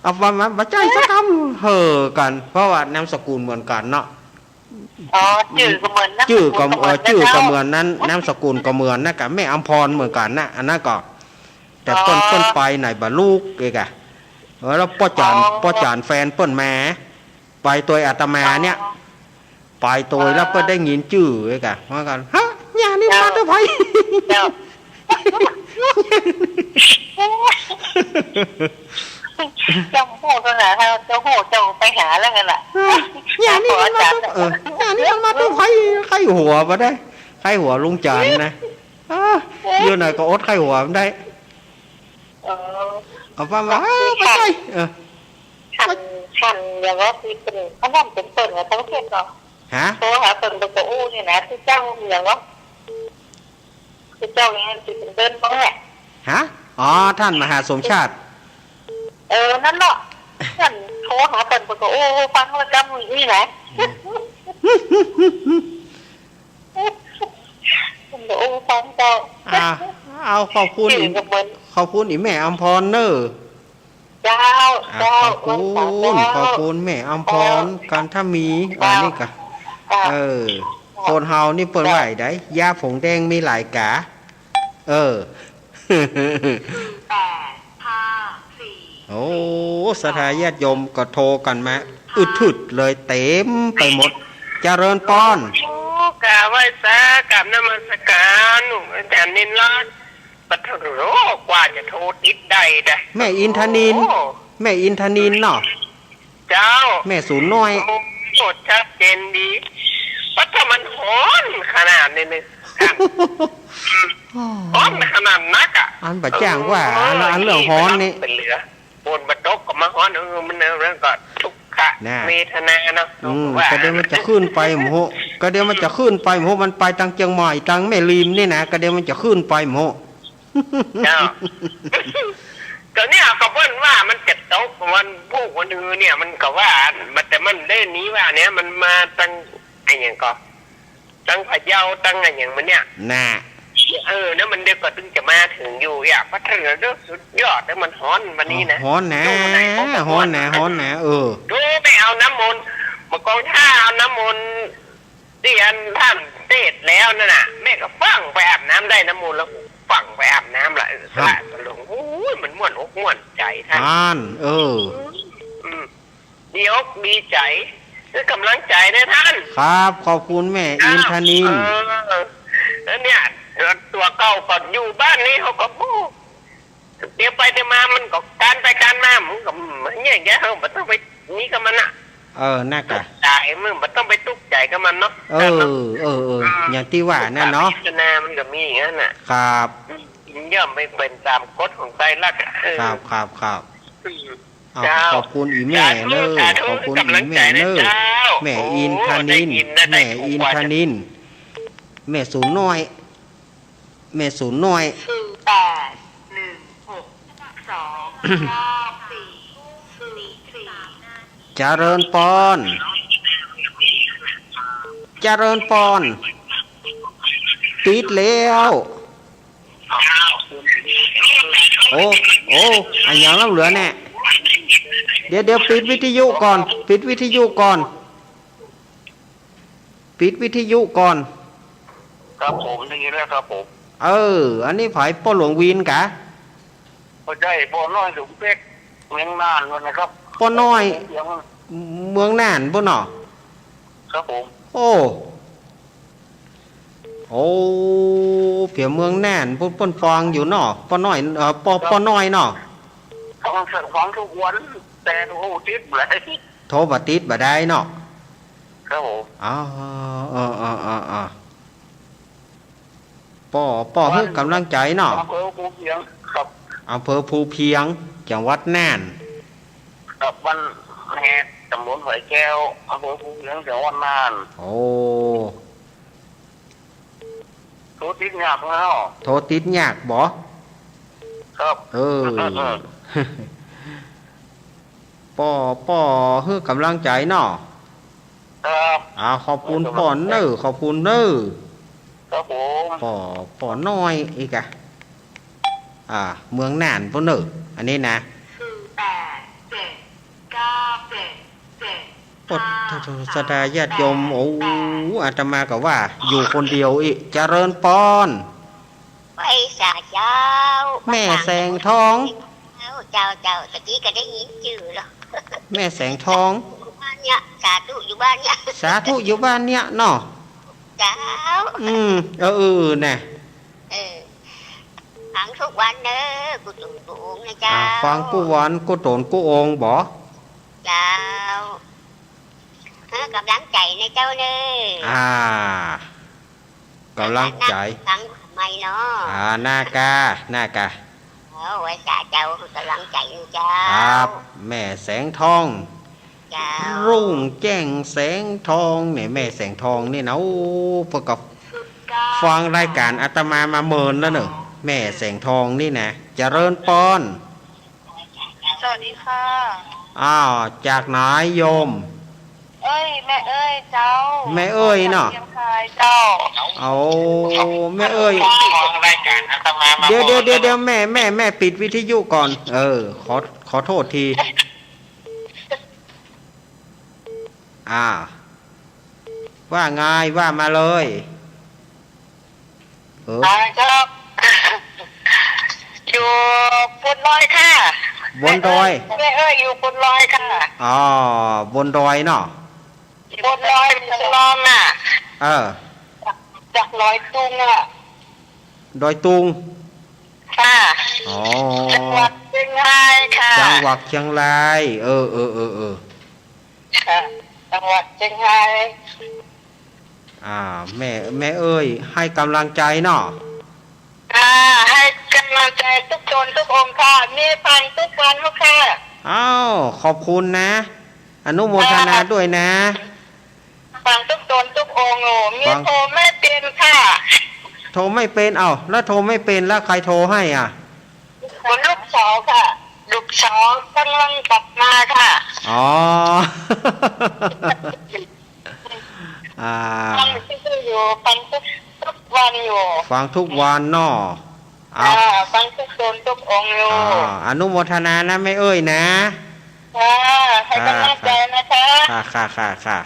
เอาประมาณ บ่ใจ้สักกำ เห่อกั๋น เพราะว่านามสกุลเหมือนกั๋นเนาะ อ๋อ จื้อก็เหมือน นามสกุลก็เหมือน เออ จื้อก็เหมือนนั้น นามสกุลก็เหมือนนะกั๋น แม่อำพรเหมือนกั๋นนะ อันนั้นก็ แต่เปิ้น อ๋อ เปิ้นไปไหนบ่ฮู้เอกอะ เออ แล้วป้อจ๋ารย์ อ๋อ ป้อจ๋ารย์แฟนเปิ้นมา ไปตวยอาตมาเนี่ย อ๋อ ไปตวยแล้ว อ๋อ เปิ้นได้ยินจื้อเอกอะ ว่ากั๋น ฮะ เนี่ยนี่มาแต่ไผ เจ้า เจ้าฮู้ตังหาก เจ้าฮู้ เจ้าไปหาแล้วกั๋นล่ะ เออ เนี่ยนี่มันมาแต่ เออ เนี่ยนี่มันมาแต่ไผ ใค่หัวบ่ได้ ใค่หัวลุงจ๋ารย์นะ เออ อยู่ไหนก็อดใค่หัวบ่ได้ เออ เอาว่ามา เออ บ่ใจ้ เออ คัน คันอย่างว่าตี้เปิ้น อันนั้นเปิ้น เปิ้นว่าต้องเฮ็ดเนาะ ฮะ โทรหาเปิ้น เปิ้นก็อู้นี่นะ ตี้เจ้าอย่างว่า ตี้เจ้าอย่างนั้นตี้เปิ้นเดินมาเนี่ย ฮะ อ๋อ ท่านมหาสมชาติ เออ นั่นเนาะ คันโทรหาเปิ้น เปิ้นก็อู้ฟังแล้วกำนี่นะ อืม โอ้ ฟังเจ้า อ่า เอา ขอบคุณ จื้อก็เหมือน ขอบคุณอีแม่อำพรเน่อ เจ้า อ่า เจ้า ขอบคุณ ขอบคุณแม่อำพร เจ้า กันทมี เจ้า อันนี้ก็ เจ้า เออ เจ้า คนเฮานี่เปิ้นว่าใด ยาผงแดงมีหลายกา เออ แปดห้าสี่ โอ้ ศรัทธาญาติโยมก็โทรกั๋นมา อึดถึดเลย เต็มไปหมด เจริญปอน โอ้ กราบไหว้สากราบนมัสการ อาจ๋ารย์นินรัตน์ ปะโถ กว่าจะโทรติดได้นะ แม่อินทนิน โอ้ แม่อินทนินเนาะ เจ้า แม่สูนน้อย โอ้ ชัดเจนดี ว่าถ้ามันฮ้อนขนาดนี้นี่ ครับ อืม ฮ้อนขนาดนักอะ อันบ่จ้างว่า โอ้ย อัน อันเรื่องฮ้อนนี่ เป็นเหลือ ฝนบ่ตกก็มาฮ้อน เออ มันเรื่องก็ทุกขะ น่ะ เวทนาเนาะ อืม ว่า ก็เดี๋ยวมันจะขึ้นไปหมู่ ก็เดี๋ยวมันจะขึ้นไปหมู่ มันไปตางเจียงใหม่ ตางแม่ริมนี่นะ ก็เดี๋ยวมันจะขึ้นไปหมู่ เจ้า ก็เนี่ย ก็เปิ้นว่ามันจะตกวันพุธวันอื่นเนี่ย มันก็ว่า มัน แต่มันได้หนีว่าเนี่ย มันมาตาง ไอ้หยังก็ ตางพะเยา ตางไอ้หยังมันเนี่ย น่ะ เออ แล้วมันเดี๋ยวก็ถึงจะมาถึงอยู่ อย่าพัฒนาเด้อ สุดยอด แล้วมันฮ้อนวันนี้นะ ฮ้อนนะ ดูไหนก็ฮ้อนนะ ฮ้อนนะ เออ ดูไปเอาน้ำมนต์ เมื่อก่อนถ้าเอาน้ำมนต์ ตี้อันต้านเตสน์แล้วนั่นน่ะ แม่ก็ฟั่งไปอาบน้ำได้น้ำมนต์แล้ว ฟั่งไปอาบน้ำละ เออ ครับ สละสลง โอ้ย มันม่วนอกม่วนใจ๋ต้าน อ่าน เออ อืม ดีอกดีใจ๋ คือกำลังใจ๋นะต้าน ครับ ขอบคุณแม่อินทนิน เออ แล้วเนี่ย ตั๋วเก่าก็อยู่บ้านนี้เขาก็ โอ้ เดี๋ยวไปเดี๋ยวมามันก็กานไปกานมา มันก็เนี่ย แกเฮาบ่ต้องไปนี่กับมันน่ะ เออ น่ะกะ ต๋าย มึงบ่ต้องไปตุ๊กใจ๋กับมันเนาะ เออ เออ เออ อืม อย่างตี้ว่านั่นเนาะ พิจารณามันก็มีอย่างนั้นน่ะ ครับ อืม ย่อมไปเป๋นต๋ามกฎของไตรลักษณ์อะ เออ ครับ ครับ ครับ อืม เอา เจ้า ขอบคุณอีแม่เน่อ สาธุ สาธุ ขอบคุณอีแม่เน่อ กำลังใจ๋นะเจ้า แม่อินทนิน โอ้ ได้ยินนะ แม่อินทนิน ได้ของขวัญ แม่สูนน้อย แม่สูนน้อย ศูนย์แปดหนึ่งหกสองเก้าสี่สี่สี่ เจริญปอน เจริญปอน ติดแล้ว โอ้ โอ้ อะหยังล้ำเหลือแน่ เดี๋ยว เดี๋ยว ปิดวิทยุก่อน ปิดวิทยุก่อน ปิดวิทยุก่อน ครับผม ได้ยินแล้วครับผม เออ อันนี้ใผ ป้อหลวงวีนกะ บ่ใจ้ ป้อน้อยสมเป๊ก เมืองน่านนั่นนะครับ ป้อน้อย เมือง เมืองน่านปู้นเนาะ ครับผม โอ้ โอ้ เปียเมืองน่านปู้น เปิ้นฟังอยู่เนาะ ป้อน้อย เอ่อ ป้อ ครับ ป้อน้อยเนาะ ฟัง ฟังทุกวัน แต่โอ้โห ติดเลย โทรบ่ติดบ่ได้เนาะ ครับผม อ๋อ เออ เออ เออ เออ ป้อ ป้อหื้อกำลังใจ๋เนาะ อำเภอภูเพียงครับ อำเภอภูเพียง จังหวัดน่าน ครับ บ้านแฮด ตำบลฝายแก้ว อำเภอภูเพียง จังหวัดน่าน โอ้ โทรติดยากแล้ว โทรติดยากบ่ ครับ เออ ป้อ ป้อหื้อกำลังใจ๋เนาะ ครับ อ่า ขอบคุณป้อเน่อ ขอบคุณเน่อ ครับผม ป้อ ป้อน้อยอีกอะ อ่า เมืองน่านป้อเน่อ อันนี้นะ ศูนย์แปดเจ็ดเก้าเจ็ดเจ็ด โอ้ ศรัทธาญาติโยม โอ้ อาตมาก็ว่าอยู่คนเดียวอีก เจริญปอน ไหว้สาเจ้า แม่แสงทอง เจ้า เจ้า เจ้า ตะกี้ก็ได้ยินจื้อแล้ว แม่แสงทอง บ้านเนี่ย สาธุอยู่บ้านเนี่ย สาธุอยู่บ้านเนี่ยเนาะ เจ้า อืม เออ เออ น่ะ เออ ฟังกู้วันเน่อ กู้ตนกู้องค์นะเจ้า อ่า ฟังกู้วัน กู้ตนกู้องค์บ่ เจ้า หื้อกำลังใจ๋นะเจ้าเน่อ อ่า กำลังใจ๋ ฟังใหม่เนาะ อ่า นาคา นาคา เออ ไหว้สาเจ้า หื้อกำลังใจ๋นะเจ้า ครับ แม่แสงทอง เจ้า รุ่งแจ้งแสงทองเนี่ย แม่แสงทองนี่นะ โอ้ เปิ้นก็ฟังรายก๋านอาตมามาเมินแล้วเน่อ แม่แสงทองนี่นะ เจริญปอน สวัสดีค่ะ อ้าว จากไหนโยม เอ้ย แม่เอ้ยเจ้า แม่เอ้ยเนาะ เชียงรายเจ้า เอา แม่เอ้ย ฟังรายก๋านอาตมามา เดี๋ยว เดี๋ยว เดี๋ยว เดี๋ยว แม่ แม่ แม่ปิดวิทยุก่อน เออ ขอ ขอโทษที อ่า ว่าไง ว่ามาเลย เออ อ่า ครับ อยู่บนดอยค่ะ บนดอย แม่เอ้ย แม่เอ้ย อยู่บนดอยค่ะ อ๋อ บนดอยเนาะ บนดอย บนดอยน่ะ เออ จากดอยตุงอ่ะ ดอยตุง ค่ะ อ๋อ จังหวัดเชียงรายค่ะ จังหวัดเชียงราย เออ เออ เออ เออ ค่ะ จังหวัดเชียงราย อ่า แม่ แม่เอ้ย หื้อกำลังใจ๋เนาะ ค่ะ หื้อกำลังใจ๋กู้ตนกู้องค์ค่ะ มีฟังกู้วันเนาะค่ะ อ้าว ขอบคุณนะ อนุโมทนาด้วยนะ ฟังกู้ตนกู้องค์อยู่ มี ฟัง โทรไม่เป๋นค่ะ โทรไม่เป๋น เอ้า แล้วโทรไม่เป๋น แล้วใครโทรหื้ออ่ะ ลูกสาวค่ะ ลูกสาวกำลังกลับมาค่ะ อ๋อ อ่า ฟังกู้อยู่ ฟังกู้ กู้วันอยู่ ฟังกู้วันเนาะ อ่า เอา ฟังกู้ตนกู้องค์อยู่ อ่า อนุโมทนานะแม่เอ้ยนะ ค่ะ หื้อกำลังใจ๋นะคะ ค่ะ ค่ะ ค่ะ ค่ะ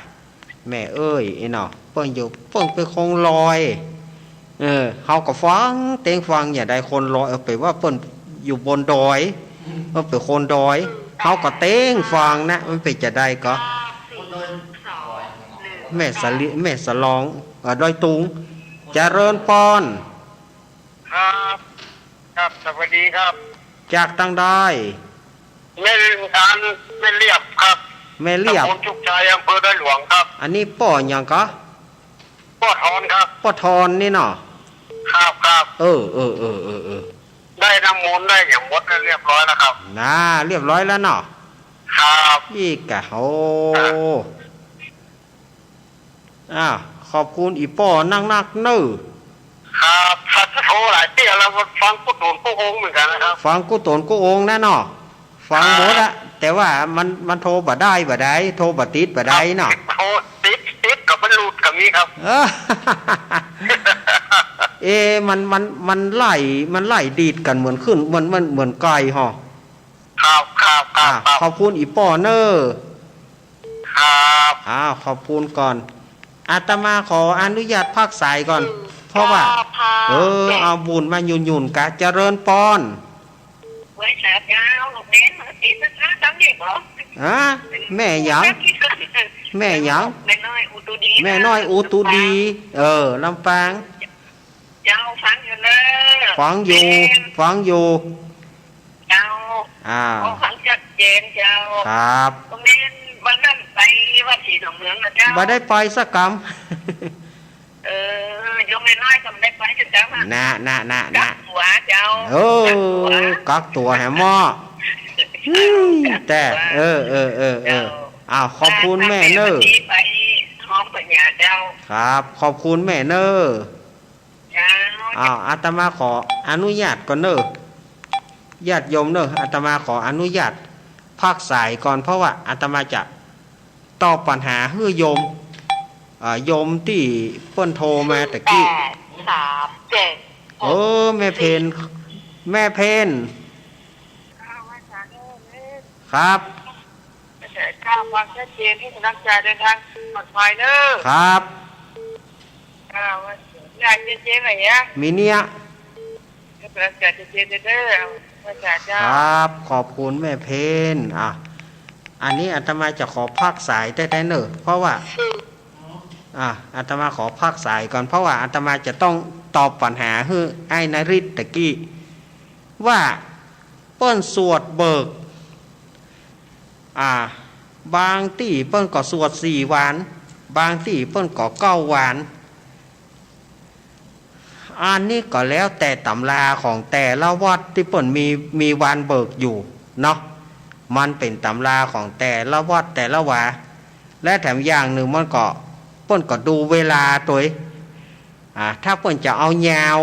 แม่เอ้ย ไอ้เนาะ เปิ้นอยู่ เปิ้นเป๋นคนดอย เออ เฮาก็ฟัง เต๊งฟัง อย่าได้คนดอย เออ ไปว่าเปิ้นอยู่บนดอย เออ เป๋นคนดอย เฮาก็เต๊งฟังนะ มันเป๋นจะได้ก็ แม่สะลิ แม่สะลอง เอ่อ ดอยตุง เจริญปอน ครับ ครับ สวัสดีครับ จากตังใด แม่ อัน แม่เลียบครับ แม่เลียบ ตำบลโชคชัย อำเภอดอยหลวงครับ อันนี้ป้อหยังก็ ป้อทอนครับ ป้อทอนนี่เนาะ ครับ ครับ เออ เออ ได้น้ำมนต์ได้หยังหมดแล้วเรียบร้อยแล้วครับ น่า เรียบร้อยแล้วเนาะ ครับ อี้กะ โอ้ ครับ อ้าว ขอบคุณอี่ป้อนักๆ เน่อ ครับ โทรหลายเตื้อแล้ว ฟังกู้ตนกู้องค์เหมือนกั๋นนะครับ ฟังกู้ตนกู้องค์นะเนาะ ฟังหมดอะ ครับ แต่ว่ามัน มันโทรบ่ได้ บ่ได้ โทรบ่ติด บ่ได้เนาะ โทรติด ติดก็มันหลุดก็มีครับ เออ เอ๊ะ มัน มัน มันไล่ มันไล่ดีดกั๋นเหมือนขึ้น เหมือน เหมือน เหมือนไก่ฮอ ครับ ครับ ครับ อ่ะ ครับ ขอบคุณอี่ป้อเน่อ ครับ อ้าว ขอบคุณก่อน อาตมาขออนุญาตพักสายก่อน อืม เพราะว่า เจ้าค่ะ เออ เอาบุญมาหยุ่นๆ กะ เจริญปอน ไหว้สาเจ้า ลูกแม่มาติดนะคะ ตามเด็กเหรอ ฮะ แม่หยัง แม่หยัง แม่น้อยอุตุดี แม่น้อยอุตุดี ค่ะ เออ ลำปาง เจ้า ฟังอยู่เน่อ ฟังอยู่ แม่น ฟังอยู่ เจ้า อ่า ก็ฟังชัดเจนเจ้า ครับ ก็แม่น วันนั้นไปวัดศรีหนองเมืองนะเจ้า บ่ได้ไปสักกำ เออ โยมน้อยๆ ก็บ่ได้ไปสักกำอะ นะ นะ นะ นะ กักตั๋วเจ้า เออ กักตั๋ว กักตั๋วแหมเนาะ กักตั๋ว แต่ เออ เออ เออ เออ เจ้า อ้าว ขอบคุณแม่เนอะ วันนี้ไปฮ้องปัญญาเจ้า ครับ ขอบคุณแม่เนอะ เจ้า อ้าว อาตมาขออนุญาตก่อนเนอะ ญาติโยมเนอะ อาตมาขออนุญาตพักสายก่อน เพราะว่าอาตมาจะตอบปัญหาหื้อโยม อ่า โยมตี้เปิ้นโทรมาตะกี้ แปด สาม เจ็ด เออ แม่เพน แม่เพน ครับ ข้าฟังชัดเจน ให้กำลังใจเดินทางปลอดภัยเนอะ ครับ อ่า ว่าอยากจะเจนไหนอะ มีเนี่ย ให้กำลังใจเจนเด้อ ว่าจ๋าเจ้า ครับ ขอบคุณแม่เพน อ่ะ อันนี้อาตมาจะขอพักสายแต๊ๆ เนอะ เพราะว่า อ่ะ อาตมาขอพักสายก่อน เพราะว่าอาตมาจะต้องตอบปัญหาหื้ออ้ายนฤทธิ์ตะกี้ ว่าเปิ้นสวดเบิก อ่า บางตี้เปิ้นก็สวดสี่วัน บางตี้เปิ้นก็เก้าวัน อันนี้ก็แล้วแต่ตำราของแต่ละวัดตี้เปิ้นมี มีวันเบิกอยู่เนาะ มันเป๋นตำราของแต่ละวัดแต่ละวา และแถมอย่างนึ่งมันก็ เปิ้นก็ดูเวลาตวย อ่า ถ้าเปิ้นจะเอายาว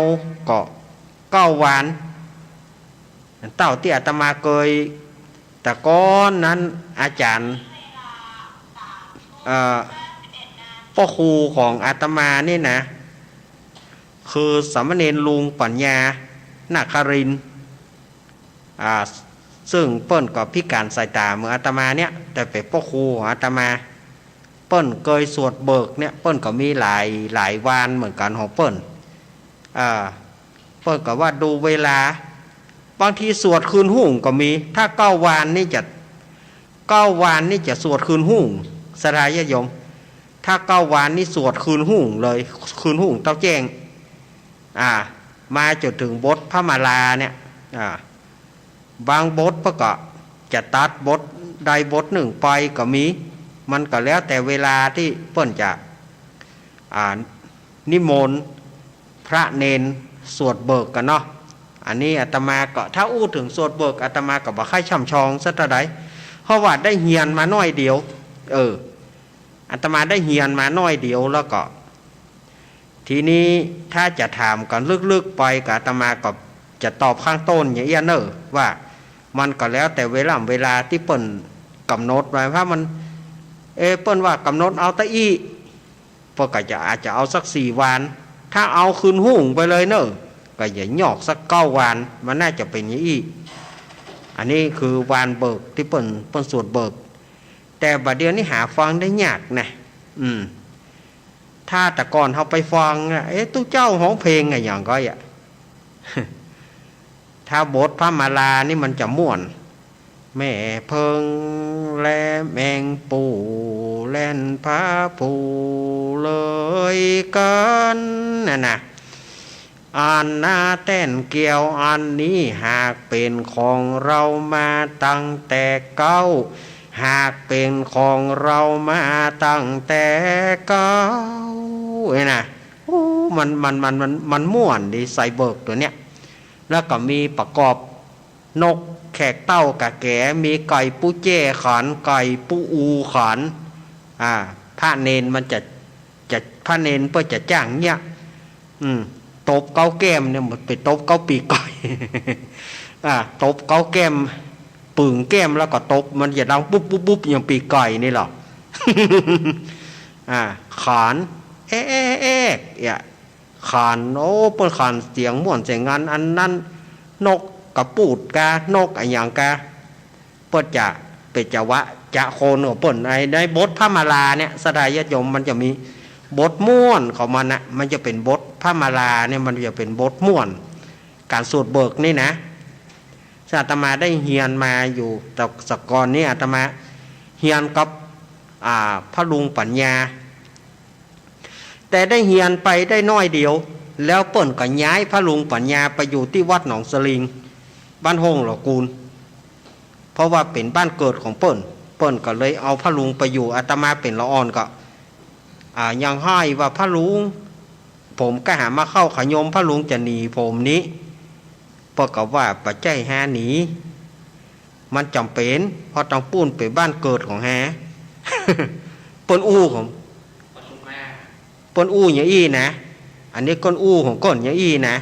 ก็เก้าวัน เต้าตี้อาตมาเกย แต่ก่อนนั้นอาจ๋ารย์ เอ่อ ป้อครูของอาตมานี่นะ คือสามเณรลุงปัญญา นาครินทร์ อ่า ซึ่งเปิ้นก็พิการสายต๋าเหมือนอาตมาเนี่ย แต่เป๋นป้อครูของอาตมา เปิ้นเกยสวดเบิกเนี่ย เปิ้นก็มีหลาย หลายวันเหมือนกั๋นของเปิ้น อ่า เปิ้นก็ว่าดูเวลา บางทีสวดคืนฮุ่งก็มี ถ้าเก้าวันนี่จะ เก้าวันนี่จะสวดคืนฮุ่ง ศรัทธาญาติโยม ถ้าเก้าวันนี่สวดคืนฮุ่งเลย คืนฮุ่งเต๊าแจ้ง อ่า มาจ๋นเถิงบทพระมาลาเนี่ย อ่า บางบทเปิ้นก็จะตัดบทใดบทนึ่งไปก็มี มันก็แล้วแต่เวลาตี้เปิ้นจะ อ่า นิมนต์พระเณรสวดเบิกกั๋นเนาะ อันนี้อาตมาก็ ถ้าอู้เถิงสวดเบิก อาตมาก็บ่ใค่ช่ำชองสักเต้าใด เพราะว่าได้เฮียนมาน้อยเดียว เออ อาตมาได้เฮียนมาน้อยเดียวแล้วก็ ทีนี้ถ้าจะถามกั๋นลึกๆ ไปก็อาตมาก็จะตอบข้างต้นอย่างเอี้ยเน่อ ว่ามันก็แล้วแต่เวลา เวลาตี้เปิ้นก๋ำหนดไว้ ถ้ามัน เอ เปิ้นว่าก๋ำหนดเอาตะอี้ เปิ้นก็จะ อาจจะเอาสักสี่วัน ถ้าเอาคืนฮุ่งไปเลยเน่อ ก็อย่ายอกสักเก้าวัน มันน่าจะเป๋นอย่างอี้ อันนี้คือวันเบิกตี้เปิ้น เปิ้นสวดเบิก แต่บ่าเดี่ยวนี้หาฟังได้ยากนะ อืม ถ้าแต่ก่อนเฮาไปฟังอะ เอ๊ะ ตุ๊เจ้าฮ้องเพลงอะหยังก็อะ ถ้าบทพระมาลานี่มันจะม่วน แม่เพิ่งและแมงปู่แล่นพาผู้เลยกั๋น นั่นนะ อันนาแต้นเกี้ยวอันนี้หากเป๋นของเฮามาตั้งแต่เก๊า หากเป๋นของเฮามาตั้งแต่เก๊า เนี่ยนะ โอ้ มัน มัน มัน มัน มันม่วนดี ใส่เบิกตั๋วเนี้ย แล้วก็มีประกอบนกแขกเต้าก๋าแก๋ มีไก่ปู้แจ้ขาน ไก่ปู้อูขาน อ่า พระเณรมันจะ จะ พระเณรเปิ้นจะจ้างเนี่ย อืม ตบเก๊าแก้มเนี่ย มันไปตบเก๊าปีกไก่ อ่า ตบเก๊าแก้ม ปึ่งแก้มแล้วก็ตบ มันจะดังปุ๊บปุ๊บปุ๊บอย่างปีกไก่นี่แหละ อ่า ขาน แอ๊ะแอ๊ะแอ๊ะเนี่ย ขาน โอ้ เปิ้นขานเสียงม่วนเสียงงัน อันนั้นนกกระปูดกา นกอะหยังกา เปิ้นจะเป๋นจังหวะจะโคนของเปิ้น ใน ในบทพระมาลาเนี่ย ศรัทธาญาติโยม มันจะมีบทม่วนของมันนะ มันจะเป๋นบทพระมาลาเนี่ย มันจะเป๋นบทม่วน ก๋านสวดเบิกนี่นะ ซึ่งอาตมาได้เฮียนมาอยู่ แต่ แต่ก่อนนี้อาตมาเฮียนกับ อ่า พระลุงปัญญา แต่ได้เฮียนไปได้น้อยเดียว แล้วเปิ้นก็ย้ายพระลุงปัญญาไปอยู่ตี้วัดหนองสลิง บ้านห้องหล่อกูล เพราะว่าเป๋นบ้านเกิดของเปิ้น เปิ้นก็เลยเอาพระลุงไปอยู่ อาตมาเป๋นละอ่อนก็ อ่า ยังฮ้ายว่า พระลุง ผมก็หามาเข้าขยม พระลุงจะหนีผมนี้ เปิ้นก็ว่า บ่ใจ้ฮาหนี มันจ๋ำเป๋น เพราะตังปู้นเป๋นบ้านเกิดของฮา เปิ้นอู้ของ เปิ้นอู้อย่างอี้นะ อันนี้เปิ้นอู้ของเปิ้นอย่างอี้นะ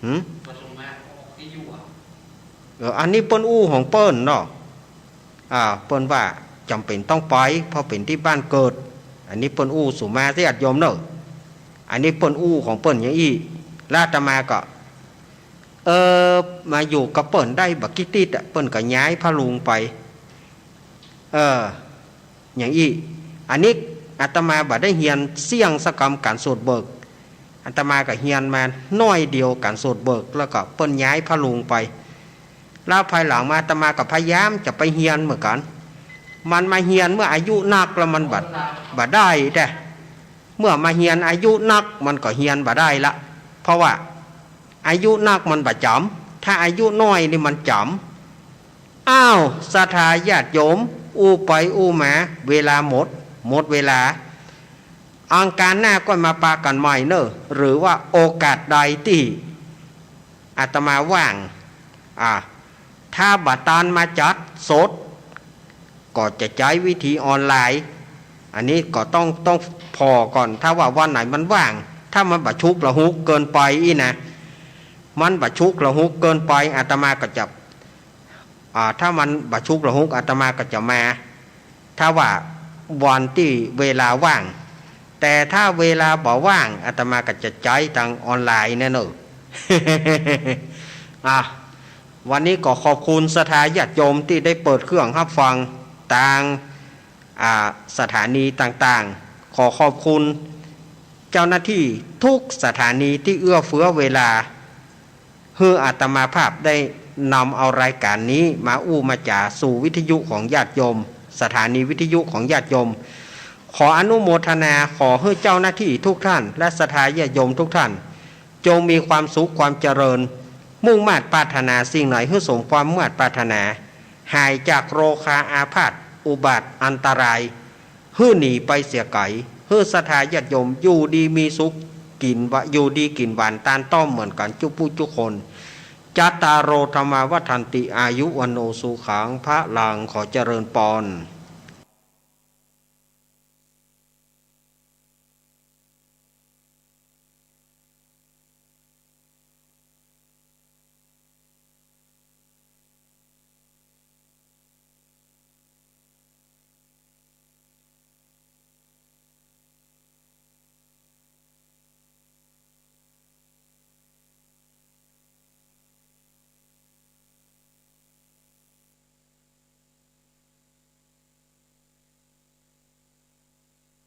หืม เออ อันนี้เปิ้นอู้ของเปิ้นเนาะ อ่า เปิ้นว่าจ๋ำเป๋นต้องไป เพราะเป๋นตี้บ้านเกิด อันนี้เปิ้นอู้ สุมาญาติโยมเนาะ อันนี้เปิ้นอู้ของเปิ้นอย่างอี้ แล้วอาตมาก็ เออ มาอยู่กับเปิ้นได้บ่กี่ติ๊ดอะ เปิ้นก็ย้ายพระลุงไป เออ อย่างอี้ อันนี้อาตมาบ่ได้เฮียนเสี้ยงสักกำก๋านสวดเบิก อาตมาก็เฮียนมาหน้อยเดียวก๋านสวดเบิก แล้วก็เปิ้นย้ายพระลุงไป แล้วภายหลังมาอาตมาก็พยายามจะไปเฮียนเหมือนกั๋น มันมาเฮียนเมื่ออายุนักแล้วมันบ่ บ่ได้แต๊ เมื่อมาเฮียนอายุนักมันก็เฮียนบ่ได้ละ เพราะว่าอายุนักมันบ่จ๋ำ ถ้าอายุน้อยนี่มันจ๋ำ อ้าว ศรัทธาญาติโยม อู้ไปอู้มา เวลาหมด หมดเวลา อังคารหน้าก็มาปะกั๋นใหม่เน่อ หรือว่าโอกาสใดตี้อาตมาว่าง อ่า ถ้าบ่ตันมาจัดสด ก็จะใจ๊วิธีออนไลน์ อันนี้ก็ต้อง ต้องผ่อก่อน ถ้าว่าวันไหนมันว่าง ถ้ามันบ่ชุกละหุกเกินไปอี้นะ มันบ่ชุกละหุกเกินไป อาตมาก็จะ อ่า ถ้ามันบ่ชุกละหุก อาตมาก็จะมา ถ้าว่าวันตี้เวลาว่าง แต่ถ้าเวลาบ่ว่าง อาตมาก็จะใจ๊ตางออนไลน์แน่เน่อ อ่ะ วันนี้ก็ขอบคุณศรัทธาญาติโยมตี้ได้เปิดเครื่องฮับฟังตาง อ่า สถานีต่างๆ ขอขอบคุณเจ้าหน้าตี้ทุกสถานีตี้เอื้อเฟื้อเวลา หื้ออาตมาภาพได้นำเอารายก๋านนี้มาอู้มาจ๋าสู่วิทยุของญาติโยม สถานีวิทยุของญาติโยม ขออนุโมทนา ขอหื้อเจ้าหน้าตี้ทุกท่าน และศรัทธาญาติโยมทุกท่าน จงมีความสุขความเจริญ มุ่งมาดปรารถนาสิ่งไหนหื้อสมความมุ่งมาดปรารถนา หายจากโรคาอาพาธอุบัติอันตราย หื้อหนีไปเสียไก๋ หื้อศรัทธาญาติโยมอยู่ดีมีสุข กิ๋นวะ อยู่ดีกิ๋นหวานตานต้อมเหมือนกั๋นจุ๊ผู้จุ๊คน จัตตาโร ธัมมา วัฑฒันติ อายุ วัณโณ สุขัง พลัง ขอเจริญปอน